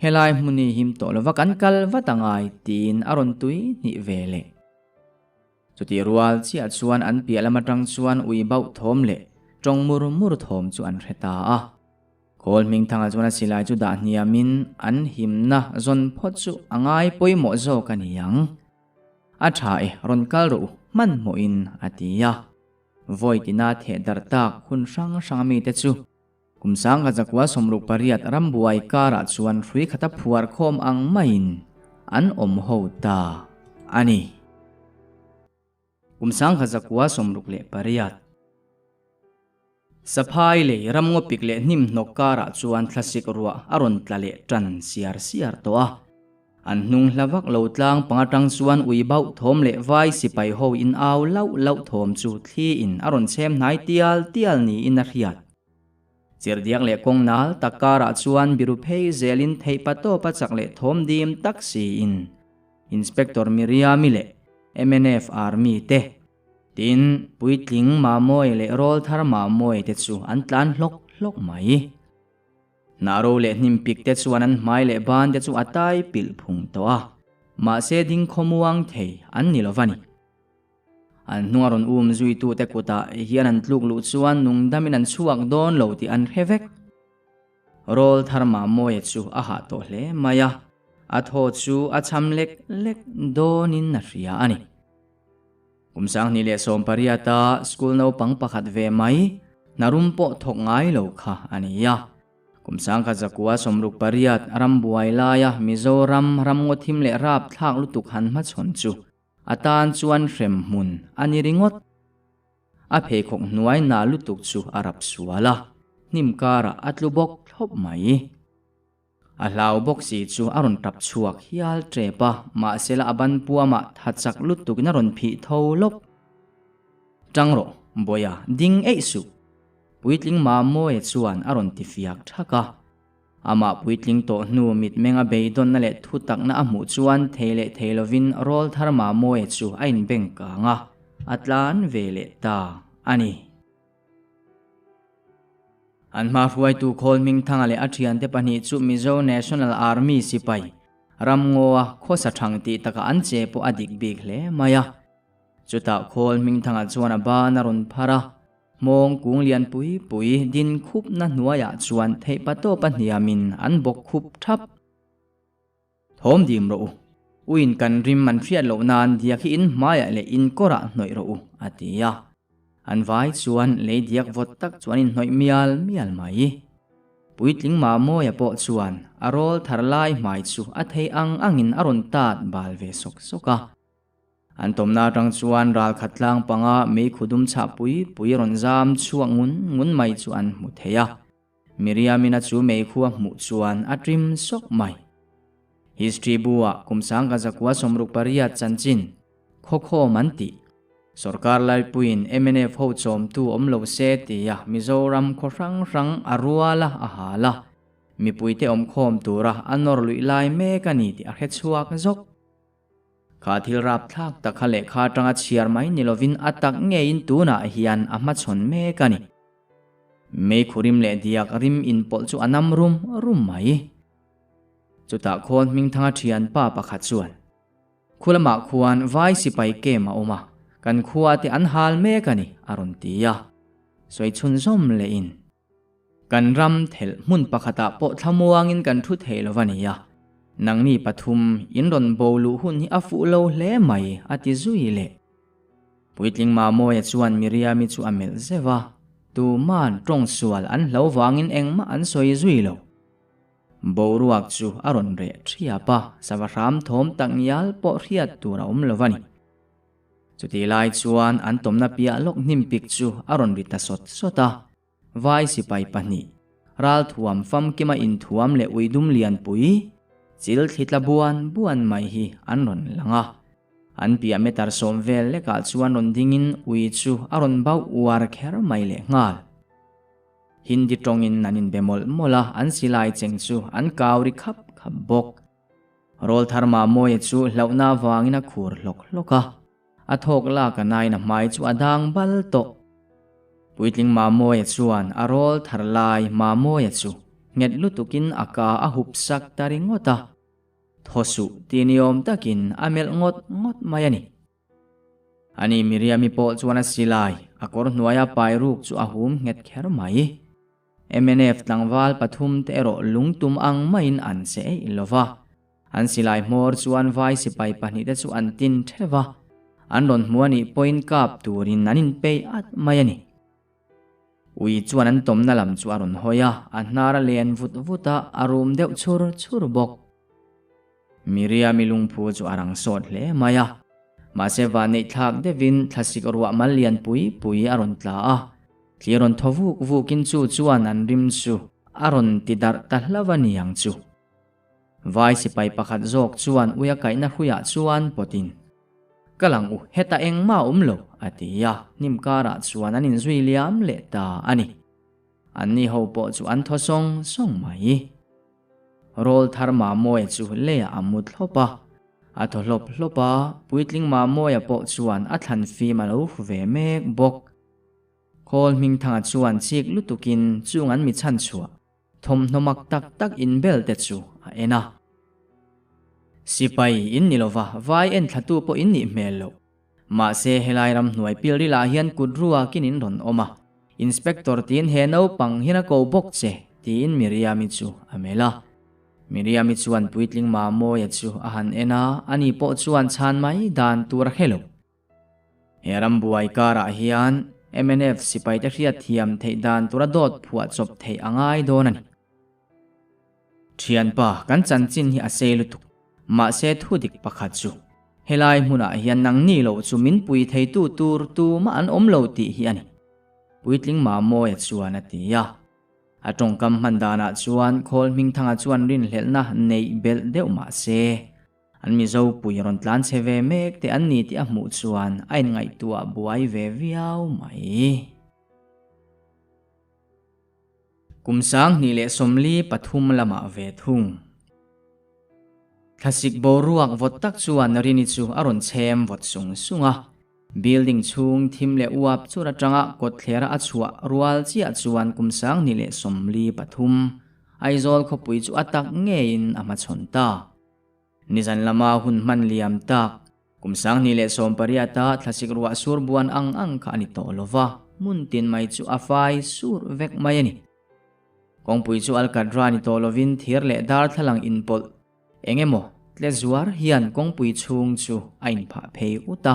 Helai hmun hi him tawh lova kan kal vat a ngai tiin a rawn tui hnih ve leh. Chutih rual chiah chuan an piah lam atang chuan ui bauh thawm leh tawng mur mur thawm chu an hre ta a. Khawl Hmingthanga chuan a silai chu dah hniamin an himna zawn phawt chu a ngai pawimawh zawk a ni ang. A tha e, rawn kal rawh u, hmanhmawhin a ti a. Vawi tina theh darh tak hun hrang hrang a mite chu Kum 1968 rambuai karah chuan hrui khata phuar khawm ang maiin an awm ho ta a ni. Kum 1968 Saphai lei ramngawpik leh hnimhnawk karah chuan thlasik ruah a rawn tla leh tan siar siar tawh a. An hnung hla vak lo tlang pang atang chuan ui bauh thawm leh vai sipai ho in au lauh lauh thawm chu thli in a rawn chhem hnai tial tial niin a hriat. Chirhdiak leh kawng nal tak karah chuan biru phei zelin theih pa tawp a chak leh thawm dim tak siin Inspector Miriami leh mnf Army te, tin puitling Mamawia leh rawlthar Mamawia te chu an tlan hlawk hlawk mai. Hnah ro leh hnim pik te chuan an hmai leh ban te chu a tai pilh phung tawh a, mahse ding khawmuang thei an ni lo va ni. An hnunga rawn um zuitute kutah hian an tluk luh chuan nungdamin an chhuak dawn lo tih an hre vek. Rawl thar Mamawia chu a hah tawh hle mai a, a thaw chu a cham lek lek dawnin a hria a ni. Kum 2018 a school naupang pakhat ve mai, hnarum pawh thawk ngai lo kha a ni a. Kum 1968 rambuai laia Mizoram ramngaw thim leh rapthlak lutuk han hmachhawn chu a tan chuan hrem hmun a ni ringawt. A pheikhawk hnuai na lutuk chu a rap sual a, hnim karah a tlu bawk thlawp mai. A hlau bawk si chu a rawn tap chhuak hial tep a, mahsela a ban puamah tha chak lutukin a rawn phih tho lawp. Tang rawh, Bawia, ding eih suh! Puitling Mamawia chuan a rawn ti fiak thak a. Amah puitling tawh hnu mitmeng a beidawnna leh thutakna a hmuh chuan thei leh thei lovin rawl thar Mamawia chu a inbeng kang a, a tlan ve leh ta a ni. An hma hruaitu Khawl Hmingthanga leh a thiante pahnih chu Mizo National Army sipai Ramngaw-a khawsa thang tih takah an che pawh a dik bik hle mai a. Chutah Khawl Hmingthanga chuan a ban a rawn phar a, hmawng kung lian pui pui din khupna hnuaiah chuan theihpatawpa hniamin an bawk khup thap. Thawm dim rawh u. Uiin kan rim an hriat loh nan diak hi in hmaiah leh in kawrah hnawih rawh u, a ti a. An vai chuan lei diak vawt tak chu an inhnawih mial mial mai. Puitling Mamawia pawh chuan a rawl thar lai hmai chu a thei ang angin a rawn tat bal ve sawk sawk a. An tawmna atang chuan ralkhat tlang panga meikhu dum chhah pui pui rawn zam chhuak ngun ngun mai chu an hmu thei a. Miriamina chu meikhu a hmuh chuan a trim sawk mai. History bu-ah kum sangka zakua 68 chanchin khawkhawm an tih. Sorkar laipuiin mnf ho chawmtu awm lo se tia Mizoram khaw hrang hrang a rual a, a hal a. Mipuite awmkhawm tura a nawr luih lai mek a ni tih a hre chhuak zawk. Kha thil rapthlak tak kha lehkha atanga chhiar mai ni lovin a tak ngeiin tunah hian a hmachhawn mek a ni. Meikhu rim leh diak rim inpawlh chu a nam rum rum mai. Chutah khawn Hmingthanga thianpa pakhat chuan, Khu lamah khuan vai sipai kem a awm a, kan khua te an hal mek a ni, a rawn ti a. Sawi chhunzawm lehin. Kan ram thelh hmun pakhatah pawh thlamuangin kan thu thei lo va nia. Nangni pathum in rawn bo luh hun hi a fuh lo hle mai, a ti zui leh. Puitling Mamawia chuan Miriami chu a melh zeuh a, tuma'n tawng sual an hlo vangin engmah an sawi zui lo. Boruak chu a rawn reh thiap a, sava hram thawm tak ngial pawh hriat tur a awm lo va ni. Chutih lai chuan an tawmna piah lawk hnim pik chu a rawn ri ta sawt sawt a. Vai sipai pahnih, ralthuam famkima inthuam leh uidum lianpui, chil thli tla buan buan mai hi an rawn lang a. An piah meter sawm vel lekah chuan rawn dingin ui chu a rawn bauh uar kher mai leh nghal. Hindi tawngin an inbe mawlh mawlh a, an silai cheng chu an kau ri khap khap bawk. Rawlthar Mamawia chu hlauhna avangin a khur hlawk hlawk a. A thawk lak a nain a hmai chu a dang bal tawh. Puitling Mamawia chuan a rawl thar lai Mamawia chu nghet lutukin a ka a hup sak ta ringawt a. Thaw suh ti ni awm takin a melh ngawt ngawt mai a ni. Ani Miriami pawh chuan a silai a kawr hnuaia pai ruk chu a hum nghet kher mai. Mnf tlangval pathum te erawh lungtum ang maiin an che eih lo va. An silai hmawr chuan vai sipai pahnihte chu an tin theuh a, an rawn hmu a nih pawhin kap turin an inpeih at mai a ni. Ui chuan an tawmna lam chu a rawn hawi a, a hnar a len vut vut a, a rum deuh chhur chhur bawk. Miriami lungphu chu a rang sawt hle mai a, mahse vanneih thlak deuhin thlasik ruah mal lian pui pui a rawn tla a, thli rawn thaw vuk vukin chu chuan an rim chu a rawn ti darh ta hlauh a ni ang chu. Vai sipai pakhat zawk chuan uia kaihna hruiah chuan pawtin, Ka lang u, hetah engmah a awm lo, a ti a, hnim karah chuan an inzui liam leh ta a ni. Anni ho pawh chu an thaw sawng sawng mai. Rawl thar Mamawia chu leiah a mu thlawp a, a thaw hlawp hlawp a, puitling Mamawia pawh chuan a thlan fim a lo hru ve mek bawk. Khawl Hmingthanga chuan chik lutukin chung an mi chhanchhuah Thawmhnaw mak tak tak inbel te chu a en a. Sipai in ni lova, vai en thlatu pawh in nih hmel loh. Mahse helai ramhnuai pilril ah hian kut ruakin in rawn awm a. Inspector tiin he naupang hian a ko bawk che, tiin Miriami chu a melh a. Miriami chuan puitling Mamawia chu a han en a, ani pawh chuan chhan mai dan tur a hre lo. He rambuai karah hian mnf sipaite hriatthiam theih dan tura dawt phuah chawp theih a ngai dawn a ni. Thianpa, kan chanchin hi a sei lutuk. Mahse thu dik pakhat chu, helai hmunah hian nangni loh chu min pui theitu tur tumah an awm lo tih hi a ni. Puitling Mamawia chuan a ti a. A tawngkam hman danah chuan Khawl Hmingthanga chuan rinhlelhna neih belh deuh mah se, An Mizo pui rawn tlan chhe ve mek te an ni tih a hmuh chuan a inngaihtuah buai ve viau mai. Kum 2043 lamah ve thung. Thlasik boruak vawt tak chuan Rini chu a rawn chhem vawt sung sung a. Building chhung thim leh uap chur atanga kawtthlera a chhuah rual chiah chuan kum 2023 Aizawl khawpui chu a tak ngeiin a hmachhawn ta. Nizan lama hun hman liam tak, kum 2018-a thlasik ruah sur buan ang ang kha a ni tawh lo va, hmun tin mai chu a fai sur vek mai a ni. Kawngpui chu alkatra ni tawh lovin thir leh darthlalang inpawlh eng emaw tle zuar hian kawngpui chhung chu a inphah phei ut a.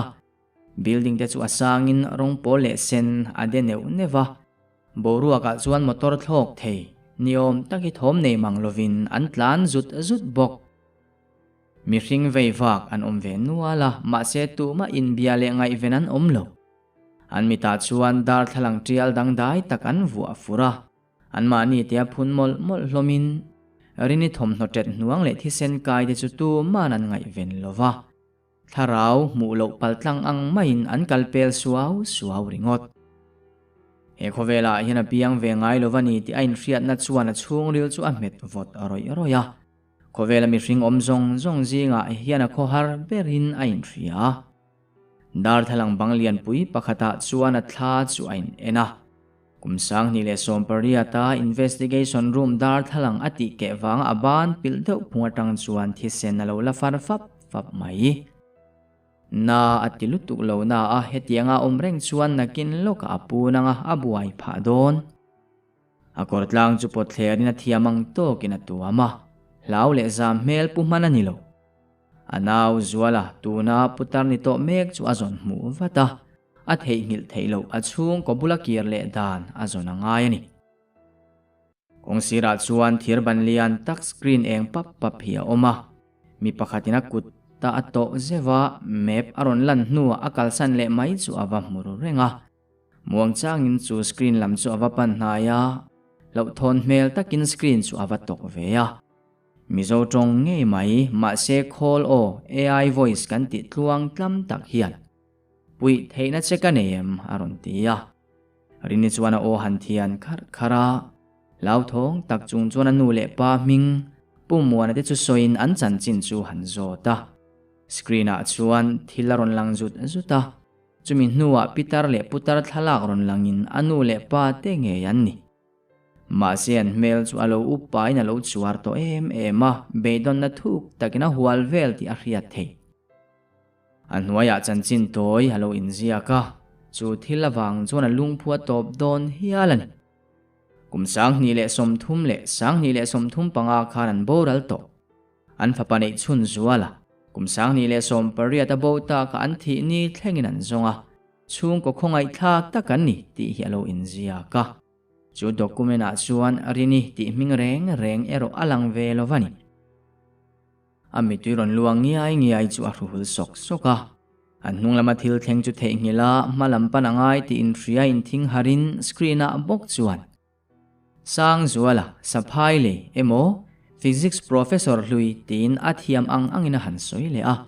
Building te chu a sangin rawng pawl leh sen a de neuh neuh va. Boruakah chuan motor thlawk thei ni awm tak hi thawm nei mang lovin an tlan zut zut bawk. Mihring vei vak an awm ve nual a, mahse tumah inbia leh ngaihven an awm lo. An mitah chuan darthlalang tial dangdai tak an vuah fur a, anmahni tia phun mawlh mawlh hlawmin Rini thawmhnaw ṭet hnuang leh thisen kai te chu tuman an ngaihven lo va. Thlarau hmuh loh paltlang ang maiin an kal pel suau suau ringawt. He khawvelah hian a piang ve ngai lo va ni tih a inhriatna chuan a chhungril chu a hmet vawt rawih rawih a. Khawvela mihring awm zawng zawng zingah hian a khawhar berin a inhria a. Darthlalang bang lianpui pakhatah chuan a thla chu a in en a. Kum 2018 a investigation room darthlalang a tih keh vanga a ban pilh deuh phung atang chuan thisen a lo la far fap fap mai. Na a ti lutuk lo na a, hetianga awm reng chuan nakin lawkah a pu nang a, a buai phah dawn. A kawr tlang chu pawt thlerin a thiam ang tawkin a tuam a, hlau leh zam hmel pu hman a ni lo. A nau Zuala tuna putar ni tawh mek chu a zawn hmuh vat a, a theihnghilh theih loh a chhungkaw bula kir leh dan a zawn a ngai a ni. Kawng sirah chuan thir ban lian tak screen eng pap pap hi a awm a, mi pakhatin a kut ta a tawh zeuh a, map a rawn lan hnuah a kalsan leh mai chu a va hmu ru reng a. Muangchangin chu screen lam chu a va pan hnai a, hlauhthawn hmel takin screen chu a va tawk ve a. Mizo tawng ngei mai, mahse khawl aw AI voice kan tih tluang tlam tak hian puih theihna che ka nei em? a rawn ti a. Rini chuan a aw han thian kharh kharh a, hlauthawng tak chung chuan a nu leh pa hming Pu Muana te chu sawiin an chanchin chu han zawt a. Screen ah chuan thil a rawn lang zut zut a, chumi hnuah pitar leh putar thlalak rawn langin a nu leh pa te ngei an ni. Mahse an hmel chu a lo upain a lo chuar tawh em em a, beidawnna thuk takin a hual vel tih a hriat theih. A hnuaiah chanchin tawi a lo inziak a, chu thil avang chuan a lungphu a tawp dawn hial a ni. Kum 2030 leh 2035 khan an boral tawh. An fapa neih chhun zual a, kum 2018 a bo tak a an thih ni thlengin an zawng a, chhungkaw khawngaihthlak tak an ni tih hi a lo inziak a. Chu document ah chuan Rini tih hming reng reng erawh a lang ve lo va ni. A mittui rawn luang ngiai ngiai chu a hruhul sawk sawk a. An hnung lama thil thleng chu theihnghilh a, hma lam pan a ngai tih inhria inthing harin screen ah bawk chuan Sangzuala, Saphai lei emaw Physics Professor hlui tiin a thiam ang angin a han sawi leh a.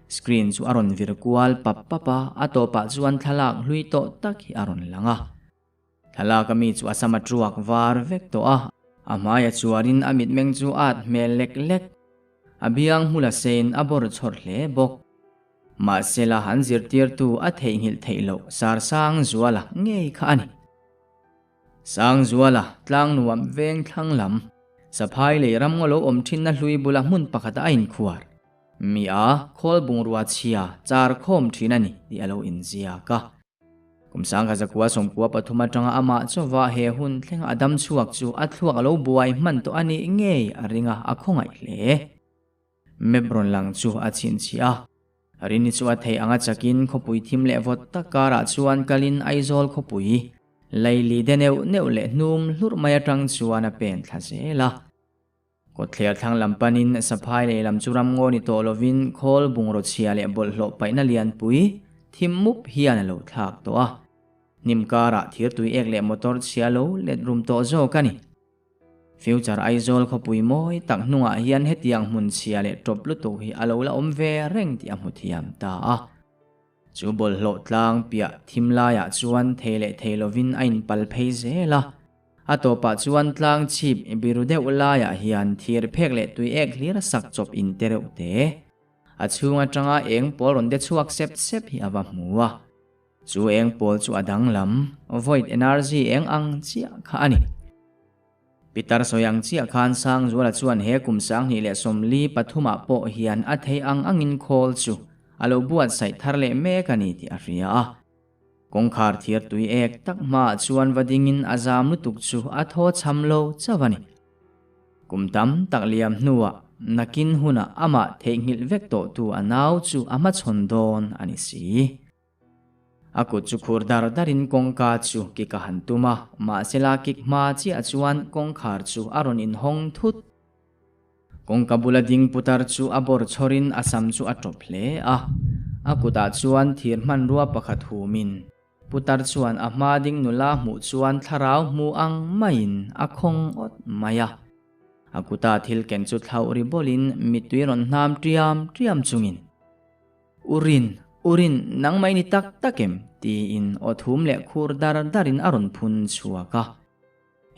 Screen chu a rawn vir kual pap pap a, a tawpah chuan thlalak hlui tawh tak hi a rawn lang a. Thlalak a mi chu a sam a truak var vek tawh a, a hmai a chuarin a mitmeng chu a at hmel lek lek. A biang hmul a sein a bawr chhawr hle bawk. Mahsela an zirtirtu a theihnghilh theih loh Sarsangzuala ngei kha a ni. Sangzuala tlang nuam veng thlang lam, Saphai lei ramngaw lo awm thinna hlui bula hmun pakhata a inkhuar. Mi a khawl bungrua chhia char khawm thin a ni tih a lo inziak a. Kum 1993 atanga amah chauva he hun thlenga a dam chhuak chu a thluak a lo buai hman tawh a nih ngei a ring a, a khawngaih hle. Map rawn lang chu a chhinchhiah a. Rini chu a theih anga chakin khawpui thim leh vawt tak karah chuan kalin Aizawl khawpui laili de neuh neuh leh hnum hlurh mai atang chuan a pen thla zel a. Kawtthler thlang lam panin Saphai lei lam chu ramngaw ni tawh lovin khawl bungraw chhia leh bawlhhlawh paihna lianpui thim mup hian a lo thlak tawh a. Hnim karah thirtui ek leh motor chhia lo let rum tawh zawk a ni. Future Aizawl khawpui mawi tak hnungah hian hetiang hmun chhia leh tawp lutuk hi a lo la awm ve reng tih a hmu thiam ta a. Chu bawlhhlawh tlang piah thim laiah chuan thei leh thei lovin a inpal phei zel a. A tawpah chuan tlang chhip biru deuh laiah hian thir phek leh tui ek hlir a sak chawp in te reuh te. A chhung atanga eng pawl rawn de chhuak sep sep hi a va hmu a. Chu eng pawl chu a danglam, void energy eng ang chiah kha a ni. Pitar sawi ang chiah khan Sangzuala chuan he kum 2043 ah pawh hian a thei ang angin khawl chu a lo buatsaih thar leh mek a ni tih a hria a. Kawngkhar thir tui ek tak hmaah chuan va dingin a zam lutuk chu a thaw chham lo chauh a ni. Kum tam tak liam hnuah nakin hunah amah theihnghilh vek tawhtu a nau chu a hmachhawn dawn a ni si. A kut chu khur dar darin kawngka chu kik a han tum a, mahsela kik hma chiah chuan kawngkhar chu a rawn inhawng thut. Kawngka bula ding putar chu a bawr chhawrin a sam chu a tawp hle a, a kutah chuan thir hmanrua pakhat humin putar chuan a hma ding nula hmuh chuan thlarau hmu ang maiin a khawng awt mai a. A kuta thil ken chu thlauh ri bawlin mittui rawn hnam ṭiam ṭiam chungin, U Rin, U Rin, nangmah i ni tak tak em? tiin aw thum leh khur dar darin a rawn phun chhuak a.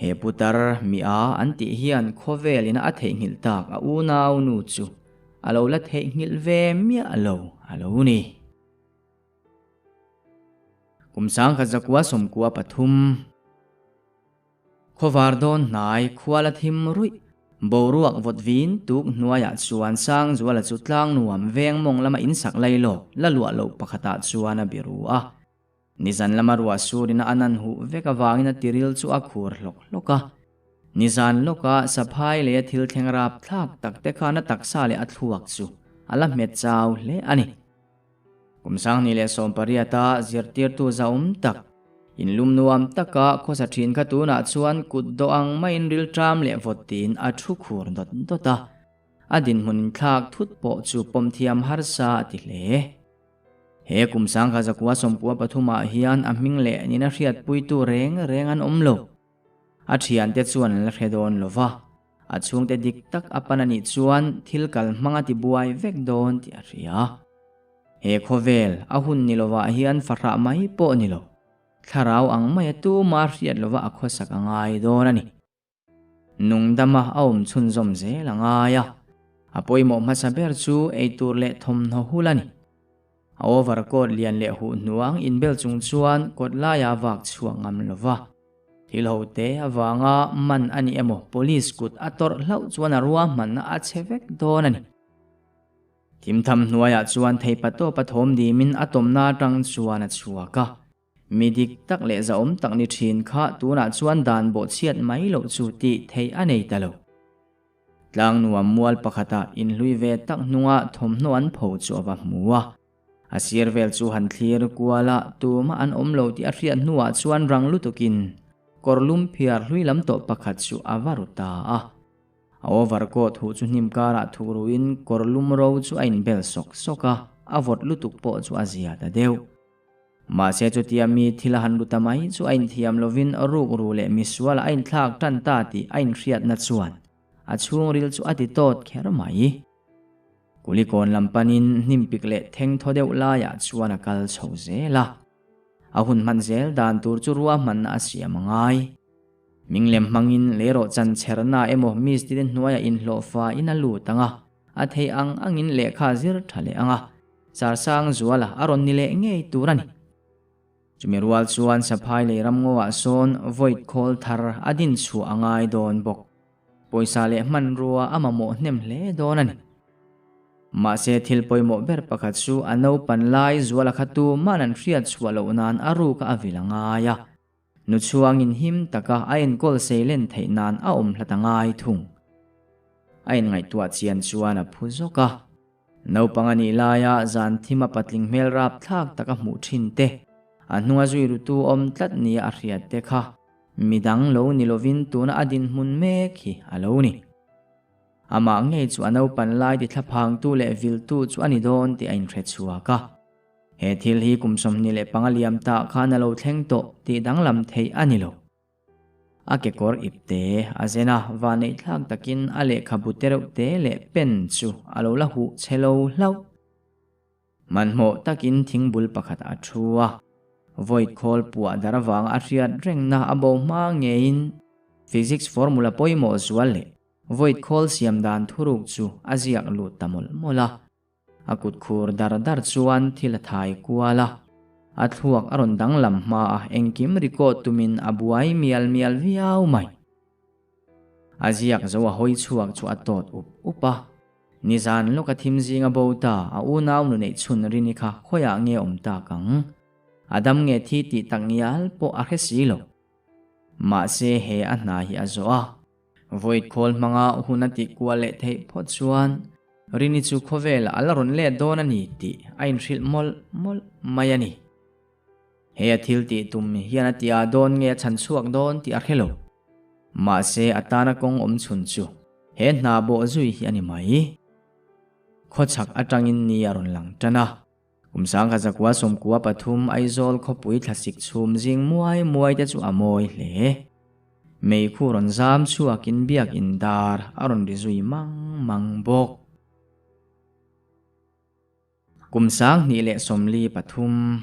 He putar mi a an tih hian khawvel ina a theihnghilh tak a unau nu chu a lo la theihnghilh ve miah lo a lo ni. Kum 1993. Khawvar dawn hnai khuala thim ruih boruak vawt vin tuk hnuaiah chuan Sangzuala chu tlang nuam veng mawng lama insak lailawk la luah loh pakhatah chuan a biru a. Nizan lama ruah surin a nan huh vek avangin a tiril chu a khur hlawk hlawk a. Nizan lawka saphai leh a thil thleng rap thlak tak te khan a taksa leh a thluak chu a la hmet chau hle a ni. Kum 2018 a zirtirtu zahawm tak, inlum nuam taka khawsa thin kha tunah chuan kut dawh ang maiin rilṭam leh vawt tiin a thu khur dawt dawt a. A dinhmun inthlak thut pawh chu pawm thiam harsa a ti hle. He kum 1993 ah hian a hming leh nina hriatpuitu reng reng an awm lo. A thiante chuan an la hre dawn lo va, a chhungte dik tak a pan a nih chuan thil kal hmang a ti buai vek dawn tih a hria. He khawvel a hun ni lovah hian fahrah mai pawh ni lo, thlarau ang maia tuma hriat lova a khawsak a ngai dawn a ni. Nungdama a awm chhunzawm zel a ngai a, a pawimawh hmasa ber chu eitur leh thawmhnaw hul a ni. A overcoat lian leh huh hnuang inbel chung chuan kawt laia vak chhuak ngam lo va. Thil ho te avanga man a ni emaw police kut a tawrh hlauh chuan a ruahmanna a chhe vek dawn a ni. Thimtham hnuaiah chuan theipatawpa thawm dimin a tawmna atang chuan a chhuak a. Mi dik tak leh zahawm tak ni thin kha tunah chuan dan bawhchhiat mai loh chu tih theih a nei ta lo. Tlang nuam mual pakhata inhlui ve tak hnunga thawmhnaw an pho chu a va hmu a. A sir vel chu han thlir kual a, tumah an awm lo tih a hriat hnuah chuan rang lutukin kawr lum phiar hlui lam tawh pakhat chu a va ru ta a. A overcoat huh chu hnim karah thuk ruin kawr lum ro chu a inbel sawk sawk a, a vawt lutuk pawh chu a zia ta deuh. Mahse chutia mi thil a han ru ta mai chu a inthiam lovin rukru leh misual a inthlak tan ta tih a inhriatna chuan a chhungril chu a ti tawt kher mai. Kulikawn lam panin hnim pik leh theng thaw deuh laiah chuan a kal chho zel a. A hun hman zel dan tur chu ruahmanna a siam a ngai. Minglem hmangin leirawh chan chherna emaw mistiri hnuaiah inhlawhfa in a lut ang a, a theih ang angin lehkha zir tha leh ang a. Sarsang Zuala a rawn ni leh ngei tur a ni. Chumi rual chuan Saphai lei ramngaw ah sawn void khawl thar a din chhuah a ngai dawn bawk. Pawisa leh hmanrua a mamawh hnem hle dawn a ni. Mahse thil pawimawh ber pakhat chu a naupan lai Zuala kha tuman an hriat chhuah loh nan a ruk a vil a ngai a. Nu chhuangin him taka a enkawl seilen theih nan a awm hlat a ngai thung. A inngaihtuah chian chuan a phu zawk a. Naupang a nih laia zan thim a patling hmel rapthlak taka hmuh thin te, a hnunga zui rutu awm tlat nia a hriat te kha midang lo ni lovin tuna a dinhmun mek hi a lo ni. Amah ngei chu a naupan lai ti thlaphangtu leh viltu chu a ni dawn tih a inhre chhuak a. He thil hi kum 25 liam tah khan a lo thleng tawh tih danglam theih a ni lo. A kekawr ipte a zen a, vaneihthlak takin a lehkhabu te reuh te leh pen chu a lo la huh chhe lo hlauh. Hmanhmawh takin thingbul pakhat a thu a, void khawl puah dar avanga a hriat rengna a bo hma ngeiin physics formula pawimawh zual leh void khawl siam dan thuruk chu a ziak lut ta mawlh mawlh a. A kut khur dar dar chuan thil a thai kual a, a thluak a rawn danglam hma a, engkim record tumin a buai mial mial viau mai. A ziak zo a hawi chhuak chu a tawt up up a, nizan lawka thim zinga bo ta a unau nu neih chhun rini kha khawiah nge awm tak ang? A dam nge thi tih tak ngial pawh a hre si lo. Mahse he a hna hi a zawh a. Void khawl hmanga hun a tih kual leh theih phawt chuan Rini chu khawvelah a la rawn let dawn a ni tih a inhrilh mawlh mawlh mai a ni. He a thil tih tum hian a ti a dawn nge a chhan chhuak dawn tih a hre lo. Mahse a tana kawng awm chhun chu He hna bawh zui hi a ni mai. Khawchhak atangin ni a rawn lang tan a. Kum sangkha zakua sawmkua pathum Aizawl khawpui thlasik chhum zing muai muai te chu a mawi hle. Meikhu rawn zam chhuakin biakin dar a rawn ri zui mang mang bawk. Kum 2023.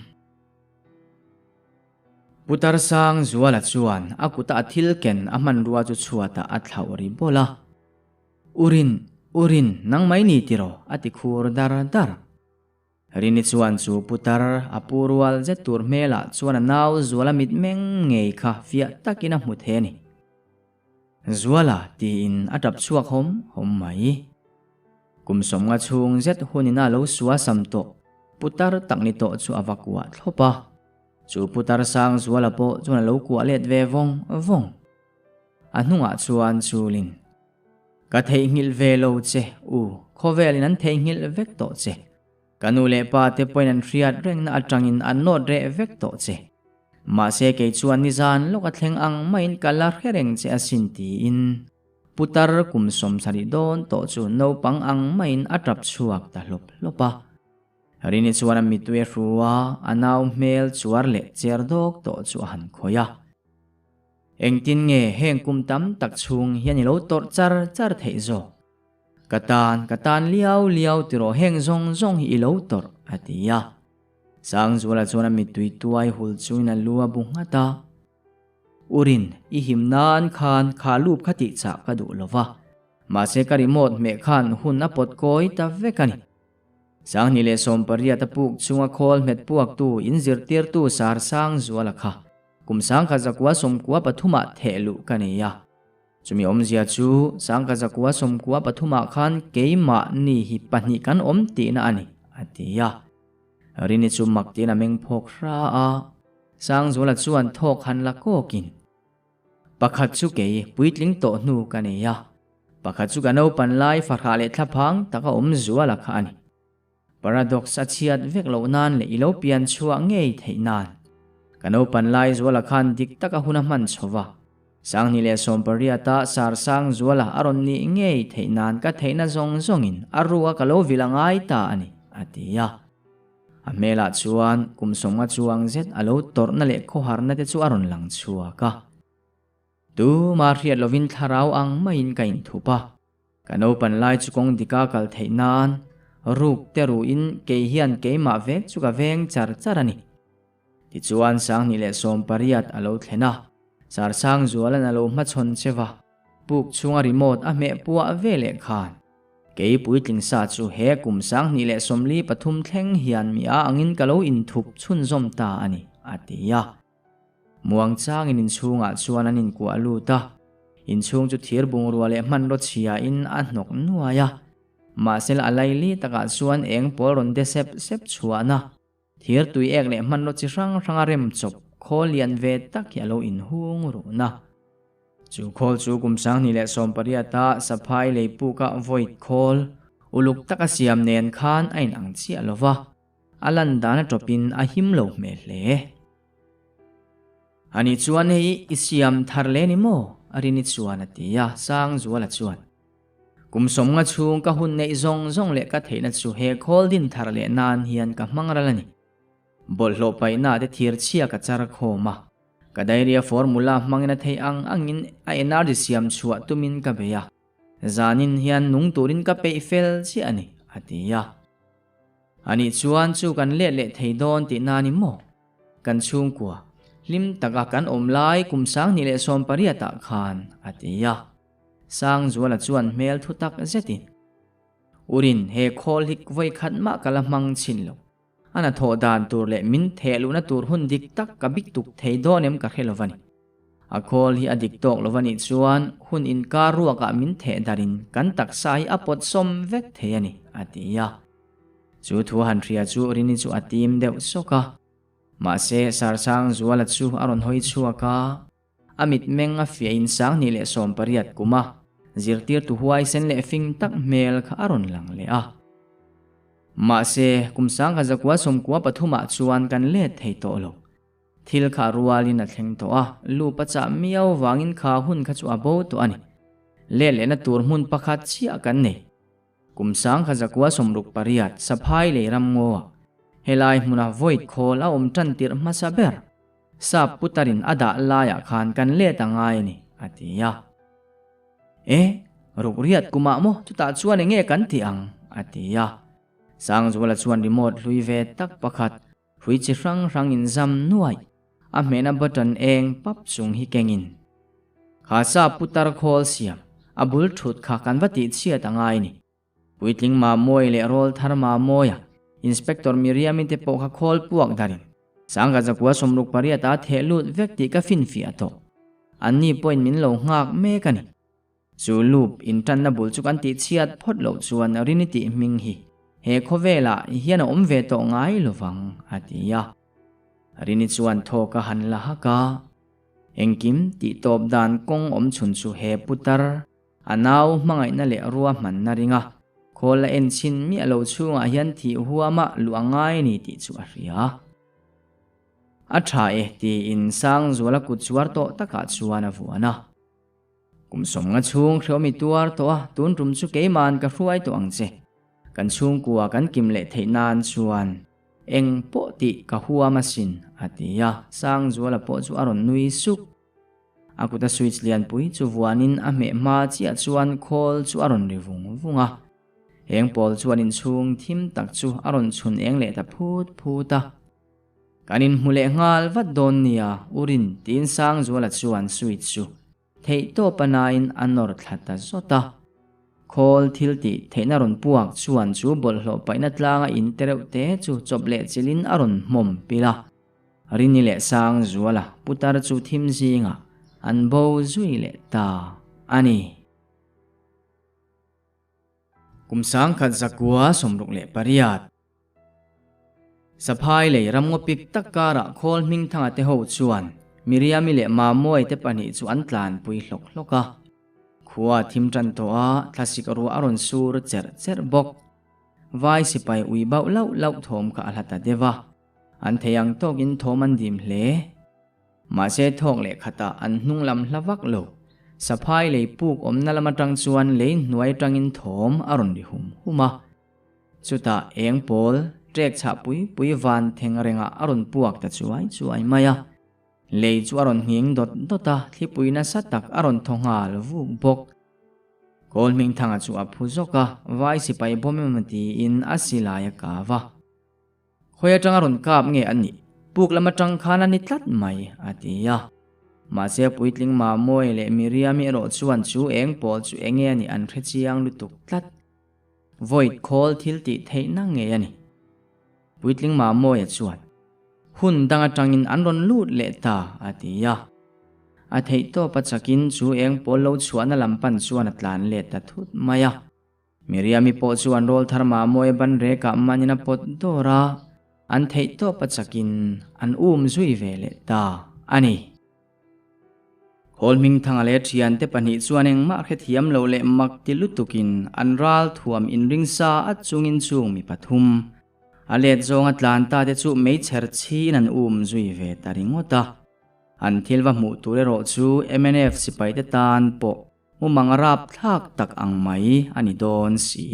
Putar Sangzuala chuan a kuta a thil ken a hmanrua chu chhuatah a thlauh ri bawlh a. U Rin, U Rin, nang mai ni tiraw? a ti khur dar dar. Rini chuan chu putar a pu rual zet tur hmelah chuan a nau Zuala mitmeng ngei kha fiah takin a hmu thei a ni. Zuala tiin a tap chhuak hawm hawm mai. Kum sawmnga chhung zet hunin a lo sua sam tawh putar tak ni tawh chu a va kuah thlawp a. Chu putar sang Zuala pawh chuan a lo kuah let ve vawng vawng. A hnungah chuan chulin, Ka theihnghilh ve lo che u, khawvelin an theihnghilh vek tawh che. Ka nu leh pa te pawhin an hriat rengna atangin an nawt reh vek tawh che. Mahse kei chuan nizan lawk a thleng ang maiin ka la hre reng che asin tiin putar kum sawmsarih dawn tawh chu naupang ang maiin a tap chhuak ta hlawp hlawp a. Rini chuan a mittui a hru a, a nau hmel chuar leh cher dawk tawh chu a han khawih a. Engtin nge heng kum tam tak chhung hian i lo tawrh char char theih zawk? Ka tan, ka tan liau liau tiraw heng zawng zawng hi i lo tawrh, a ti a. Sangzuala chuan a mittui tuai hul chungin a lu a bu nghat a. Urin, i him nan khan kha lup kha tih chah ka duh lo va. Mahse ka remote hmeh khan hun a pawt kawi ta vek a ni. 2018 a puk chunga khawl hmet puaktu in zirtirtu Sar Sangzuala kha kum 1993 ah theh luh ka nei a. Chumi awmzia chu 1993 ah khan keimah ni hi pahnih kan awm tihna a ni, a ti a. Rini chu mak tiin a meng phawk hra a, Sangzuala chuan thawk han la kawkin, Pakhat chu kei puitling tawh hnu ka nei a, pakhat chu ka naupan lai fahrah leh thlaphang taka awm zuala kha a ni. Paradox a chhiat vek loh nan leh i lo pian chhuah ngei theih nan. Ka naupan lai Zuala khan dik taka hun a hman chho va. 2018 a Sar Sang Zuala a rawn nih ngei theih nan ka theihna zawng zawngin a rua ka lo vil a ngai ta a ni, a ti a. A hmelah chuan kum sawmnga chuang zet a lo tawrhna leh khawharna te chu a rawn lang chhuak a. Tuma hriat lovin thlarau ang maiin ka inthup a. Ka naupan lai chu kawng dika kal theih nan ruk te ruhin kei hian keimah vek chu ka veng char char a ni. Tichuan 2018 a lo thlen a, Sarsangzualan a lo hmachhawn che va, puk chhunga remote a hmeh puah ve leh khan. Kei puitling sa chu he kum 2023 thleng hian mi a angin ka lo inthup chhunzawm ta a ni, a ti a. Muangchangin inchhungah chuan an inkuah lut a, inchhung chu thir bungrua leh hmanraw chhiain a hnawk nuai a. Mahse a laili takah chuan eng pawl rawn de sep sep chhuahna, thir tui ek leh hmanraw chi hrang hranga rem chawp khawl lian ve tak hi a lo inhung run a. Chu khawl chu kum 2018 a Saphai leipuka void khawl uluk taka siam nen khan a inang chiah lo va, a lan dan a tawpin a him lo hmel hle. Ani chuan hei i siam thar le ni maw? Arini chuan a ti a, Sangzuala chuan, Kum sawmnga chhung ka hun neih zawng zawng leh ka theihna chu he khawl din thar leh nan hian ka hmang ral a ni. Bawlhhlawh paihna te thir chhia ka char khawm a, ka diary a formula hmangin a theih ang angin a energy siam chhuah tumin ka bei a, zanin hian nung turin ka peih fel chiah a ni, a ti a. Anih chuan chu kan let leh thei dawn tihna ni maw? Kan chhungkua, hlim taka kan awm lai kum 2018 ah khan, a ti a. Sangzuala chuan hmel thu tak zetin, Urin, he khawl hi vawi khat mah ka la hmang chhin lo. A hnathawh dan tur leh min theh luhna tur hun dik tak ka bik tuk thei dawn em ka hre lo va ni. A khawl hi a dik tawk lo va nih chuan hun inkar ruakah min theh darin kan taksa hi a pawt sawm vek thei a ni, a ti a. Chu thu han hria chu Rini chu a tim deuh sawk a. Mahse, Sarsangzuala chu a rawn hawi chhuak a. A mitmeng a fiahin 2018 kuma zirtirtu huaisen leh fing tak hmel kha a rawn lang leh a. Mahse, kum 1993 ah chuan kan let thei tawh lo. Thil kha rualin a thleng tawh a, lup a chah miau vangin kha hun kha chu a bo tawh a ni. Let lehna tur hmun pakhat chiah kan nei. Kum 1968 Saphai lei ramngaw ah helai hmuna void khawl a awm tan tirh hmasa ber sap putarin a dah laiah khan kan let a ngai a ni, a ti a. E, ruk riat kumah maw chutah chuan enge kan tih ang? a ti a. Sangzuala chuan remote hlui ve tak pakhat hrui chi hrang hrang inzam nuaih a hmehna button eng pap chung hi kengin kha sap putar khawl siam a bul thut kha kan va tih chhiat a ngai ni. Puitling Mamawi leh rawl thar Mamawia Inspector Miriami te pawh kha khawl puak darin 1968 a theh lut vek tih ka finfiah tawh. Anni pawhin min lo nghak mek a ni. Chu loop intanna bul chu kan tih chhiat phawt loh chuan Rini tih hming hi he khawvelah hian a awm ve tawh ngai lovang, a ti a. Rini chuan thawk a han la hak a, Engkim tih tawp dan kawng awm chhun chu he putar a nau hmangaihna leh ruahmanna ringa khawl la en chhin miah lo chhungah hian thih huama luh a ngai ni tih chu a hria. A tha e tiin Sangzuala kut chuar tawh takah chuan a vuan a. Kum sawmnga chhung hreawm i tuar tawh a, tun tum chu keima'n ka hruai tawh ang che. Kan chhungkua kan kim leh theih nan chuan eng pawh tih ka huam asin, a ti a, Sangzuala pawh chu a rawn nui suk. A kuta switch lianpui chu vuanin a hmeh hma chiah chuan khawl chu a rawn ri vung vung a. Eng pawl chuan inchhung thim tak chu a rawn chhun eng leh ta phut phut a. Kan inhmu leh nghal vat dawn nia, U Rin tiin Sangzuala chuan switch chu theihtawp a nain a nawr thla ta zawt a. Khawl thil tih theihna rawn puak chuan chu bawlhhlawh paihna tlanga in te reuh te chu chawp leh chilhin a rawn hmawm pil a. Rini leh Sangzuala putar chu thim zingah an bo zui leh ta a ni. Kum 1968. Saphai lei ramngaw pik tak karah khawl hmingthanga te ho chuan Miriami leh Mamawii te pahnih chu an tlanpui hlawk hlawk a. Khua a thim tan tawh a, thlasik ruah a rawn sur cherh cherh bawk. Vai sipai ui bauh lauh lauh thawm kha a hla ta deuh a, an thei ang tawkin thawm an dim hle. Mahse thawk leh khatah an hnung lam hla vak lo. Saphai lei puk awmna lam atang chuan lei hnuai atangin thawm a rawn ri hum hum a. Chutah eng pawl trek chhah pui pui van theng rengah a rawn puak ta chuai chuai mai a. Lei chu a rawn nghing dawt dawt a, thlipui nasa tak a rawn thaw nghal vuk bawk. Kawl Hmingthanga chu a phu zawk a, vai sipai bawm emaw tiin a silai a kau a. Khawi atanga rawn kap nge a nih? Puk lam atang khan a ni tlat mai, a ti a. Mahse puitling Mamawii leh Miriami erawh chuan chu eng pawl chu enge a nih an hre chiang lutuk tlat. Void khawl thil tih theihna ngei a ni. Puitling Mamawia chuan, Hun dang atangin an rawn lut leh ta, a ti a. A theihtawp a chakin chu eng pawl lo chhuahna lam pan chuan a tlan let ta thut mai a. Miriami pawh chuan rawl thar Mamawia ban rekah manin a pawt dawr a, an theihtawp a chakin an um zui ve leh ta a ni. Khawl Hmingthanga leh thiante pahnih chuan engmah hrethiam lo leh mak ti lutukin an ral thuam inringsa at chungin chung mi pathum a let zawnga tlan ta te chu meichher chhiin an um zui ve ta ringawt a. An thil va hmuh tur erawh chu mnf sipaite tan pawh mumang rapthlak tak ang mai a ni dawn si.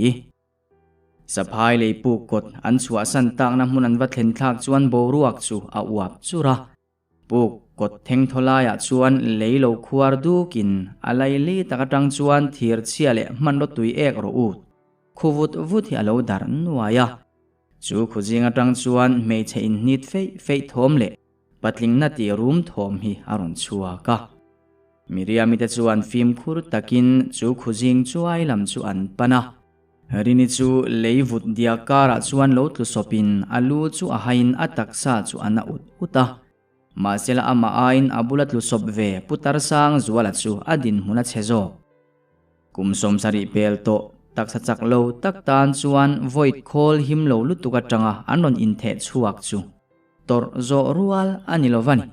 Saphai lei puk kawt an chhuahsan takna hmun an va thlen thlak chuan boruak chu a uap chur a. Puk kawt theng thaw laiah chuan lei lo khuar dukin a laili tak atang chuan thir chhia leh hmanraw tui ek rawh ut khu vut vut hi a lo darh nuai a. Chu khu zing atang chuan hmeichhe inhnit feih feih thawm leh patlingna tih rum thawm hi a rawn chhuak a. Miriami te chuan fimkhur takin chu khu zing chuai lam chu an pan a. Rini chu lei vut diak karah chuan lo tlu sawpin a lu chu a haiin a taksa chu a na ut ut a. Mahsela amah aiin a bula tlu sawp ve Pu Tarsang Zuala chu a dinhmun a chhe zawk. Kum 70 pel tawh taksa chak lo tak tan chuan void khawl him lo lutuk atanga an rawn intheh chhuak chu tawrh zawh rual a ni lo va ni.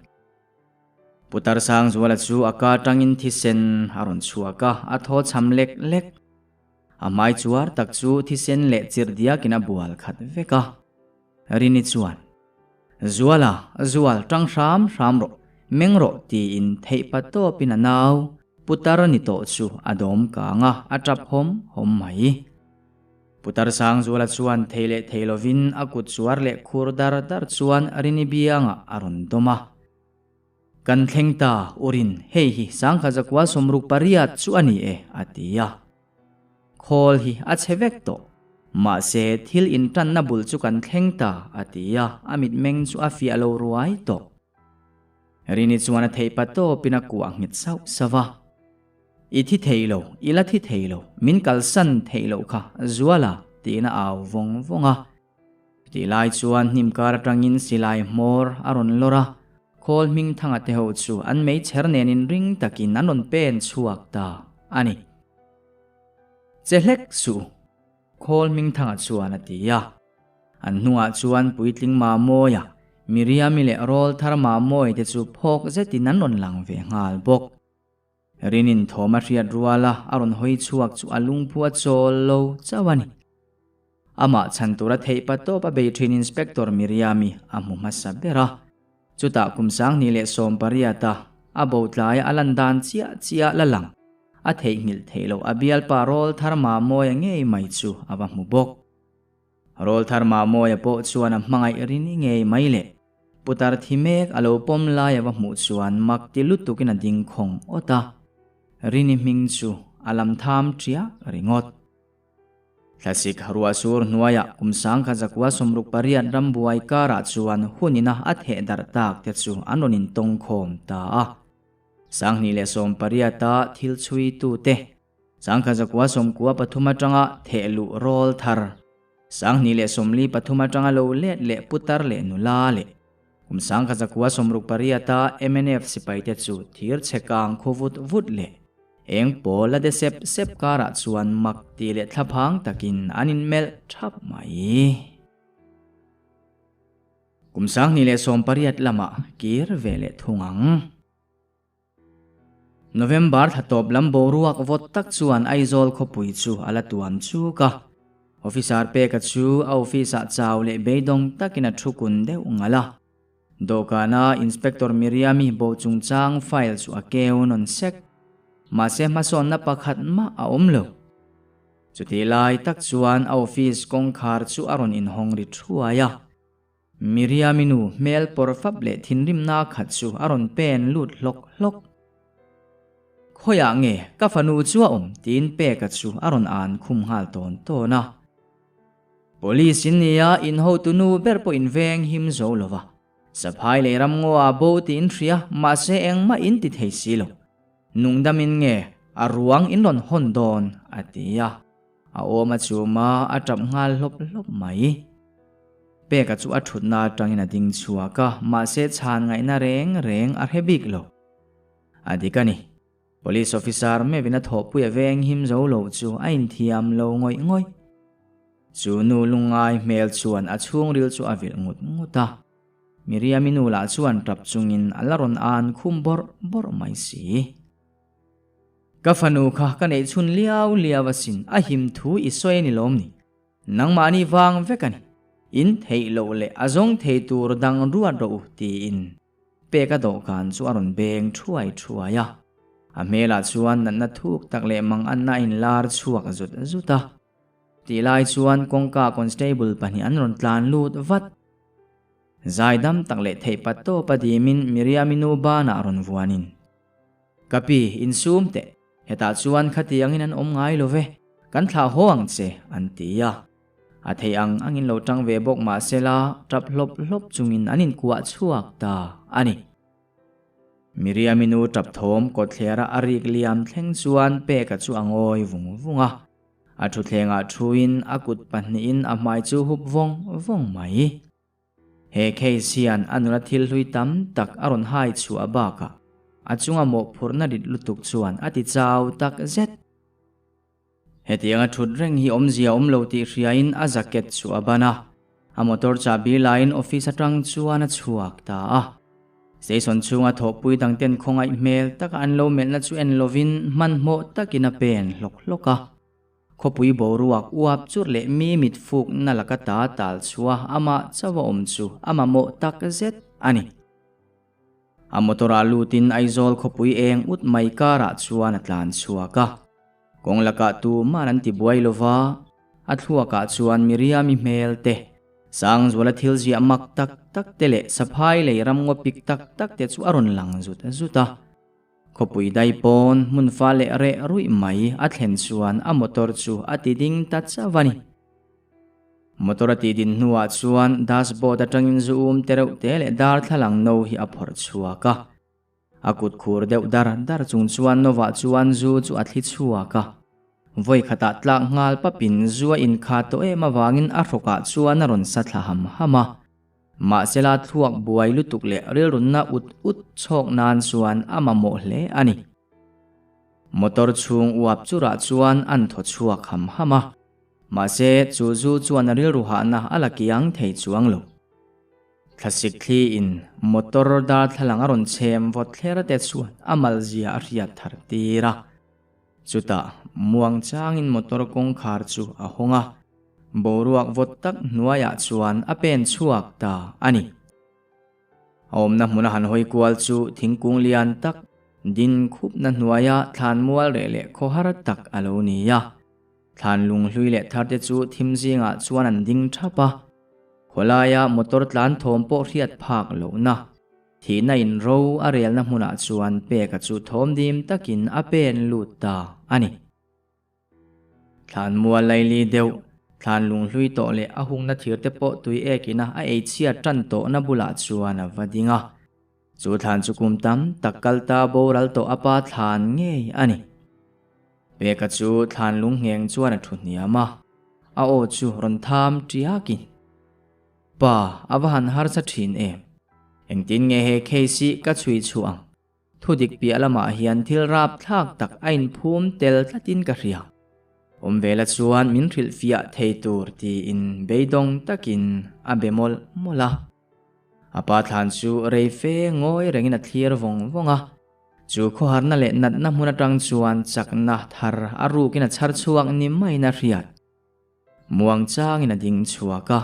Pu Tarsangzuala chu a ka atangin thisen a rawn chhuak a, a thaw cham lek lek. A hmai chuar tak chu thisen leh chirh diakin a bual khat vek a. Rini chuan, Zuala, Zual, tang hram hram rawh, meng rawh tiin theih pa tawpin a nau. Putar ni tawh chu a dawm kang a, a tap hawm hawm mai. Putar Sangzuala chuan thei leh thei lovin a kut chuar leh khur dar dar chuan Rini biangah a rawn dawm a. Kan thleng ta, U Rin, hei hi sangkhat zakua 68 chu a ni e, a ti a. Khawl hi a chhe vek tawh. Mahse, thil intanna bul chu kan thleng ta, a ti a, a mitmeng chu a fiah lo ruai tawh. Rini chuan a theih pa tawpin a kuah nghet sauh sauh a. I thi thei lo, i la thi thei lo, min kalsan theih loh kha, Zuala, tiin a au vawng vawng a. Tih lai chuan hnim kar atangin silai hmawr a rawn lawr a, khawl hming thanga te ho chu an meichher nen inring takin an rawn pen chhuak ta a ni. Che hlek suh, khawl hming thanga chuan a ti a. An hnungah chuan puitling Mamawia, Miriami leh Rawlthar Mamawia te chu phawk zetin an rawn lang ve nghal bawk. Rinin thawm a hriat ruala a rawn hawi chhuak chu a lungphu a chawl lo chauh a ni. Amah chhan tura theih pa tawp a bei thin Inspector Miriami a hmu hmasa ber a. Chutah kum 2018 a a bo tlaia a lan dan chiah chiah la lang a theihnghilh theih loh a bialpa Rawlthar Mamawia ngei mai chu a va hmu bawk. Rawlthar Mamawia pawh chuan a hmangaih rini ngei mai le. Putar thi mek a lo pawm lai a va hmuh chuan mak ti lutukin a ding khawng awt a. Rini hming chu a lam tham ṭiak ringawt. Thlasik ruah sur hnuaiah kum 1968 rambuai karah chuan hunina a theh darh tak te chu an rawn intawng khawm ta a. 2018 a thil chhuitute 1993 atanga theh luh rawl thar, 2043 atanga lo let leh putar leh nula leh kum 1968 a mnf sipaite chu thir chhe kang khu vut vut leh eng pawl a de sep sep karah chuan mak tih leh thlaphang takin an inmelh thap mai. Kum 2018 lamah kir ve leh thung ang. November thla tawp lam boruak vawt tak chuan Aizawl khawpui chu a la tuam chuk a. Officer peka chu a office ah chau leh beidawng takin a thu kun deuh ngal a. Dawhkana Inspector Miriami bo chungchang file chu a keu nawn sek. Mahse hmasawnna pakhat mah a awm lo. Chutih lai tak chuan a office kawngkhar chu a rawn inhawng ri thuai a. Miriami nu hmel pawr fap leh thinrimna khat chu a rawn pen lut hlawk hlawk. Khawiah nge ka fanu chu a awm? tiin Peka chu a rawn an khum nghal tawn tawn a. Police in nia, in hotu nu ber pawh in veng him zo lo va. Saphai leh ramngaw ah bo tiin hria, mahse engmah in ti thei si lo. Nungdamin nge a ruang in rawn hawn dawn? a ti a. A awm a chum a, a tap nghal hlawp hlawp mai. Peka chu a thutna atangin a ding chhuak a, mahse chhan ngaihna reng reng a hre bik lo. A dik a ni. Police officer meuhin a thawhpui a veng him zo lo chu a inthiam lo ngawih ngawih. Chu nu lungngai hmel chuan a chhungril chu a vilh ngut ngut a. Miriami nu lah chuan tap chungin a la rawn an khum bawrh bawrh mai si. Ka fanu kha ka neih chhun liau liau asin, a him thu i sawi a ni lawm ni? Nangmahni vang vek a ni. In theih loh leh a zawng thei tur dang ruat rawh u tiin peka dawhkan chu a rawn beng thuai thuai a. A hmelah chuan natna thuk tak leh manganna a inlar chhuak zut zut a. Tih lai chuan kawngka constable pahnih an rawn tlan lut vat. Zaidam tak leh theih pat tawpa dimin Miriami nu banah rawn vuanin. Ka pi, insum teh. Hetah chuan khatiangin an awm ngai lo ve, kan thlah haw ang che, an ti a. A thei ang angin lo tang ve bawk mah sela, tap hlawp hlawp chungin an inkuah chhuak ta a ni. Miriami nu tap thawm kawtthlera a rik liam thleng chuan Peka chu a ngawi vung vung a. A thutthlengah thuin a kut pahnihin a hmai chu hup vawng vawng mai. He case hian a nula thil hlui tam tak a rawn hai chhuah bakah a chunga mawhphurhna rit lutuk chuan a ti chau tak zet. Hetianga thut reng hi awmzia awm lo tih hriain a jacket chu a ban a, a motor chahbi laiin office atang chuan a chhuak ta a. Station chhunga thawhpui dangten khawngaih hmel taka an lo melhna chu en lovin hmanhmawh takin a pen hlawk hlawk a. Khawpui boruak uap chur leh mi mit fukna laka ta tal chhuah amah chauh a awm chu a mamawh tak zet a ni. A motor-ah lutin Aizawl khawpui eng ut mai karah chuan a tlan chhuak a. Kawng lakah tuman an ti buai lo va, a thluakah chuan Miriami hmel te, Sangzuala thil ziah mak tak tak te leh saphai lei ramngaw pik tak tak te chu a rawn lang zut zut a. Khawpui dai pawn hmun fa leh reh ruih mai a thlen chuan a motor chu a ti ding ta chauh a ni. Motor a tih din hnuah chuan dashboard atangin zu um te reuh te leh darthlalang no hi a phawrh chhuak a. A kut khur deuh dar dar chung chuan Nova chuan zu chu a thli chhuak a. Vawi khatah tlak nghal papin zu a inkha tawh em avangin a hrawkah chuan a rawn sa thla ham ham a. Mahsela thluak buai lutuk leh rilrunna ut ut chhawk nan chuan a mamawh hle a ni. Motor chhung uap churah chuan an thaw chhuak ham ham a. Mahse chu zu chuan a rilru hahna a la kiang thei chuang lo. Thlasik thli in motor darthlalang a rawn chhem vawt thler te chuan a malzia a hriat thar tir a. Chutah muang changin motor kawngkhar chu a hawng a, boruak vawt tak hnuaiah chuan a pen chhuak ta a ni. A awmna hmuna han hawi kual chu thingkung lian tak din khupna hnuaia thlan mual reh leh khawhar tak a lo ni a. Thlan lunghlui leh thar te chu thim zingah chuan an ding thap a, khawlaia motor tlan thawm pawh hriat phak lohna. Thihna in ro a relna hmunah chuan Peka chu thawm dim takin a pen lut ta a ni. Thlan mual laili deuh, thlan lunghlui tawh leh a hungna thir te pawh tui ekina a ei chhiat tan tawhna bulah chuan a va ding a. Chu thlan chu kum tam tak kal ta boral tawh a pa thlan ngei a ni. Peka chu thlan lung ngheng chuan a thu hniam a, a aw chu rawn tham tiakin. Pa, a va han harsa thin em? Engtin nge he case hi ka chhui chhuah ang? Thudik piah lamah hian thil rapthlak tak a inphum tel tlatin ka hria. Awm vela chuan min hrilhfiah thei tur tiin beidawng takin a be mawlh mawlh a. A pa thlan chu rei fe ngawi rengin a thlir vawng vawng a. Chu khawharna leh natna hmun atang chuan chakna thar a rukin a chhar chhuak ni maiin a hriat. Muang changin a ding chhuak a,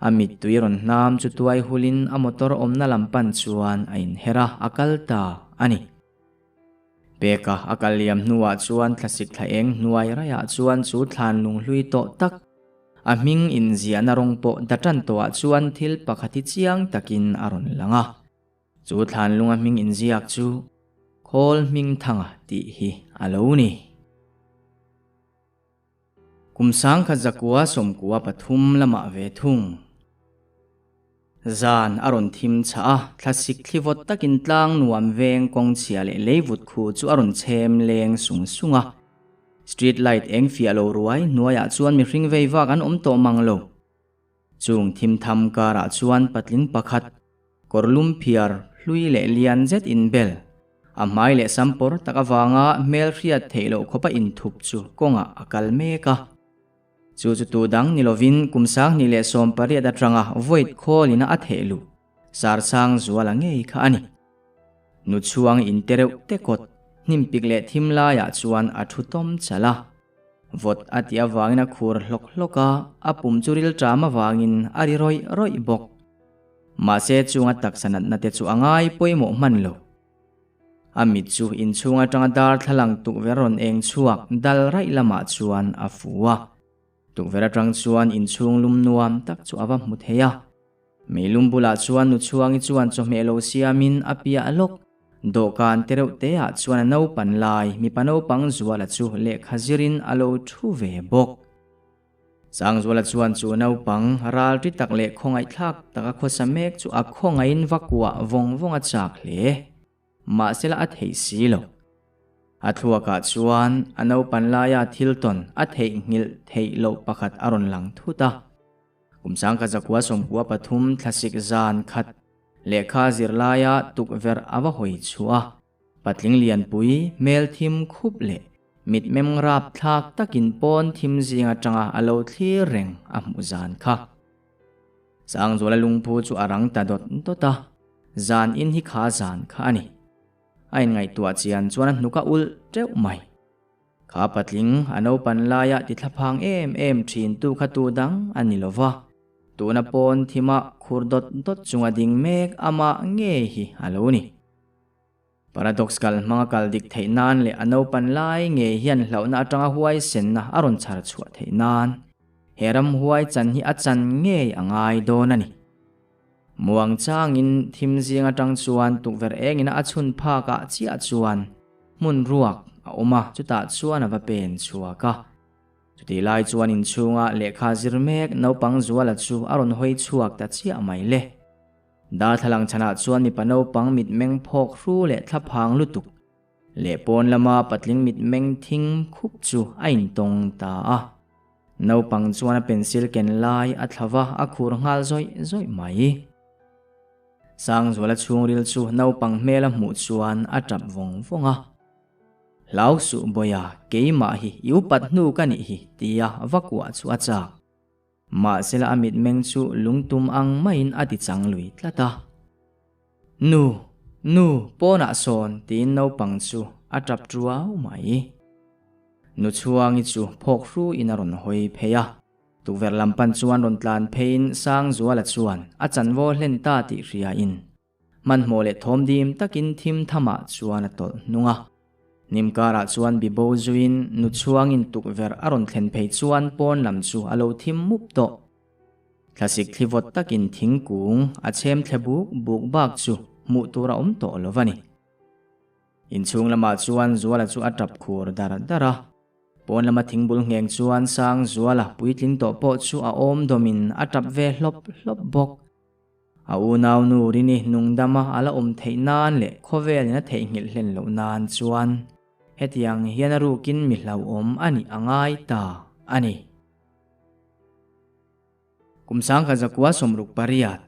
a mittui rawn hnam chu tuai hulin a motor awmna lam pan chuan a inher a, a kal ta a ni. Peka a kal liam hnuah chuan thlasik thla eng hnuai raiah chuan chu thlan lunghlui tawh tak, a hming inziahna rawng pawh da tan tawhah chuan thil pakhat hi chiang takin a rawn lang a. Chu thlanlunga hming inziak chu Khawl Hmingthanga tih hi a lo ni. Kum sangkhat zakua 93 lamah ve thung. Zan a rawn thim chhah a, thlasik thli vawt takin tlang nuam veng kawng chhia leh leivut khu chu a rawn chhem leng sung sung a. Street light eng fiah lo ruai hnuaiah chuan mihring vei vak an awm tawh mang lo. Chung thim tham karah chuan patling pakhat, kawr lum phiar hlui leh lian zet inbel, a hmai leh sam pawr tak avanga hmel hriat theih loh khawpa inthup chu kawngah a kal mek a. Chu chu tu dang ni lovin kum 2018 atanga void khawlina a theh luh Sarsang Zuala ngei kha a ni. Nu chhuang in te reuh te kawt hnim pik leh thim laiah chuan a thu tawm chalh a. Vawt a tih avangin a khur hlawk hlawk a, a pum chu rilṭam avangin a ri rawih rawih bawk. Mahse chunga taksa natna te chu a ngai pawimawh hman lo. A mit chu inchhung atanga darthlalang tukverh rawn eng chhuak dal raih lamah chuan a fu a. Tukverh atang chuan inchhung lum nuam tak chu a va hmu thei a. Meilum bulah chuan nu chhuangi chuan chawhmeh lo siamin a piah lawk. Dawhkan te reuh te ah chuan a naupan lai mipa naupang Zuala chu lehkha zirin a lo thu ve bawk. Sangzuala chuan chu naupang ralri tak leh khawngaihthlak taka khawsa mek chu a khawngaihin va kuah vawng vawng a chak hle. Mahsela a theih si lo. A thluakah chuan a naupan laia thil tawn a theihnghilh theih loh pakhat a rawn lang thut a. Kum 1993 thlasik zan khat lehkha zirlaia tukverh a va hawi chhuah a, patling lianpui hmel thim khup leh mitmem rap thlak takin pawn thim zing atanga a lo thlir reng a hmuh zan kha. Sangzuala lungphu chu a rang ta dawt dawt a, zan in hi kha zan kha a ni. A inngaihtuah chian chuan a hnuk a ulh teuh mai. Kha patling a naupan laia tithlaphang em em thin tu kha tu dang a ni lo va, tuna pawn thima khur dawt dawt chunga ding mek amah ngei hi a lo ni. Paradox kal hmanga kal dik theih nan leh a naupan lai ngei hian hlauhna atanga huaisenna a rawn chhar chhuah theih nan he ramhuai chan hi a chan ngei a ngai dawn a ni. Muang changin thim zing atang chuan tukverh engina a chhun phakah chiah chuan hmun ruak a awm a, chutah chuan a va pen chhuak a. Chutih lai chuan inchhunga lehkha zir mek naupang Zuala chu a rawn hawi chhuak ta chiah mai le. Darthlalang chhanah chuan mipa naupang mitmeng phawk hru leh thlaphang lutuk leh pawn lama patling mitmeng thing khup chu a intawng ta a. Naupang chuan a pencil ken lai a thla va, a khur nghal zawih zawih mai. Sangzuala chhungril chu naupang hmel a hmuh chuan a tap vawng vawng a. Hlau suh Bawia, keimah hi i upat hnu ka nih hi, tia va kuah chu a chak. Mahsela a mitmeng chu lungtum ang maiin a ti chang lui tlat a. Nu, nu, pawnah sawn tiin naupang chu a tap tuau mai. Nu Chhuangi chu phawk hruin a rawn hawi phei a. Tukverh lam pan chuan rawn tlan pheiin Sangzuala chuan a chanvo hlen ta tih hriain Hmanhmawh leh thawm dim takin thim thamah chuan a tawlh hnung a. Hnim karah chuan bibo zuiin nu chhuangin tukverh a rawn thlen phei chuan pawn lam chu a lo thim mup tawh. Thlasik thli vawt takin thingkung a chhem thle buk buk bak chu hmuh tur a awm tawh lo va ni. Inchhung lamah chuan Zuala chu a tap khur dar dar a. Pawn lama thingbul ngheng chuan Sangzuala puitling tawh pawh chu a awm dawmin a tap ve hlawp hlawp bawk. A unaunu Rini nungdama a la awm theih nan leh khawvelin a theihnghilh hlen loh nan chuan hetiang hian a rukin mi hlauhawm a nih a ngai ta a ni. Kum 1968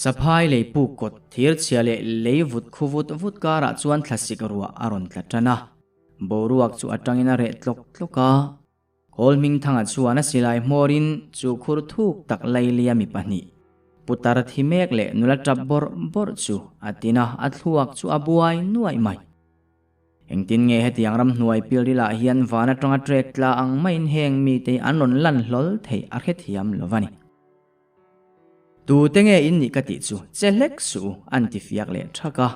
Saphai lei puk kawt thir chhia leh lei vut khu vut vut karah chuan thlasik ruah a rawn tla tan a, boruak chu atangin a reh tlawk tlawk a. Kawl Hmingthanga chuan a silai hmawrin chu khur thuk tak lailia mi pahnih, putar thi mek leh nula tap bawrh bawrh chu a tin a, a thluak chu a buai nuaih mai. Engtin nge hetiang ramhnuai pilrilah hian van atanga trek tla ang maiin heng mite hi an rawn lan hlawl theih a hrethiam lo va ni. Tute nge in nih ka tih chu che hlek suh u an ti fiak leh thak a.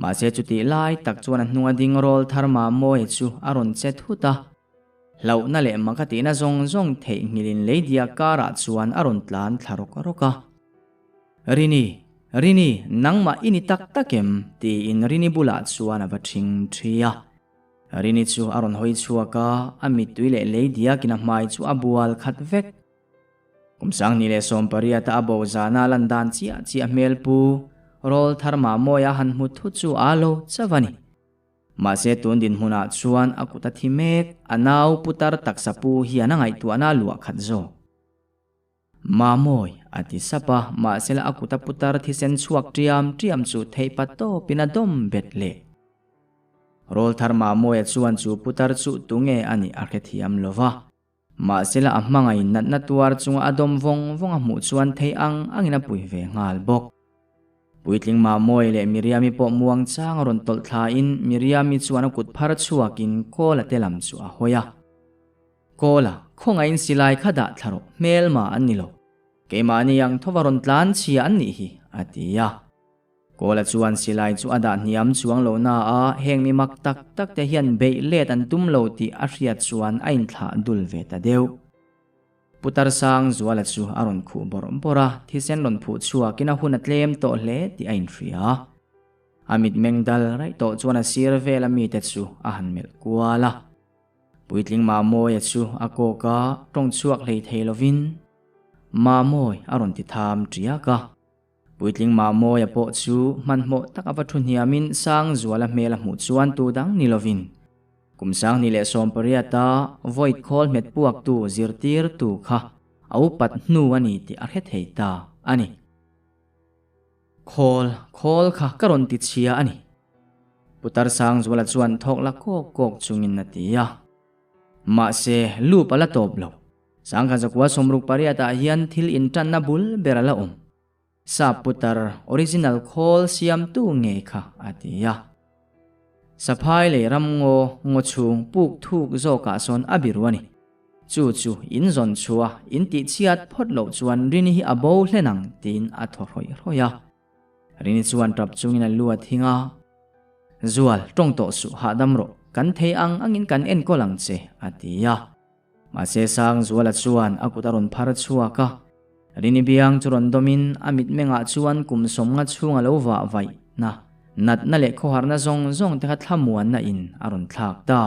Mahse chutih lai tak chuan a hnunga ding rawl thar Mamawia chu a rawn che thut a. Hlauhna leh maka tihna zawng zawng theihnghilhin leidia karah chuan a rawn tlan thla rawk rawk a. Rini, Rini, nangmah i ni tak tak em? tiin Rini bulah chuan a va ṭhing ṭhi a. Rini chu a rawn hawi chhuak a, a mittui leh leidiakin a hmai chu a bual khat vek. Kum 2018 a bo zana lan dan chiah chiah hmel pu Rawl thar Mamawia han hmu thut chu aa lo chauh a ni. Mahse tun dinhmunah chuan a kut a thi mek, a nau putar taksa pu hian a ngaihtuahna a luah khat zawk. Mamawi, a ti sap a, mahsela a kut a putar thisen chhuak ṭiam ṭiam chu theih pa tawpin a dawm bet leh. Rawlthar Mamawia chuan chu putar chu tunge a nih a hrethiam lo va. Mahsela a hmangaih natna tuar chunga a dawm vawng vawng a hmuh chuan thei ang angin a pui ve nghal bawk. Puitling Mamawi leh Miriami pawh muang chang a rawn tawlh thlain Miriami chuan a kut phar chhuakin Kawla te lam chu a hawi a. Kawla, khawngaihin silai kha dah thla rawh, hmelma an ni lo. Keimahni ang thova rawn tlan chhia an nih hi, a ti a. Kawla chuan silai chu a dah hniam chuang lo na a, heng mi mak tak tak te hian beih let an tum lo tih a hriat chuan a inthlah dul ve ta deuh. Putar Sangzuala chu a rawn khuh bawrh bawrh a, thisen rawn phuh chhuakin a hun a tlem tawh hle tih a inhria. A mitmeng dal raih tawh chuan a sir vela mite chu a han melh kual a. Puitling Mamawia chu a kawk a, tawng chhuak hlei thei lovin, Mamawi a rawn ti tham tiak a. Puitling Mamawia pawh chu hmanhmawh tak a va thu hniamin Sangzuala hmel a hmuh chuan tu dang ni lovin kum 2018 a void khawl hmet puaktu zirtirtu kha a upat hnu a ni tih a hre thei ta a ni. Khawl, khawl kha ka rawn ti chhia a ni. Putar Sangzuala chuan thawk la kawk kawk chungin a ti a. Mahse, loop a la tawp lo. 1968 ah hian thil intanna bul ber a la awm. Sap putar original khawl siamtu ngei kha a ti a. Saphai lei ramngaw ngaw chhung puk thuk zawkah sawn a biru a ni. Chu chu in zawn chhuah a, in tihchhiat phawt loh chuan Rini hi a bo hlen ang tiin a thaw hrawih hrawih a. Rini chuan tap chungin a lu a thing a, Zual, tawng tawh suh, hahdam rawh, kan thei ang angin kan enkawl ang che, a ti a. Mahse Sangzuala chuan a kut a rawn phar chhuak a, Rini biang chu rawn dawmin a mitmengah chuan kum sawmnga chhung a lo vah vaih na, natna leh khawharna zawng zawng te kha thlamuanna in a rawn thlak ta.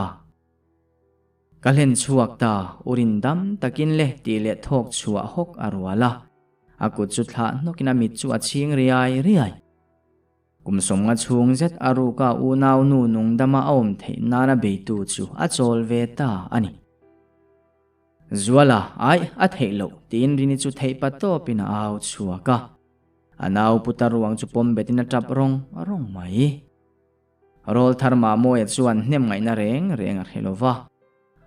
Ka hlen chhuak ta, u rin dam takin le tih leh thawk chhuah hawk a rual a, a kut chu thlah hnawkin a mit chu a chhing riai riai. Kum sawmnga chhung zet a ruka unau nu nungdama a awm theih nana beitu chu a chawl ve ta a ni. Zuala, Aih, a theih loh, tiin Rini chu theih pa tawpin a au chhuak a. A nau putar ruang chu pawm betin a tap rawng rawng mai. Rawlthar Mamawia chuan hnem ngaihna reng reng a hre lo va.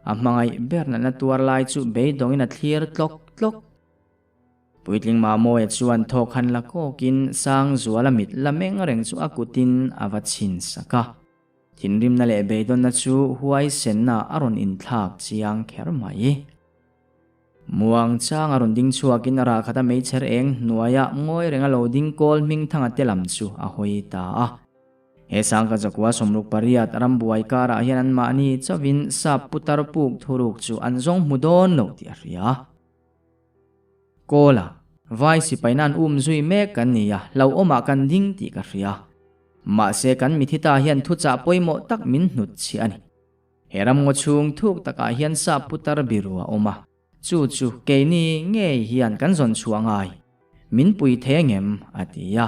A hmangaih ber natna tuar lai chu beidawngin a thlir tlawk tlawk. Puitling Mamawia chuan thawk han la kawkin Sangzuala mit la meng reng chu a kutin a va chhin sak a. Thinrimna leh beidawnna chu huaisenna a rawn inthlak chiang kher mai. Muang chang a rawn ding chhuakin a rah khat a meichher eng hnuaia ngawi reng a lo ding kawl hmingthanga te lam chu a hawi ta a. He sangka zakua 68 rambuai karah hian anmahni chauhin sap putar puk thuruk chu an zawng hmu dawn lo tih a hria. Kawla, vai sipai nan um zui mek kan ni a, hlauhawmah kan ding tih ka hria. Mahse kan mithi ta hian thuchah pawimawh tak min hnut chhiah a ni. He ramngaw chhung thuk takah hian sap putar biru a awm a, chu chu keini ngei hian kan zawn chhuah ngai. Min pui thei angem? a ti a.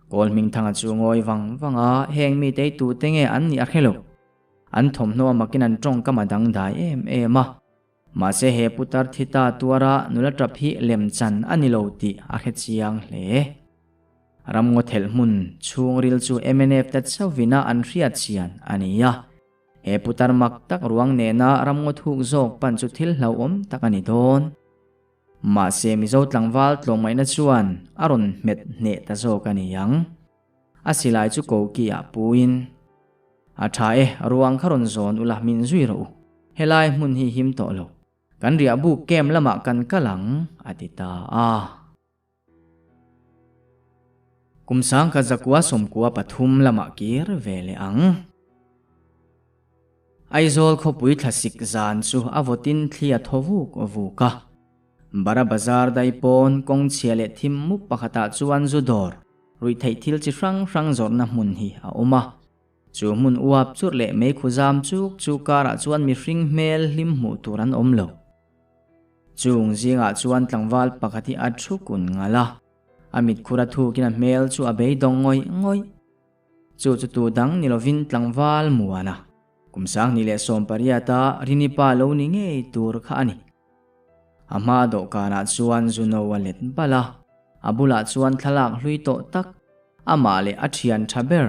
Kawl Hmingthanga chu ngawi vang vang a, heng mite hi tute nge an nih a hre lo. An thawmhnaw a makin an tawngkam a dangdai em em a. Mahse he putar thi ta tuara nula tap hi lemchan a ni lo tih a hre chiang hle. Ramngaw thelh hmun chhungril chu mnf te chauhvina an hriat chian a ni a. He putar mak tak ruang nena ramngaw thuk zawk pan chu thil hlauhawm tak a ni dawn. Mahse Mizo tlangval tlawmngaihna chuan a rawn hmet hneh ta zawk a ni ang. A silai chu koki ah puin, A tha e, ruang kha rawn zawn ula min zui rawh u. Helai hmun hi him tawh lo. Kan riahbuk camp lamah kan kal ang, a ti ta a. Kum sangkhat zakua sawmkua pathum lamah kir ve leh ang. Aizawl khawpui thlasik zan chu a vawtin thli a thaw vuk vuk a. Bara bazar dai pawn kawng chhia leh thim mup pakhatah chuan zu dawr, ruihtheih thil chi hrang hrang zawrhna hmun hi a awm a. Chu hmun uap churh leh meikhu zam chuk chu karah chuan mihring hmel hlim hmuh tur an awm lo. Chung zingah chuan tlangval pakhat hi a thu kun ngal a, a mitkhur a thukin a hmel chu a beidawng ngawih ngawih. Chu chu tu dang ni lovin tlangval muan a, kum 2018 a Rinipa lo ni ngei tur kha a ni. A hma dawhkanah chuan Zuno a let bal a, a bulah chuan thlalak hlui tawh tak, amah leh a thian tha ber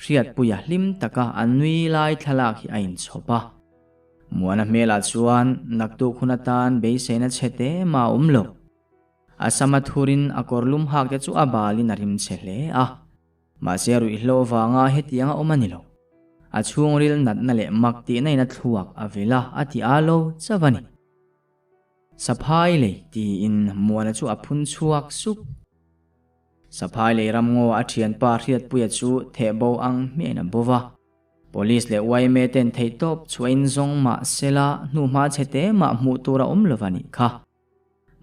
Hriatpuia hlim taka a nui lai thlalak hi a inchhawp a. Muana hmelah chuan naktuk hun atan beiseina chhe te mah a awm lo. A sama thurin a kawr lum hak te chu a balin a rim chhe hle a. Mahse ruihhlo vanga hetiang a awm a ni lo. A chhungril natna leh mak tihna in a thluak a vil a, a ti a lo chauh a ni. Saphai lei tiin Muana chu a phun chhuak sup. Saphai lei ramngaw a thianpa Hriatpuia chu thehbo ang hmiahin a bo va. Police leh yma ten theihtawp chhuahin zawng mah sela hnuhma chhe te mah hmuh tur a awm lo va nih kha.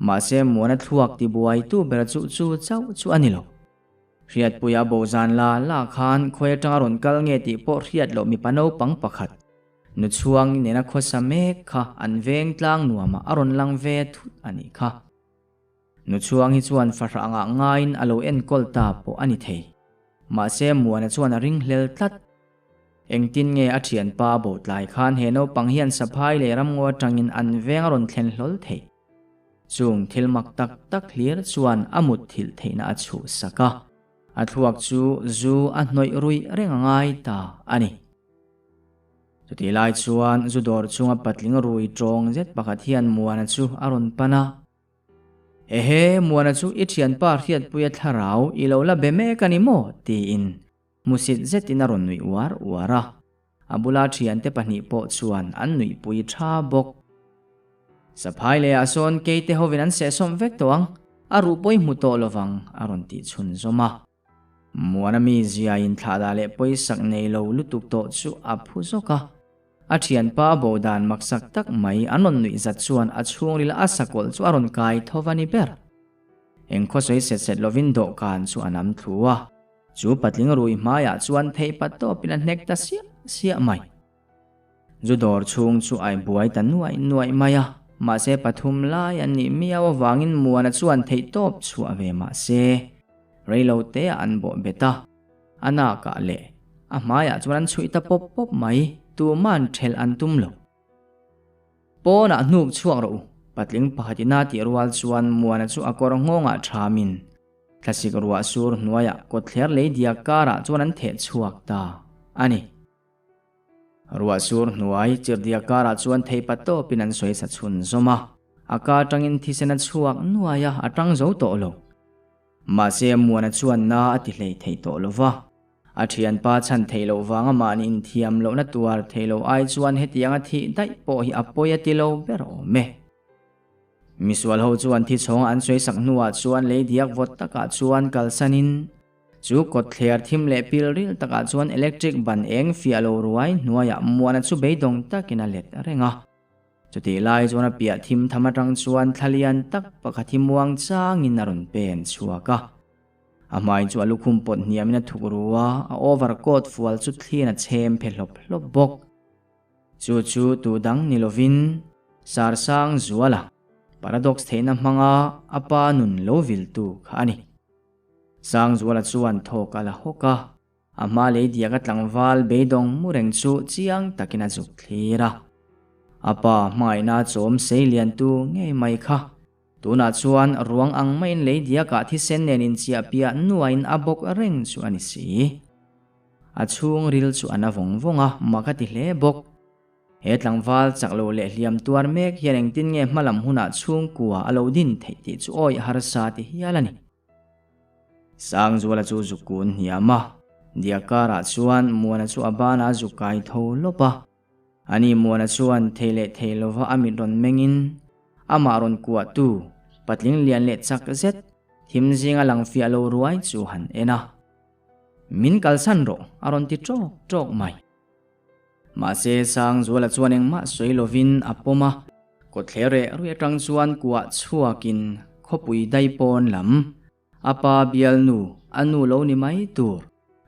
Mahse Muana thluak tibuaitu ber chu chu chauh chu a ni lo. Hriatpuia bo zan la la khan khawi atanga rawn kal nge tih pawh hriat loh mipa naupang pakhat, nu chhuang nena khawsa mek kha an veng tlang nuamah a rawn lang ve thut a nih kha. Nu chhuang hi chuan fahrah angah ngaiin a lo enkawl ta pawh a ni thei. Mahse Muana chuan a ringhlel tlat. Engtin nge a thianpa a bo tlai khan he naupang hian saphai leh ramngaw atangin an veng a rawn thlen hlawl thei. Chung thil mak tak tak hlir chuan a mutthilh theihna a chhuhsak a, a thluak chu zu a hnawih ruih reng a ngai ta a ni. Chutih lai chuan zu dawr chunga patling rui tawng zet pakhat hian Muana chu a rawn pan a. Ehe, Muana chu i thianpa Hriatpuia thlarau i lo la be mek a ni maw? tiin hmusit zetin a rawn nuih uar uar a. A bula thiante pahnih pawh chuan an nuihpui tha bawk. Saphai leh ah sawn keite hovin an sehsawm vek tawh ang, a ruh pawh i hmu tawh lovang a rawn tih chhunzawm a. Muana mizia inthlahdah leh pawisak nei lo lutuk tawh chu a phu zawk a. A thianpa a bo dan maksak tak mai an rawn nuih zat chuan a chhungril a sakawlh chu a rawn kai tho va ni ber. Eng khawsawi set set lovin dawhkan chu a nam thlu a. Chu patling rui hmaiah chuan theihpat tawpin a hnek ta siah siah mai. Zu dawr chhung chu a buai ta nuaih nuaih mai a, mahse pathum lai an nih miau avangin Muana chuan theihtawp chhuah ve mahse reilo teah an bawh bet a, a nakah leh a hmaiah chuan an chhuih ta pawp pawp mai, tuma'n ṭhelh an tum lo. Pawnah hnuk chhuak rawh u, patling pakhatin a tih rual chuan Muana chu a kawr nghawngah ṭhamin thlasik ruah sur hnuaiah kawtthler lei diak karah chuan an theh chhuak ta a ni. Ruah sur hnuai chirhdiak karah chuan theipa tawpin an sawi sa chhun zawm a, a ka atangin thisen a chhuak nuai a, a tang zo tawh lo. Mahse Muana chuan na a ti hlei thei tawh lo va, a thianpa chhan theih loh vanga mahni inthiam lohna tuar thei lo ai chuan hetianga thih daih pawh hi a pawi a ti lo ber awm e. Misual ho chuan thi chhawnga an sawi sak hnuah chuan lei diak vawt takah chuan kalsanin, Chu kawtthler thim leh pil ril takah chuan electric ban eng fiah lo ruai hnuaiah Muana chu beidawng takin a let reng a. Chutih lai chuan a piah thim tham atang chuan thla lian tak pakhat hi muang changin a rawn pen chhuak a. A hmai chu a lukhum pawt hniamin a thuk ru a, a overcoat fual chu thliin a chhem phe hlawp hlawp bawk. Chu chu tu dang ni lovin Sarsang Zuala paradox theihna hmanga a pa nun lo viltu kha a ni. Sangzuala chuan thawk a la hawk a, a hma lei diak a tlangval beidawng mu reng chu chiang takin a zuk thlir a. A pa hmangaihna chawm sei liantu ngei mai kha. Tunah chuan ruang ang maiin lei diakah thisen nen inchiah piah nuain a bawk reng chu a ni si. A chhungril chu a na vawng vawng a, mak a ti hle bawk. He tlangval chak lo leh hliam tuar mek hian engtin nge hmalam hunah chhungkua a lo din theih tih chu awih harsa ti hial a ni. Sangzuala chu zuk kun hniam a, Diakarah chuan Muana chu a banah a zuk kai tho lawp a. Ani Muana chuan thei leh thei lova a mit rawn mengin amah rawn kuahtu patling lian leh chak zet thim zinga lang fiah lo ruai chu han en a. Min kalsan rawh a rawn ti ṭawk ṭawk mai. Mahse, Sangzuala chuan engmah sawi lovin a pawm a, kawtthler reh rui atang chuan kuah chhuakin khawpui daipawn lam, a pa bialnu, a nu lo ni mai tur,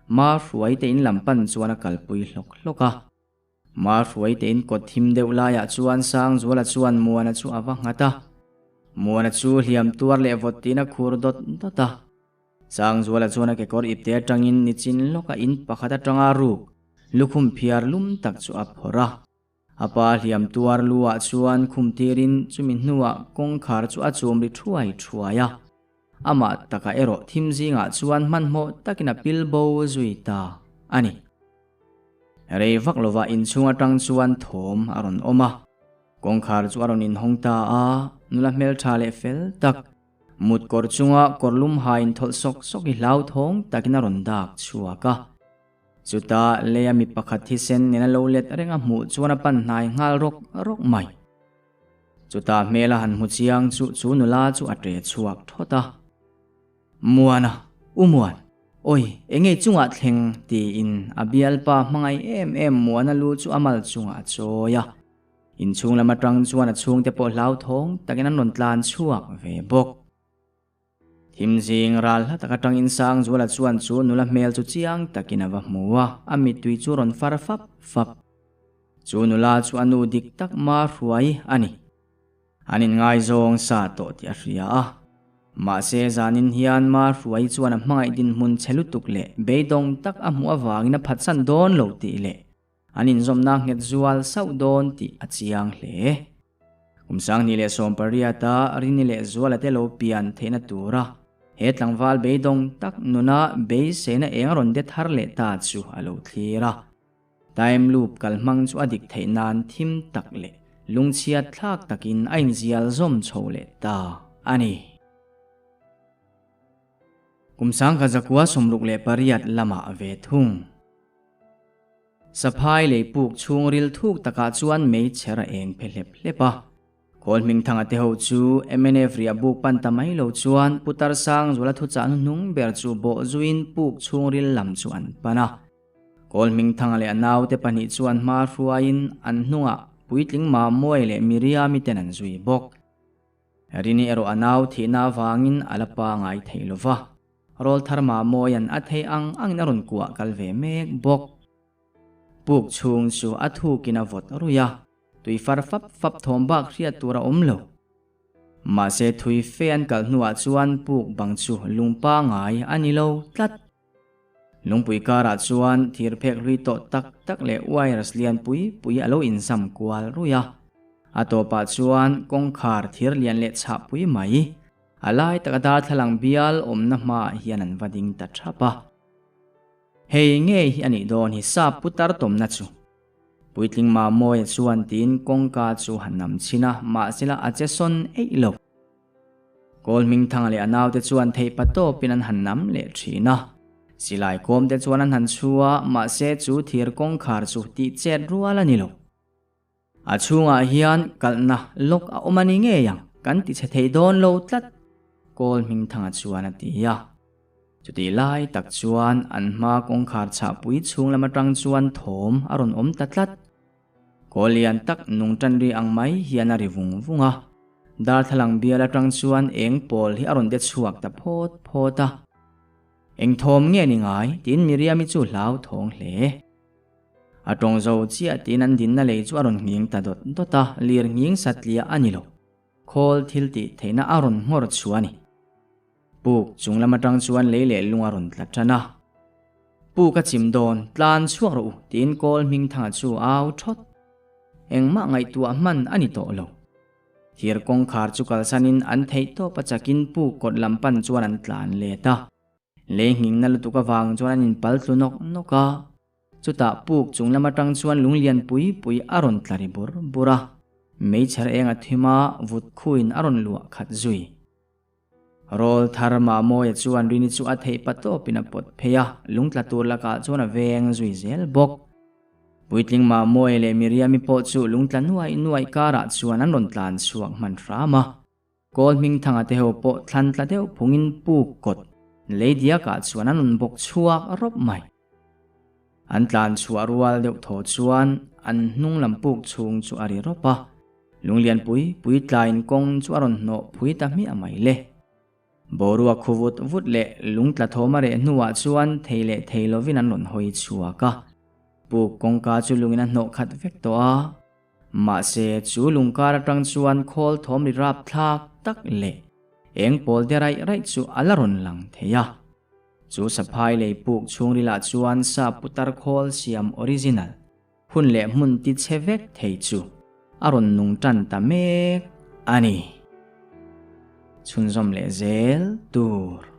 Ma Hruaite in lam pan chuan a kalpui hlawk hlawk a. Ma Hruaite in kawt thim deuh laiah chuan Sangzuala chuan Muana chu a va nghat a. Muana chu hliam tuar leh vawt tiin a khur dawt dawt a. Sangzuala chuan a kekawr ipte atangin nichin lawka in pakhat atanga ruk Lukhum phiar lum tak chu a phawrh a. A pa hliam tuar lu ah chuan khum tirin chumi hnuah kawngkhar chu a chum ri thuai thuai a. Amah takah erawh thim zingah chuan hmanhmawh takin a pil bo zui ta a ni. Rei vak lovah inchhung atang chuan thawm a rawn awm a. Kawngkhar chu a rawn inhawng ta a, nula hmeltha leh fel tak, mut kawr chunga kawr lum ha inthawlh sawk sawk hi hlauthawng takin a rawn dak chhuak a. Chutah leia mi pakhat thisen nen a lo let reng a hmuh chuan a pan hnai nghal rawk rawk mai. Chutah hmel a han hmu chiang chu chu nula chu a ṭe chhuak thawt a. Muana, U Muan, awi enge chungah thleng tiin a bialpa hmangaih em em Muana lu chu a mal chungah a chawi a. Inchhung lam aṭang chuan a chhungte pawh hlauthawng takin an rawn tlan chhuak ve bawk. Thim zing ral hla tak atangin Sangzuala chuan chu nula hmel chu chiang takin a va hmu a, a mittui chu rawn far fap fap. Chu nula chu a nu dik tak ma hruai a ni. An inngaizawng sa tawh tih a hria a. Mahse zanin hian ma hruai chuan a hmangaih dinhmun chhe lutuk leh beidawng tak a hmuh avangin a phatsan dawn lo tih leh An inzawmna nghet zual sauh dawn tih a chiang hle. Kum 2018 a Rini leh Zuala te lo pian theihna tura he tlangval beidawng tak nuna beiseina eng a rawn de thar leh ta chu a lo thlir a. Time loop kalhmang chu a dik theih nan thim tak leh lungchhiat thlak takin a inzial zawm chho leh ta a ni. Kum 1968 lamah ve thung. Saphai lei puk chhungril thuk takah chuan meichher a eng phe hlep hlep a. Kawlhmingthanga te ho chu mnf riah buk pan ta mai lo chuan Putar Sangzuala thuchah hnuhnung ber chu bawh zuiin puk chhungril lam chu an pan a. Kawlhmingthanga leh a naute pahnih chuan hma hruaiin an hnungah puitling Mamuai leh Miriami ten an zui bawk. Rini erawh a nau thihna avangin a la pangai thei lo va, Rawlthar Mamuaia'n a theih ang angin a rawn kuah kal ve mek bawk. Puk chhung chu a thukin a vawt ruih a, tui far fap fap thawm bak hriat tur a awm lo. Mahse thui fe an kal hnuah chuan puk bang chu lung pangai a ni lo tlat. Lungpui karah chuan thir phek hlui tawh tak tak leh wires lian pui pui a lo inzam kual ruih a. A tawpah chuan kawngkhar thir lian leh chhah pui mai a lai taka darthlalang bial awmna hmaah hian an va ding ta thap a. Hei ngei hi a nih dawn hi sap putar tawmna chu. Puitling Mamawia chuan tiin kawngka chu han nam chhin a, mahsela a che sawn eih lo. Kawl Hmingthanga leh a naute chuan theih pa tawpin an han nam leh thin a. Silai kawmte chuan an han chhu a, mahse chu thir kawngkhar chu tih chet rual a ni lo. A chhungah hian kalhna lawk a awm a ni ngei ang, kan ti chhe thei dawn lo tlat, Kawl Hmingthanga chuan a ti a. Chutih lai tak chuan an hma kawngkhar chhahpui chhung lam atang chuan thawm a rawn awm ta tlat. Kawl lian tak nung tan ri ang mai hian a ri vung vung a. Darthlalang bial atang chuan eng pawl hi a rawn de chhuak ta phawt phawt a. Eng thawm nge ni ngai? tiin Miriam-i chu hlauthawng hle. A tawng zo chiah tiin an dinna lei chu a rawn nghing ta dawt dawt a, lir nghing satliah a ni lo. Khawl thil tih theihna a rawn nghawr chhuah a ni. Puk chung lam atang chuan lei leh lung a rawn tla tan a. Puk a chim dawn, tlan chhuak rawh u tiin kawl Hmingthanga chu a au thawt. Engmah ngaihtuah hman a ni tawh lo. Thir kawngkhar chu kalsanin an theih tawp a chakin puk kawt lam pan chuan an tlan let a. Lei nghingna lutuk avang chuan an inpal tlu nawk nawk a, chutah puk chung lam atang chuan lung lian pui pui a rawn tla ri bur bur a, meichher eng a thim a, vut khuin a rawn luah khat zui. Rawl thar Mamawia chuan Rini chu a theih pa tawpin a pawt phei a, lung tla tur lakah chuan a veng zui zel bawk. Puitling Mamawia leh Miriami pawh chu lung tla nuaih nuaih karah chuan an rawn tlan chhuak hman hram a. Kawl Hmingthanga te ho pawh thlan tla deuh phungin puk kawt lei diakah chuan an rawn bawk chhuak rawp mai. An tlan chhuah rual deuh thaw chuan an hnung lam puk chhung chu a ri rawp a, lunglian pui pui tlaiin kawng chu a rawn hnawh phui ta hmiah mai le. Boruak khu vut vut leh lung tla thawm a reh hnuah chuan thei leh thei lovin an rawn hawi chhuak a, puk kawngka chu lungin a hnawh khat vek tawh a. Mahse, chu lungkar atang chuan khawl thawm ri rap thlak tak leh eng pawl de raih raih chu a la rawn lang thei a. Chu saphai lei puk chhungrilah chuan sa putar khawl siam original, hun leh hmun ti chhe vek thei chu a rawn nung tan ta mek a ni. Chhunzawm leh zel tur.